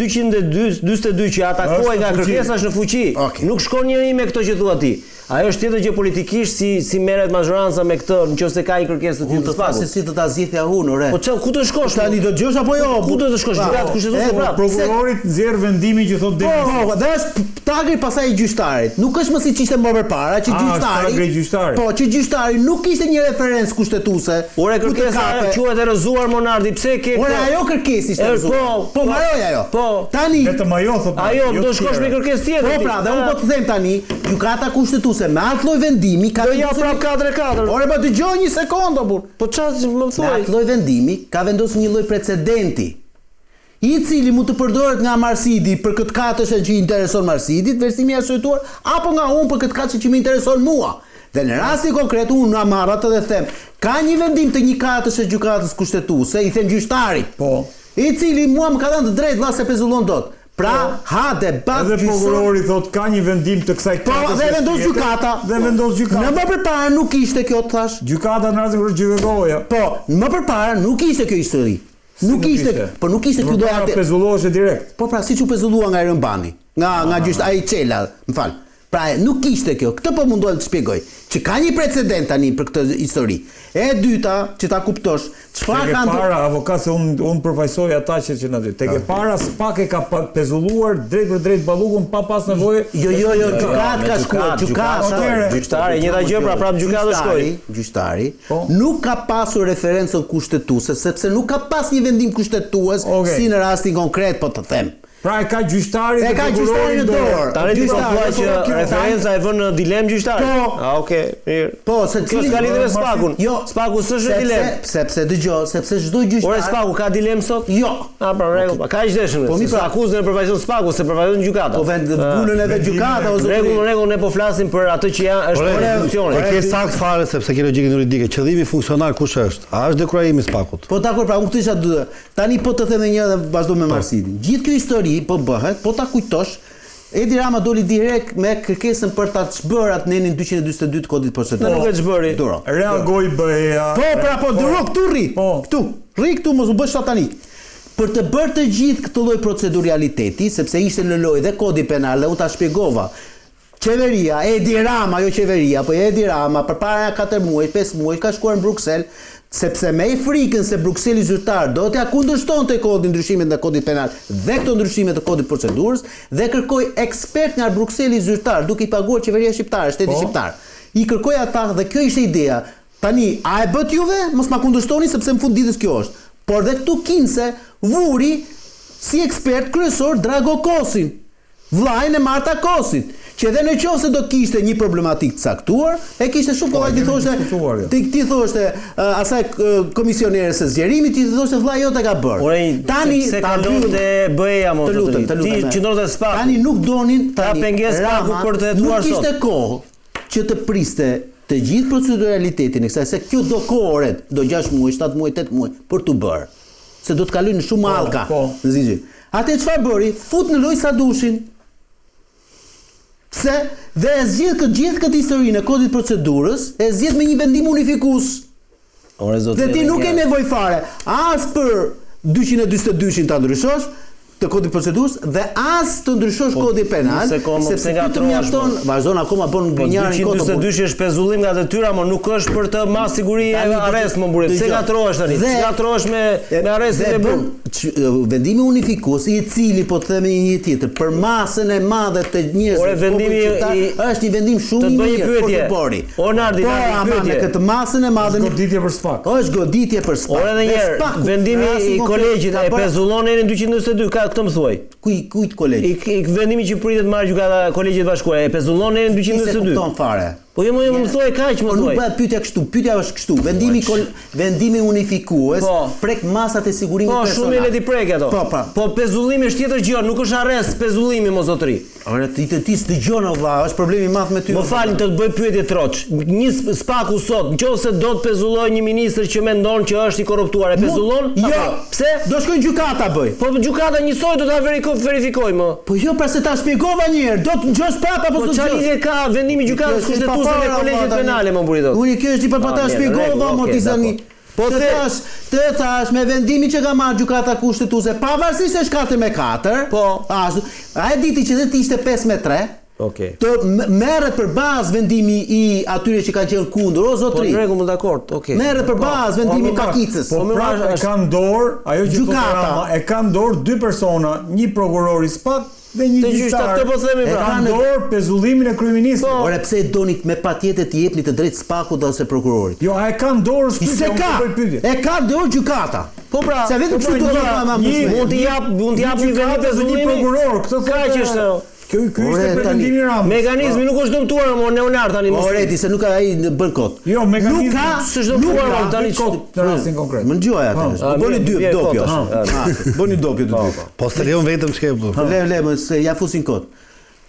242 që atakohej Është në nga fuqi. kërkesa është në fuqi. Okej. Nuk shkon njeri me këto që thua ti. Ajo është tjetër gjë politikisht si si merret mazhoranca me këtë, nëse ka një kërkesë të Unë tillë të të thashë se Spakut. si do ta zgjidhja unë, ore. Po çe ku të shkosh? Tani do dëgjosh apo jo? Ku do të shkosh? Pa, Gjykatë kushtetuese e, prapë. Prokurorit nxjerr vendimin që thotë Po, deri. po, dhe është tagri pasaj i gjyqtarit. Nuk është më siç ishte më përpara që Ah, është gjyqtari. tagri i gjyqtarit. Po, që gjyqtari nuk ishte një referencë kushtetuese. Ore ku të kërkesa kape. quhet e rrëzuar Monardi, pse ke Ore këtë? ajo kërkesë ishte E, rrëzuar. po, Po, mbaroi ajo. Po. Tani Vetëm ajo thotë. Ajo jo do të shkosh tjera. me kërkesë tjetër. Po ti. pra, dhe unë po të them tani, gjykata kushtetuese me atë lloj vendimi ka Do ja vendosur prap 4 e 4. Ore, po dëgjoj një sekondë, o burr. Po çfarë më Me thuaj? atë lloj vendimi ka vendosur një lloj precedenti, i cili mund të përdoret nga Marsidi për këtë katërshe që i intereson Marsidit, versimi i arsyetuar, apo nga unë për këtë katërshe që më intereson mua. Dhe në rastin konkret unë na marr atë dhe them, ka një vendim të një katërshe gjykatës kushtetuese, i them gjyqtarit. Po. I cili mua më ka dhënë të drejtë, vlla se pezullon dot. Pra, ha debat Edhe gjyqësor. prokurori thotë ka një vendim të kësaj Po, katërshe dhe vendos tjetër, gjykata. Dhe vendos gjykata. Në më përpara nuk ishte kjo të thash. Gjykata në rastin kur është GJK-ja. Po, më përpara nuk ishte kjo histori. Nuk ishte, po nuk ishte ky lloj akte. akte. Pezulloheshe direkt. Po pra, siç u pezullua nga Erion Bani, nga nga gjyqtar ai Çela, më fal. Pra nuk ishte kjo. Këtë po mundohem të shpjegoj, që ka një precedent tani për këtë histori. E dyta, që ta kuptosh, çfarë Tek e kanë para avokat se unë unë përfaqësoj ata që që na di. Tek e para Spak e ka pa- pezulluar drejt për drejt ballukun pa pas nevojë. Jo, jo, jo, gjykat me ka shkuar, gjykat, gjykat. Atëherë, Gjyqtari, e njëjta gjë, pra prap gjykata shkoi. Gjyqtari, gjyqtari Po. nuk ka pasur referencën kushtetuese sepse nuk ka pas një vendim kushtetues Okej. si në rastin konkret, po të them. Pra e ka gjyqtari E dhe ka prokurori gjyqtari në dorë. Tani ti po Gjyqtari, thua po, që kjo- referenca e vën në dilemë gjyqtarin. Po. Ah, okay, mirë. Po, se Kjo s'ka lidhje me Spakun. Jo. Spaku s'është në sepse- dilemë. Sepse dëgjoj, sepse çdo gjyqtar Ore Spaku ka dilemë sot? Jo. Ah, pra në rregull. Pa kaq deshëm. Po, mi pra- akuzën e përfaqëson Spaku, se përfaqëson gjykata. Po vend punën edhe vendimin gjykata e- o Në zotëri. rregull, në rregull, ne po flasim për atë që janë është Ore, për funksionin. E ke sakt fare sepse ke logjikën juridike. Qëllimi funksional kush është? A është dekurajimi i Spakut? Po dakor, pra unë këtë isha duhet. Tani po të them edhe një herë dhe vazhdo me Marsidin. Gjithë kjo histori po bëhet, po ta kujtosh, Edi Rama doli direkt me kërkesën për ta çbërë atë nenin 242 të kodit procedurës. Dhe nuk e çbëri. Duro. Reagoi BE-ja. Po, pra, po, duro këtu rri. Po. Këtu. Rri këtu, mos u bësh satanik. Për të bërë të gjithë këtë lloj proceduraliteti, sepse ishte në lojë dhe kodi penal dhe unë ta shpjegova. Qeveria, Edi Rama, jo qeveria, po Edi Rama përpara 4 muaj, 5 muaj ka shkuar në Bruksel sepse me i frikën se Brukseli zyrtar do t'ja kundërshtonte kodin ndryshimet në kodit penal dhe këto ndryshime të kodit procedurës dhe kërkoi ekspert nga Brukseli zyrtar duke i paguar qeveria shqiptare, shteti Po. shqiptar. I kërkoi ata dhe kjo ishte ideja. Tani, a e bët juve? Mos ma kundërshtoni sepse në fund ditës kjo është. Por dhe këtu kinse vuri si ekspert kryesor Drago Kosin, vllajin e Marta Kosit, që edhe në qoftë se do kishte një problematik të caktuar, e kishte shumë kollaj e ti kemi thoshte, diskutuar, jo. ti ti thoshte uh, asaj uh, komisionerës së zgjerimit, ti thoshte vllai jot e ka bërë. Ore, tani pse ta kalon mbyll- te BE-ja mo Të lutem, të lutem. Ti qëndron te Spaku. Tani nuk donin Ka tani pengesë Spaku Rama për të hetuar Nuk kishte sot. kohë që të priste të gjithë proceduralitetin e kësaj, se kjo do kohë ore, do 6 muaj, 7 muaj, 8 muaj për t'u bërë. Se do të kalojnë shumë hallka po. në zinxhir. Atë çfarë bëri? Fut në lojë Sadushin. Pse? Dhe e zgjidh këtë gjithë këtë historinë e kodit procedurës, e zgjidh me një vendim unifikues. Ore zotëri. Dhe ti nuk ke nevojë fare as për 242-shin ta ndryshosh të kodit procedurës dhe as të ndryshosh po, kodin penal, sepse ty të mjafton, vazhdon akoma bën po, gënjarin kot. 242 është pezullim nga detyra, mo nuk është për të masë sigurie arrest mo burri. Pse ngatrohesh tani? Pse ngatrohesh me me arrestin e burr? Vendimi unifikues i cili po të themi një tjetër për masën e madhe të njerëzve Ore vendimi i është një vendim shumë i mirë për të bëri. O Nardi, po, Nardi, pyetje. Me këtë masën e madhe është goditje për SPAK. Është goditje për SPAK. Ore edhe një herë, vendimi i kolegjit e pezullon nenin 242, ka këtë më thuaj. Kuj kujt kolegj? I, i vendimi që pritet marrë gjykata e kolegjit të bashkuar e pezullon nenin 242. Ti s'e kupton fare. Po jo, më jo, më thuaj kaq, më po thuaj. Nuk bëhet pyetja kështu, pyetja është kështu. Vendimi kol, vendimi unifikues po. prek masat e sigurimit po, personal. Po, shumë mirë t'i prek ato. Po, po. Po pezullimi është tjetër gjë, nuk është arrest pezullimi mo zotëri. Ore ti të ti s'dëgjon o vlla, është problemi i madh me ty. Më fal të të bëj pyetje troç. Një spaku sot, nëse do të pezullojë një ministër që mendon që është i korruptuar, e pezullon? Jo. Pse? Do shkoj në gjykatë ta bëj. Po gjykata njësoj do ta verifikoj më. Po jo, pra se ta shpjegova një herë, do të dëgjosh prapë apo po s'do të çfarë dëgjosh? lidhje ka vendimi i gjykatës kushtetuese me kolegjet penale mo burri thotë. Unë kjo është i pa ta shpjegova mo ti tani. Po të thash, të thash me vendimin që ka marrë gjykata kushtetuese, pavarësisht se është 4 me 4, po. Ashtu, a e diti që dhe të ishte 5 me 3? Okej. Të merret për bazë vendimi i atyre që kanë qenë kundër, o zotri. Po në rregull, më dakord, okej. Merret për po, bazë vendimi i po, pakicës. Po prapë e kanë dorë, ajo që thotë Rama, e kanë dorë dy persona, një prokuror i SPAK dhe një gjyqtar. Këtë po themi pra. Kanë dorë pezullimin e kryeministrit. Po. Ore pse doni me patjetër t'i jepni të drejtë SPAK-ut ose prokurorit? Jo, a e kanë dorë është pyetje, ka? E ka dorë gjykata. Po pra, se vetëm po kështu pra, do të më mund t'i jap, mund t'i jap një vendim pezullimi një prokuror, këtë thotë. Kaq është. Ky ky ishte pretendimi i Ramës. Mekanizmi nuk është dëmtuar mo Leonard tani. Ore ti se nuk ai bën kot. Jo, mekanizmi nuk ka, s'është dëmtuar mo tani kot në rastin konkret. Më dëgjoj atë. Po bëni dy dopjo. Bëni dopjo të dy. Po s'të lejon vetëm ç'ke po. Le le, se ja fusin kot.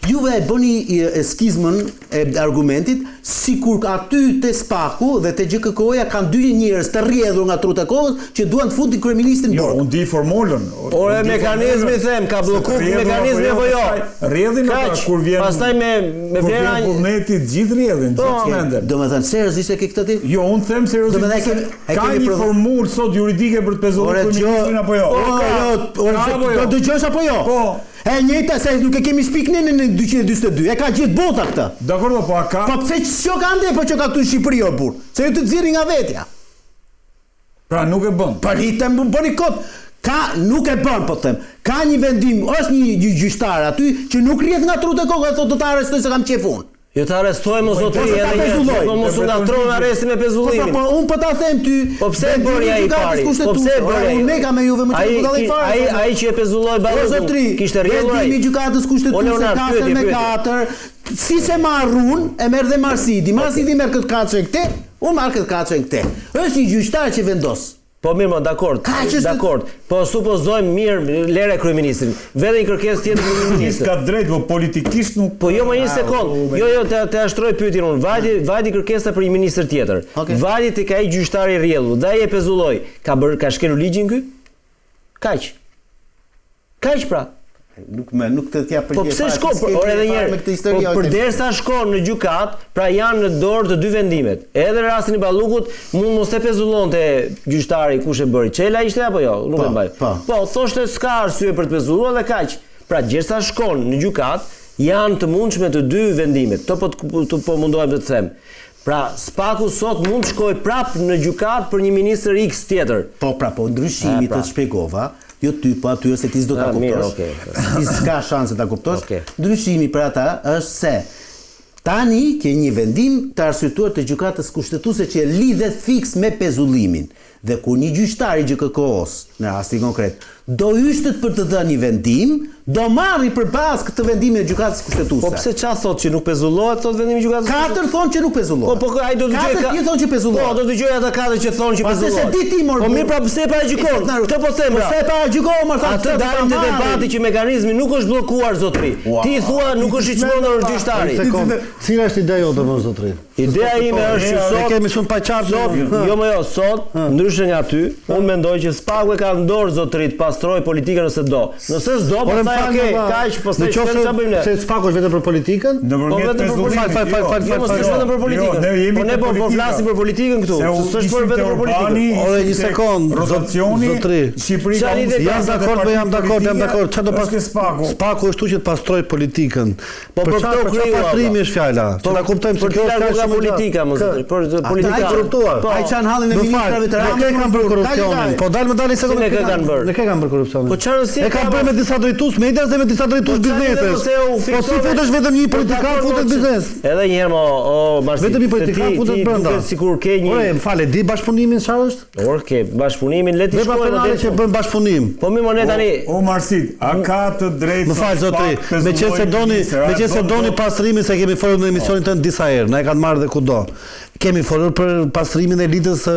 Juve e bëni e skizmën e argumentit sikur aty te Spaku dhe te GJKKO-ja kanë dy njerëz të rrjedhur nga trutë e kokës që duan të futin kryeministrin në jo, burg. Jo, unë di formulën. Ore mekanizmi them, ka bllokuar mekanizmi apo jo? Rrjedhin ata kur vjen. Pastaj me me vlera vullneti të gjithë rrjedhin, po, gjithë menden. Domethënë seriozisht e ke këtë ti? Jo, unë them seriozisht. Domethënë ka një formulë sot juridike për të pezulluar kryeministrin apo jo? Ore, jo, ore, do dëgjosh apo jo? Po. E njëjta se nuk e kemi shpik ne në 242, e ka gjithë bota këtë. Dakor, po a ka? Po pse ç'jo ka ande, po që ka këtu në Shqipëri o burr? Se ju të nxirrni nga vetja. Pra nuk e bën. Po hitem bëni kot. Ka nuk e bën, po them. Ka një vendim, është një, një gjyqtar aty që nuk rrjedh nga trutë e kokës, thotë do ta arrestoj se kam qejf unë. Jo të arrestoj mo zotëri po, edhe një Po mos u ngatro me arrestin me pezullimin. Po po, unë po ta them ty. Po pse e bëri ai i pari? Po pse e bëri? Unë me kam me juve më çfarë budallai fare. Ai ai që e pezulloi Ballukun. Zotëri, kishte rrjedhur ai. Vendimi i gjykatës kushtetuese 4 me 4. Si se marr unë, e merr dhe Marsidi. Marsidi merr këtë katër këte, unë marr këtë katër këte. Është një gjyqtar që vendos. Po mirë, mo, dakord. Dakord. Po supozojmë mirë lere kryeministrin. Vetëm një kërkesë tjetër për kryeministrin. Ka drejt, po politikisht nuk Po jo, më një sekond. Jo, jo, të të shtroj pyetjen unë. Vajti, vajti kërkesa për një ministër tjetër. Okay. Vajti tek ai gjyqtari i rrjedhur, dhe ai e pezulloi. Ka bër ka shkelur ligjin ky? Kaq. Kaq pra. Nuk më nuk të t'jap Po pse shko për ore edhe një herë. Po përderisa shkon në gjykat, pra janë në dorë të dy vendimet. Edhe në rastin e Ballukut mund mos e pezullonte gjyqtari kush e bëri. Çela ishte apo jo? Nuk po, e mbaj. Po. po thoshte s'ka arsye për të pezulluar dhe kaq. Pra gjersa shkon në gjykat, janë të mundshme të dy vendimet. Këto po të, të po mundohem të të them. Pra, Spaku sot mund të shkojë prap në gjykat për një ministër X tjetër. Po, pra, po, ndryshimi pra. të shpjegova, jo ty, po aty se ti s'do ta kuptosh. Okay. Ti s'ka shanse ta kuptosh. Okay. Ndryshimi për ata është se tani ke një vendim të arsyetuar të gjykatës kushtetuese që lidhet fiks me pezullimin. Dhe kur një gjyqtar i GJKKO-s, në rastin konkret, do yshtet për të dhënë një vendim, do marri për bazë këtë vendimin e gjykatës kushtetuese. Po pse ça thotë që nuk pezullohet thotë vendimi i gjykatës? Katër thonë që nuk pezullohet. Po po ai do të dëgjojë Katër tjerë thonë që pezullohet. Po do të dëgjojë ata katër që thonë që pezullohet. Po se di ti mor. Po mirë pra pse paragjykon? Këtë po them pra. Pse paragjykon mor thonë. Atë dalim te debati që mekanizmi nuk është bllokuar zotri. Ti thua nuk është i çmendur gjyqtari. Cila është ideja jote mor zotri? Ideja ime është që sot ne kemi shumë paqartë sot, jo më jo, sot, ndryshe. Ndryshe nga ty, unë mendoj që SPAK-u e ka në dorë zotëri të pastrojë politikën nëse do. Nëse s'do, pastaj okay, kaq, pastaj s'ka çfarë bëjmë ne. Se SPAK-u është vetëm për politikën? Po vetëm për politikën. Fal, fal, fal, fal, jo, fal. Jo, vetëm për politikën. Jo, ne jemi po ne po po flasim për politikën këtu. S'është për vetëm për politikën. Ore, një sekond, rotacioni, zotëri. Shqipëri ka Jam dakord, po jam dakord, jam dakord. Çfarë do pas SPAK-u? SPAK-u është që të pastrojë politikën. Po për çfarë këto për çfarë pastrimi është fjala? Që ta kuptojmë se kjo është nga politika, mos zotëri, për politika e korruptuar. Po. Ai çan hallin e ministrave të Ramës. Ne kanë bërë korrupsionin. Po dal më dal një sekondë. Ne kanë bërë. Ne kanë bërë korrupsionin. Po çfarë si? E kanë bërë me disa drejtues medias dhe me disa drejtues po biznesesh. Po si futesh vetëm një po politikan futet biznes. Edhe një herë mo, o Marsi. Vetëm një politikan futet brenda. Sikur ke një. Ore, më fal, e di bashkëpunimin çfarë është? Por ke bashkëpunimin le të shkojë në det që bën bashkëpunim. Po mi mo ne tani. O Marsit, a ka të drejtë? Më fal zotri, meqenëse doni, meqenëse doni pastrimin se kemi folur në emisionin tënd disa herë, na e kanë marrë dhe kudo. Kemi folur për pastrimin e elitës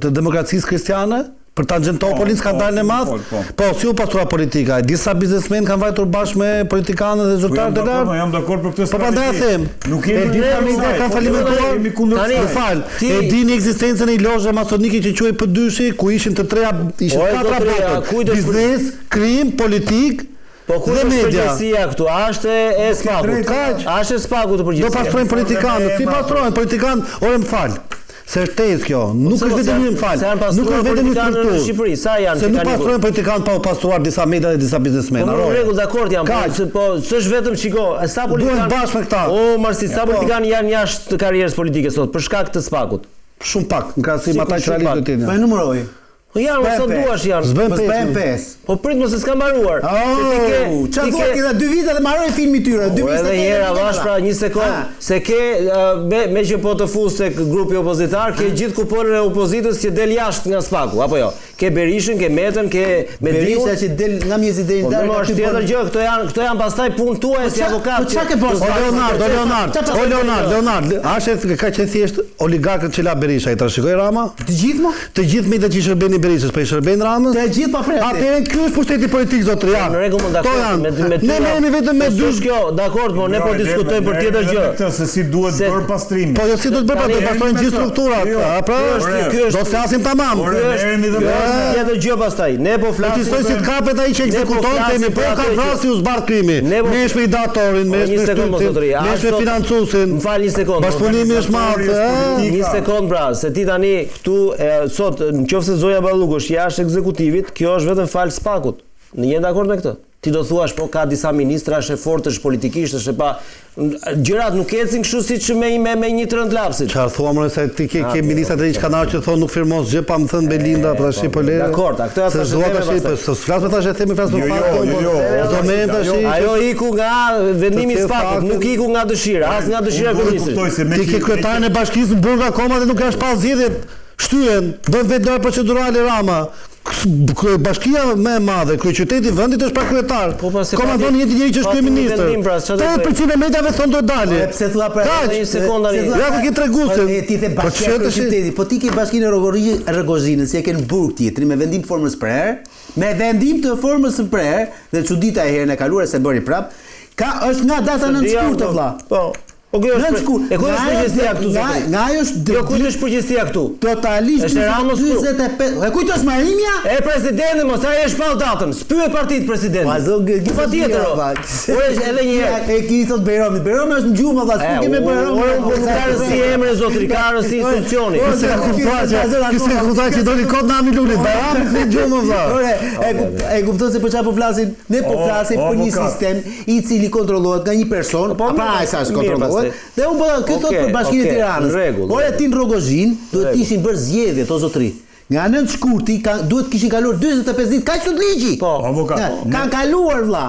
të demokracisë kristiane? Për Tangentopoli, po, skandalin e po, madh? Po, po, si u pastrua politika? Disa biznesmenë kanë vajtur bashkë me politikanët dhe zyrtarët e lartë. Po, jam dakord për këtë strategji. Po prandaj e them. Nuk jemi e disa media kanë falimentuar. Jemi kundër Tani, më fal, e dini ekzistencën e një lozhe masonike që quhej P2-shi, ku ishin të treja, ishin katra botët. Biznes, krim, politikë, Po ku është përgjegjësia këtu? A është e SPAK-ut? A është e SPAK-ut përgjegjësia? Do pastrojnë politikanët, si pastrohen politikanët? Ore më fal. Se është tezë kjo, nuk është vetëm një, më fal, nuk është vetëm një strukturë. Në Shqipëri, sa janë Se nuk pastrohen politikanë pa u pastruar disa media dhe disa biznesmenë. Po në rregull, dakord jam, po, se po s'është vetëm shiko, sa politikanë Duhen bashkë me këta. O Marsi, sa po. politikanë janë jashtë të karrierës politike sot për shkak të SPAK-ut? Shumë pak, në krahasim me ata që realisht do të jenë. Po e numëroj. Po janë, sa duash janë. S'bën pesë. pesë. Po prit mos se s'ka mbaruar. Se ti ke, çfarë thua ti dy vite dhe mbaroi filmi i tyre, 2028. Edhe një herë avash pra një sekond, se ke me me që po të fus tek grupi opozitar, ke gjithë kupolën e opozitës që del jashtë nga SPAK-u, apo jo? Ke Berishën, ke Metën, ke Mediun. Berisha që del nga mjezi deri në po, darkë. Po është tjetër gjë, këto janë këto janë pastaj punë tuaja si avokat. Po çka ke bërë? O Leonard, o Leonard, o Leonard, Leonard, a është kaq e thjeshtë oligarkët që la Berisha i trashëgoi Rama? Të gjithë mo? Të gjithë mediat që i shërbenin Berishës, po i shërbejnë Ramës? Të gjithë pa prerë. Atëherë ky është pushteti politik zotëri. Ja. Në rregull, dakord. Me me ty. Ne merremi vetëm me po dy. Kjo, dakord, po ne po diskutojmë për tjetër gjë. Këtë se si duhet bërë pastrimi. Po jo si duhet bërë, do pastrojnë gjithë strukturat. Jo, a pra është ky është. Do flasim tamam. Ky është tjetër gjë pastaj. Ne po flasim. Po si të kapet ai që ekzekuton themi, po ka vrasë u zbardh krimi. Ne është me ideatorin, ne është me shtypësin, ne është me financuesin. Më fal një sekondë. Bashkëpunimi është madh. Një sekondë pra, se ti tani Këtu e, sot në qoftë se zonja Balluku është jashtë ekzekutivit, kjo është vetëm falë SPAK-ut. Në jeni dakord me këtë? Ti do thuash po ka disa ministra është e fortë, është politikisht, është e pa gjërat nuk ecin kështu siç me me me një të rënë të lapsit. Çfarë thua more se ti ke ke ministra të rinj që kanë ardhur që thonë nuk firmos gjë pa më thënë Belinda, po tash po le. Dakord, a këto janë tash dua tash po s'flas me tash e themi flas me jo, fakt. Jo, jo, jo, do merrem tash. Ajo iku nga vendimi i SPAK-ut, nuk iku nga dëshira, as nga dëshira e kryeministrit. Ti ke kryetarin e bashkisë në burg akoma dhe nuk ka shpall zgjedhjet. Shtyhen, bën vetë lojë procedurale Rama. Bashkia më e madhe, kryeqyteti i vendit është pa kryetar. Po, pa, Komandon një njeri që është kryeministër. Pra, 80% e mediave thonë do dalë. Po pse thua për një sekondë tani? Ja ku ke treguesin. Po ti the po, bashkia e kryeqytetit, po ti ke bashkinë e Rrogozhinës, si e ke në burg tjetrin me vendim të formës prerë, me vendim të formës së prerë dhe çudita e herën e kaluar se bëri prap. Ka është nga data 9 shkurt vëlla. Po. Po kjo është e kujt është përgjegjësia këtu zotëri? Nga ajo është Jo kujt është përgjegjësia këtu? Totalisht është Ramës 45. E kujt është Marimja? E presidenti mos ai e shpall datën. S'pyet partitë presidenti. Po zo po patjetër. Po është edhe një herë. E ki thot Bejrami. Bejrami është në gjumë valla, s'ku kemi Bejrami. Ore po nuk ka rëndësi emri zotëri, ka rëndësi institucioni. Po se ka kuptuar që ky s'e ka kuptuar që doli kot nami Lulit. Bejrami në gjumë valla. Ore, e kupton se për çfarë po flasin? Ne po flasim për një sistem i cili kontrollohet nga një person, po, pa ai sa kontrollohet. Dhe unë po ky thotë për Bashkinë e Tiranës. Ore ti në Rrogozhinë duhet të ishin bërë zgjedhjet o zotëri. Nga 9 shkurti ka, duhet të kishin kaluar 45 ditë, kaq thotë ligji. Po, avokat. Kanë kaluar vlla.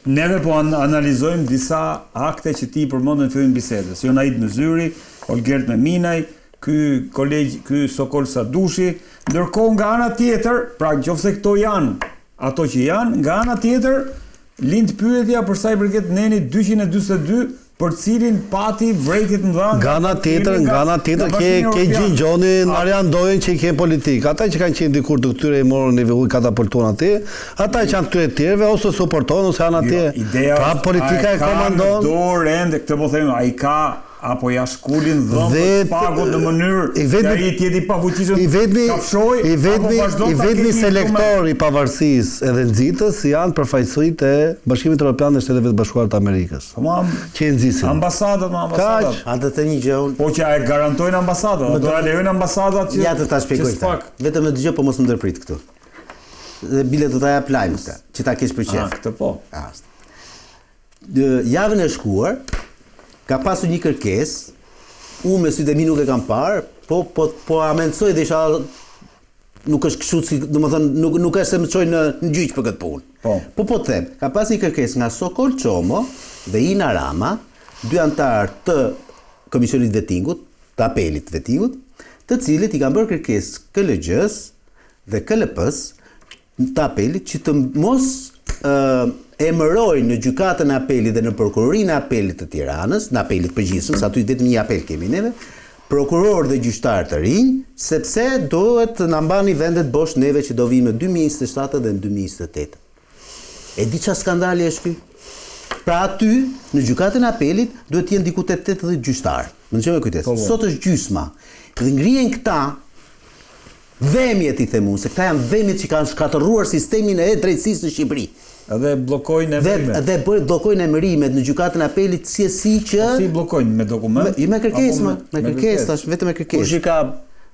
Neve po an analizojmë disa akte që ti i përmendën në fillim bisedës. Jonaid Myzyri, Olgert Meminaj, ky kolegj, ky Sokol Sadushi, ndërkohë nga ana tjetër, pra nëse këto janë ato që janë, nga ana tjetër Lind pyetja për sa i përket nenit 242, për cilin pati vërejtje të mëdha nga ana tjetër, nga ana tjetër ke ke Gjin Gjonin, Arjan Ndojën që i ke politik. Ata që kanë qenë dikur të këtyre i morën i i katapultuan atje, ata që janë këtyre të tjerëve ose suporton ose janë atje. Jo, ideja pra politika e komandon. Ka në dorë ende, këtë po them, ai ka. Apo ja shkulin dhëmbët SPAK-ut në mënyrë që ai të jetë i pafuqishëm i vetmi, i vetmi, i vetmi selektor i pavarësisë edhe nxitës janë përfaqësuesit e Bashkimit Evropian dhe Shteteve të Bashkuara të Amerikës. Po ma që e nxisin. Ambasadat, ma ambasadat. A do të një gjë unë? Po që a e garantojnë ambasadat, a do ta lejojnë ambasadat që Ja të ta shpjegoj këtë. Vetëm e dëgjoj po mos më ndërprit këtu. Dhe bile do ta jap lajm këtë, që ta kesh për qejf. Ah, këtë po. Ah. Javën e shkuar ka pasur një kërkesë, unë me sytë e mi nuk e kam parë, po po po hamendësoj dhe isha nuk është kështu si, domethënë nuk nuk është se më çojnë në, në gjyq për këtë punë. Po. Po po them, ka pas një kërkesë nga Sokol Çomo dhe Ina Rama, dy anëtarë të Komisionit të Vetingut, të apelit të Vetingut, të cilët i kanë bërë kërkesë KLGJ-së dhe KLP-së të apelit që të mos emërojnë në gjykatën e apelit dhe në prokurorinë e apelit të Tiranës, në apelit të përgjithshëm, se aty vetëm një apel kemi neve, prokurorë dhe gjyqtarë të rinj, sepse duhet të na mbani vendet bosh neve që do vijmë në 2027 dhe në 2028. E di ça skandali është ky? Pra aty, në gjykatën e apelit, duhet të jenë diku te 80 gjyqtarë. Më dëgjoni me kujdes. Po, po. Sot është gjysma. Dhe ngrihen këta Vemjet i them unë, se këta janë vemjet që kanë shkatërruar sistemin e drejtësisë në Shqipëri. Dhe bllokojnë emërimet. Dhe dhe bllokojnë emërimet në gjykatën e apelit si e si që po si bllokojnë me dokument? Me, me kërkesë, me, me kërkesë, tash vetëm me kërkesë. Kush i ka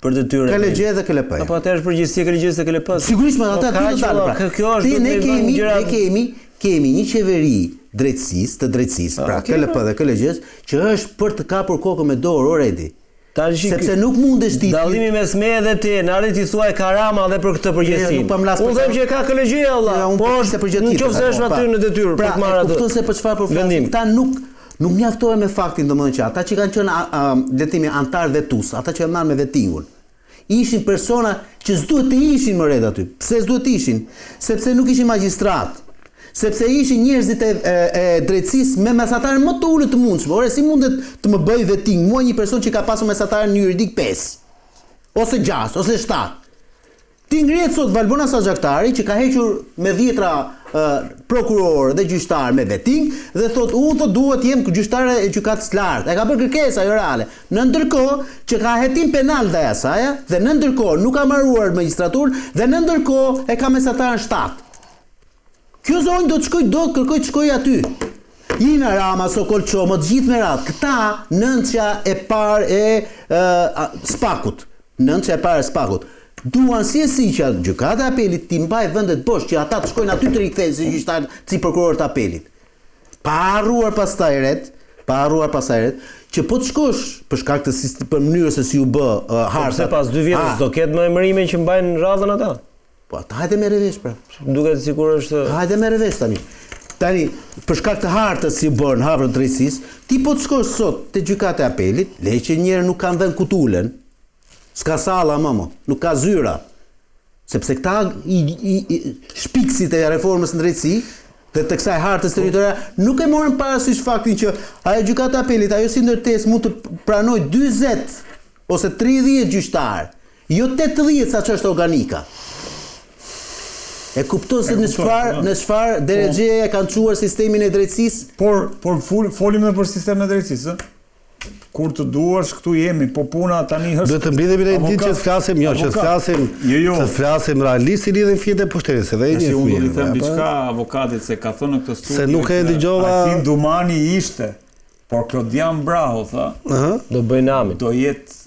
për detyrë? KLGJ dhe KLP. Po atëherë është përgjegjësi e KLGJ-së dhe KLP-së. Sigurisht, më ata po, dy do dalë pra. Kjo është Ti ne kemi, ne kemi kemi një qeveri drejtësisë, të drejtësisë, pra KLP dhe KLGJ, që është për të kapur kokën me dorë already. Tashi Sepse nuk mundesh ti. Dallimi mes meje dhe teje, në arrit ti thua e ka Rama dhe për këtë përgjegjësinë. Nuk po flas për. Unë them që e ka KLGJ-ja vëlla. Po është për gjë tjetër. Në qoftë se është aty në detyrë pra, për të marrë atë. Kupton se për çfarë po flasim. Këta nuk nuk mjaftohen me faktin domethënë që ata që kanë qenë le të themi anëtarë vetues, ata që janë marrë me vetingun. Ishin persona që s'duhet të ishin më red aty. Pse s'duhet të ishin? Sepse nuk ishin magjistratë. Sepse ishin njerëzit e, e, e drejtësisë me mesataren më të ulët të mundshme. Ore, si mundet të më bëjë veting mua një person që ka pasur mesataren në juridik 5 ose 6 ose 7. Ti ngrihet sot Valbona Saxhaktari që ka hequr me dhjetra prokurorë dhe gjyqtarë me veting dhe thotë unë thotë duhet të jem gjyqtare e gjykatës së lartë. E ka bërë kërkesë ajo reale. Në ndërkohë që ka hetim penal ndaj asaj dhe në ndërkohë nuk ka mbaruar magjistraturë dhe në ndërkohë e ka mesataren 7. Kjo zonjë do të shkojë do të kërkojë të shkojë aty. Ina Rama, Sokol Çomo, të gjithë me radhë. Këta nënçja e parë e, e SPAK-ut. Nënçja e parë e SPAK-ut. Duan si e si që gjykata e apelit t'i mbajë vendet bosh që ata të shkojnë aty të rikthehen si gjyqtarë, si prokurorë të apelit. Pa harruar pastaj ret, pa harruar pastaj ret, që po të shkosh për shkak të si, për mënyrës se si u bë uh, po harta. Pse pas dy vjetësh do ketë më emërime që mbajnë radhën ata? Po ata hajde merre vesh pra. Duket sikur është Hajde merre vesh tani. Tani, për shkak të hartës si u bën, hartës drejtësisë, ti po të shkosh sot te gjykata e apelit, le që njerëz nuk kanë vend ku t'ulen. S'ka salla më mo, nuk ka zyra. Sepse këta i, i, i shpikësit e reformës në drejtësi dhe të kësaj hartës territoriale nuk e morën parasysh faktin që ajo gjykata e apelit, ajo si ndërtesë mund të pranojë 40 ose 30 gjyqtarë. Jo 80 sa ç'është organika. E kupton se në çfarë po. në çfarë derexheje e kanë çuar sistemin e drejtësisë? Por por fol, folim edhe për sistemin e drejtësisë, ë? Kur të duash këtu jemi, po puna tani është. Duhet të mblidhemi në një ditë që të flasim, jo, që të flasim, jo, jo. të flasim realisht si lidhen fijet e pushtetit, se dhe një fëmijë. Unë do t'i them diçka avokatit se ka thënë në këtë studio. Se nuk e dëgjova. Altin Dumani ishte, por Klodian Braho tha. Ëh, do bëj namin. Do jetë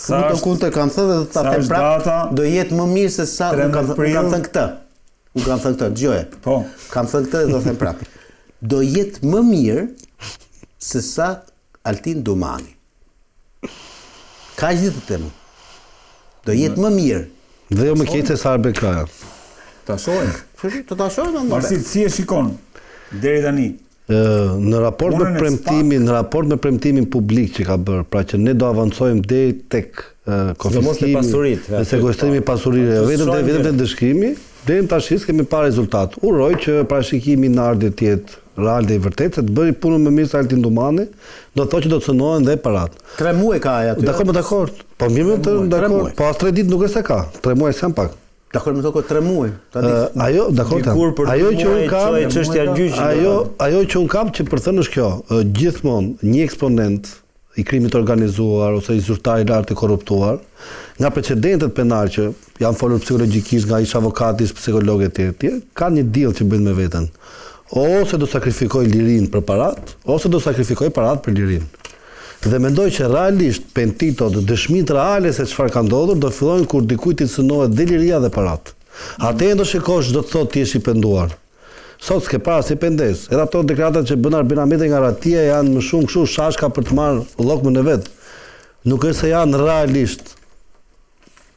Sa është unë të kam thënë dhe do ta them prapë, do jetë më mirë se sa unë kam unë kam thënë këtë. Unë kam thënë këtë, dëgjoje. Po. Kam thënë këtë dhe do them prapë. Do jetë më mirë se sa Altin Dumani. Kaq di të them. Do jetë më mirë. Dhe jo më keq se sa Arben Kraja. Ta shohim. Do ta shohim më. Marsi, si e shikon deri tani? Në raport me premtimin, në raport me premtimin publik që ka bërë, pra që ne do avancojmë deri tek konfiskimi, dhe sekuestrimi i pasurive, vetëm te vetëm te ndëshkimi, deri më tash s'kemi parë rezultat. Uroj që parashikimi i Nardit të jetë real dhe i vërtetë, se të bëri punën më mirë se Altin Dumani, do të thotë që do të cënohen dhe paratë. Tre muaj ka ai aty. Dakord, më dakord. Po mirë më të dakord. Po as tre ditë nuk është se ka. Tre muaj s'janë pak. Dakord më toko 3 muaj. Ta di. Ajo, dakord. Dikur për ajo që unë kam, çështja gjyq. Ajo, ajo që unë kam që për thënë është kjo, gjithmonë një eksponent. i krimit të organizuar ose i zyrtar i lartë i korruptuar, nga precedentët penalë që janë folur psikologjikisht nga ish avokati, ish psikologë etj etj, kanë një deal që bëjnë me veten. Ose do sakrifikoj lirinë për paratë, ose do sakrifikoj paratë për lirinë. Dhe mendoj që realisht pentitot, dëshmitë reale se çfarë ka ndodhur do fillojnë kur dikujt t'i cënohet dhe liria dhe paratë. Atëherë do shikosh ç'do të thotë të jesh i penduar. Sot s'ke parë asnjë pendesë. Edhe ato deklaratat që bën Arben Ahmetaj nga arratia janë më shumë kështu shashka për të marrë llokmën e vet. Nuk është se janë realisht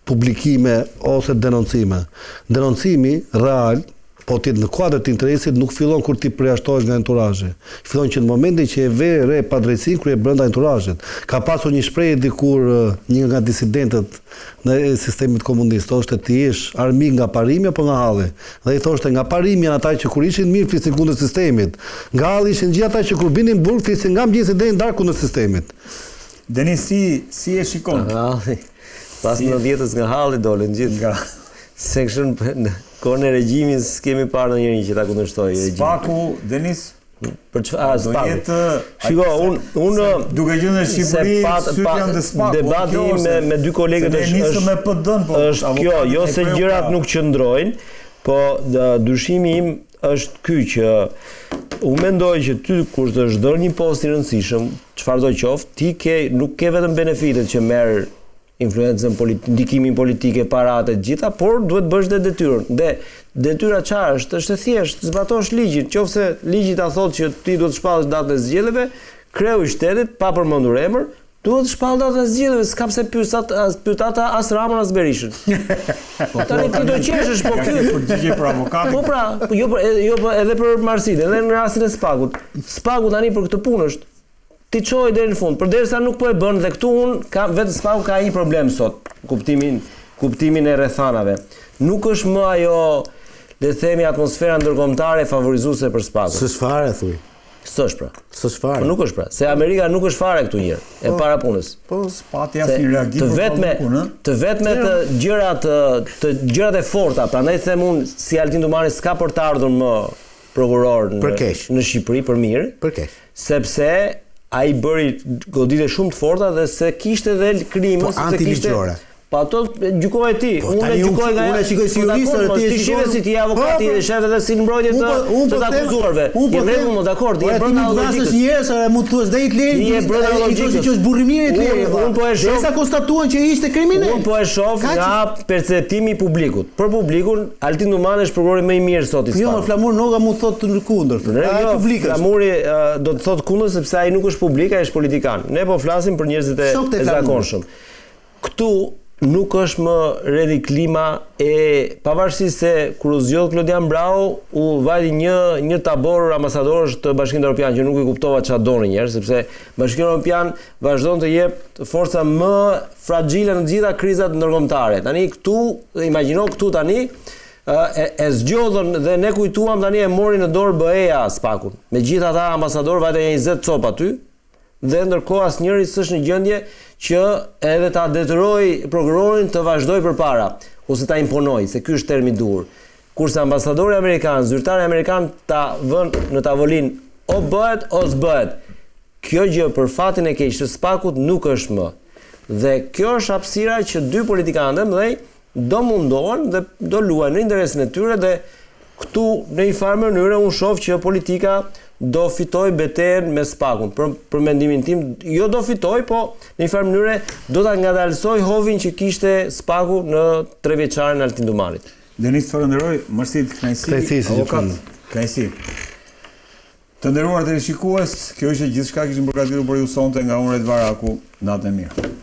publikime ose denoncime. Denoncimi real, po të jetë në kuadër të interesit, nuk fillon kur ti përjashtohesh nga enturazhi. Fillon që në momentin që e ve re padrejtësinë kur je brenda enturazhit. Ka pasur një shprehje dikur një nga disidentët në sistemit komunist, thoshte ti jesh armik nga parimi apo nga halli? Dhe ai thoshte nga parimi janë ata që kur ishin mirë flisnin kundër sistemit. Nga halli ishin gjithë ata që kur binin në burg flisnin nga mëngjesi deri në darkë kundër sistemit. Denis si si e shikon? Nga halli. Pas si... 90-ës nga halli dolën gjithë. Nga se kështu në kohën e regjimit s'kemi parë ndonjëri që ta kundërshtojë regjimin. Spaku, Denis, Për çfarë? Do jetë Shiko, un un duke qenë në Shqipëri, sytë janë te Spaku. Debati me me dy kolegët është është me PD-n, po është kjo, jo se gjërat nuk qëndrojnë, po dyshimi im është ky që unë mendoj që ty kur të është dhënë një post i rëndësishëm, çfarëdo qoftë, ti ke nuk ke vetëm benefitet që merr influencën politi ndikimin politik e paratë e të gjitha, por duhet të bësh dhe detyrën. Dhe detyra çfarë është? Është e thjeshtë, zbatosh ligjin. Qoftë se ligji ta thotë që ti duhet të shpallësh datën e zgjedhjeve, kreu i shtetit pa përmendur emër, duhet të shpallë datën e zgjedhjeve, s'ka pse pyes atë as pyet ata as Ramën as Berishën. Po tani ti do qeshësh, po ky përgjigje për avokatin. Po pra, jo për jo po edhe për Marsidin, edhe në rastin e Spakut. Spaku tani për këtë punë është T'i çojë deri në fund, përderisa nuk po e bën dhe këtu unë kam vetë Spaku ka një problem sot, kuptimin kuptimin e rrethanave. Nuk është më ajo le të themi atmosfera ndërkombëtare favorizuese për Spakun. S'është fare thuj. S'është pra. S'është fare. Po nuk është pra, se Amerika nuk është fare këtu njëherë, e po, para punës. Po, s'pati asnjë reagim të vetme, të vetme të gjërat të, të gjërat e forta, prandaj them unë si Altin Dumani s'ka për të ardhur më prokuror në në Shqipëri për mirë. Për keq. Sepse ai bëri goditje shumë të forta dhe se kishte dhe krime, po, sepse kishte Po ato gjykoje ti, po, unë e gjykoj nga unë e shikoj si po, jurist, po, ti e shikon si ti avokat, po, ti e sheh edhe si në mbrojtje të po, të të akuzuarve. Unë po them, unë dakord, je brenda logjikës. Ti njerëz, ore mund të thuash dhe Hitleri, ti je brenda logjikës. Që është burrë i mirë Hitleri. Unë po e shoh. Derisa konstatuan që ishte kriminel. Unë po e shoh nga perceptimi i publikut. Për publikun, Altin Dumani është prokurori më i mirë sot i Jo, Flamur Noka mund të thotë të kundërt. Ai jo, publik është. Flamuri do të thotë kundër sepse ai nuk është publik, ai është politikan. Ne po flasim për njerëzit e, e zakonshëm. Këtu nuk është më redi klima e pavarësisht se kur u zgjodh Klodian Braho u vajti një një tabor ambasadorësh të Bashkimit Evropian që nuk e kuptova çfarë donin njerëz sepse Bashkimi Evropian vazhdon të jetë forca më fragjile në të gjitha krizat ndërkombëtare. Tani këtu, imagjino këtu tani e, e zgjodhën dhe ne kujtuam tani e mori në dorë BE-ja Spakun. Me gjithë ata ambasadorë vajta një 20 copë aty dhe ndërkohë asnjëri s'është në gjendje që edhe ta detyrojë prokurorin të vazhdojë përpara ose ta imponojë, se ky është termi i duhur. Kurse ambasadori amerikan, zyrtari amerikan ta vën në tavolinë o bëhet o s'bëhet. Kjo gjë për fatin e keq të Spakut nuk është më. Dhe kjo është hapësira që dy politikanët e mëdhenj do mundohen dhe do luajnë në interesin e tyre dhe këtu në një farë mënyre unë shoh që politika do fitojë betejën me Spakun. Për për mendimin tim, jo do fitojë, po në një farë mënyre do ta ngadalësojë hovin që kishte Spaku në trevjeçarin e Altin Dumanit. Denis, të falënderoj, Marsid, kënaqësi, kënaqësi, avokat, kënaqësi. Të nderuar teleshikues, kjo ishte gjithçka kishim përgatitur për ju sonte nga unë Red Varaku. Natën e mirë.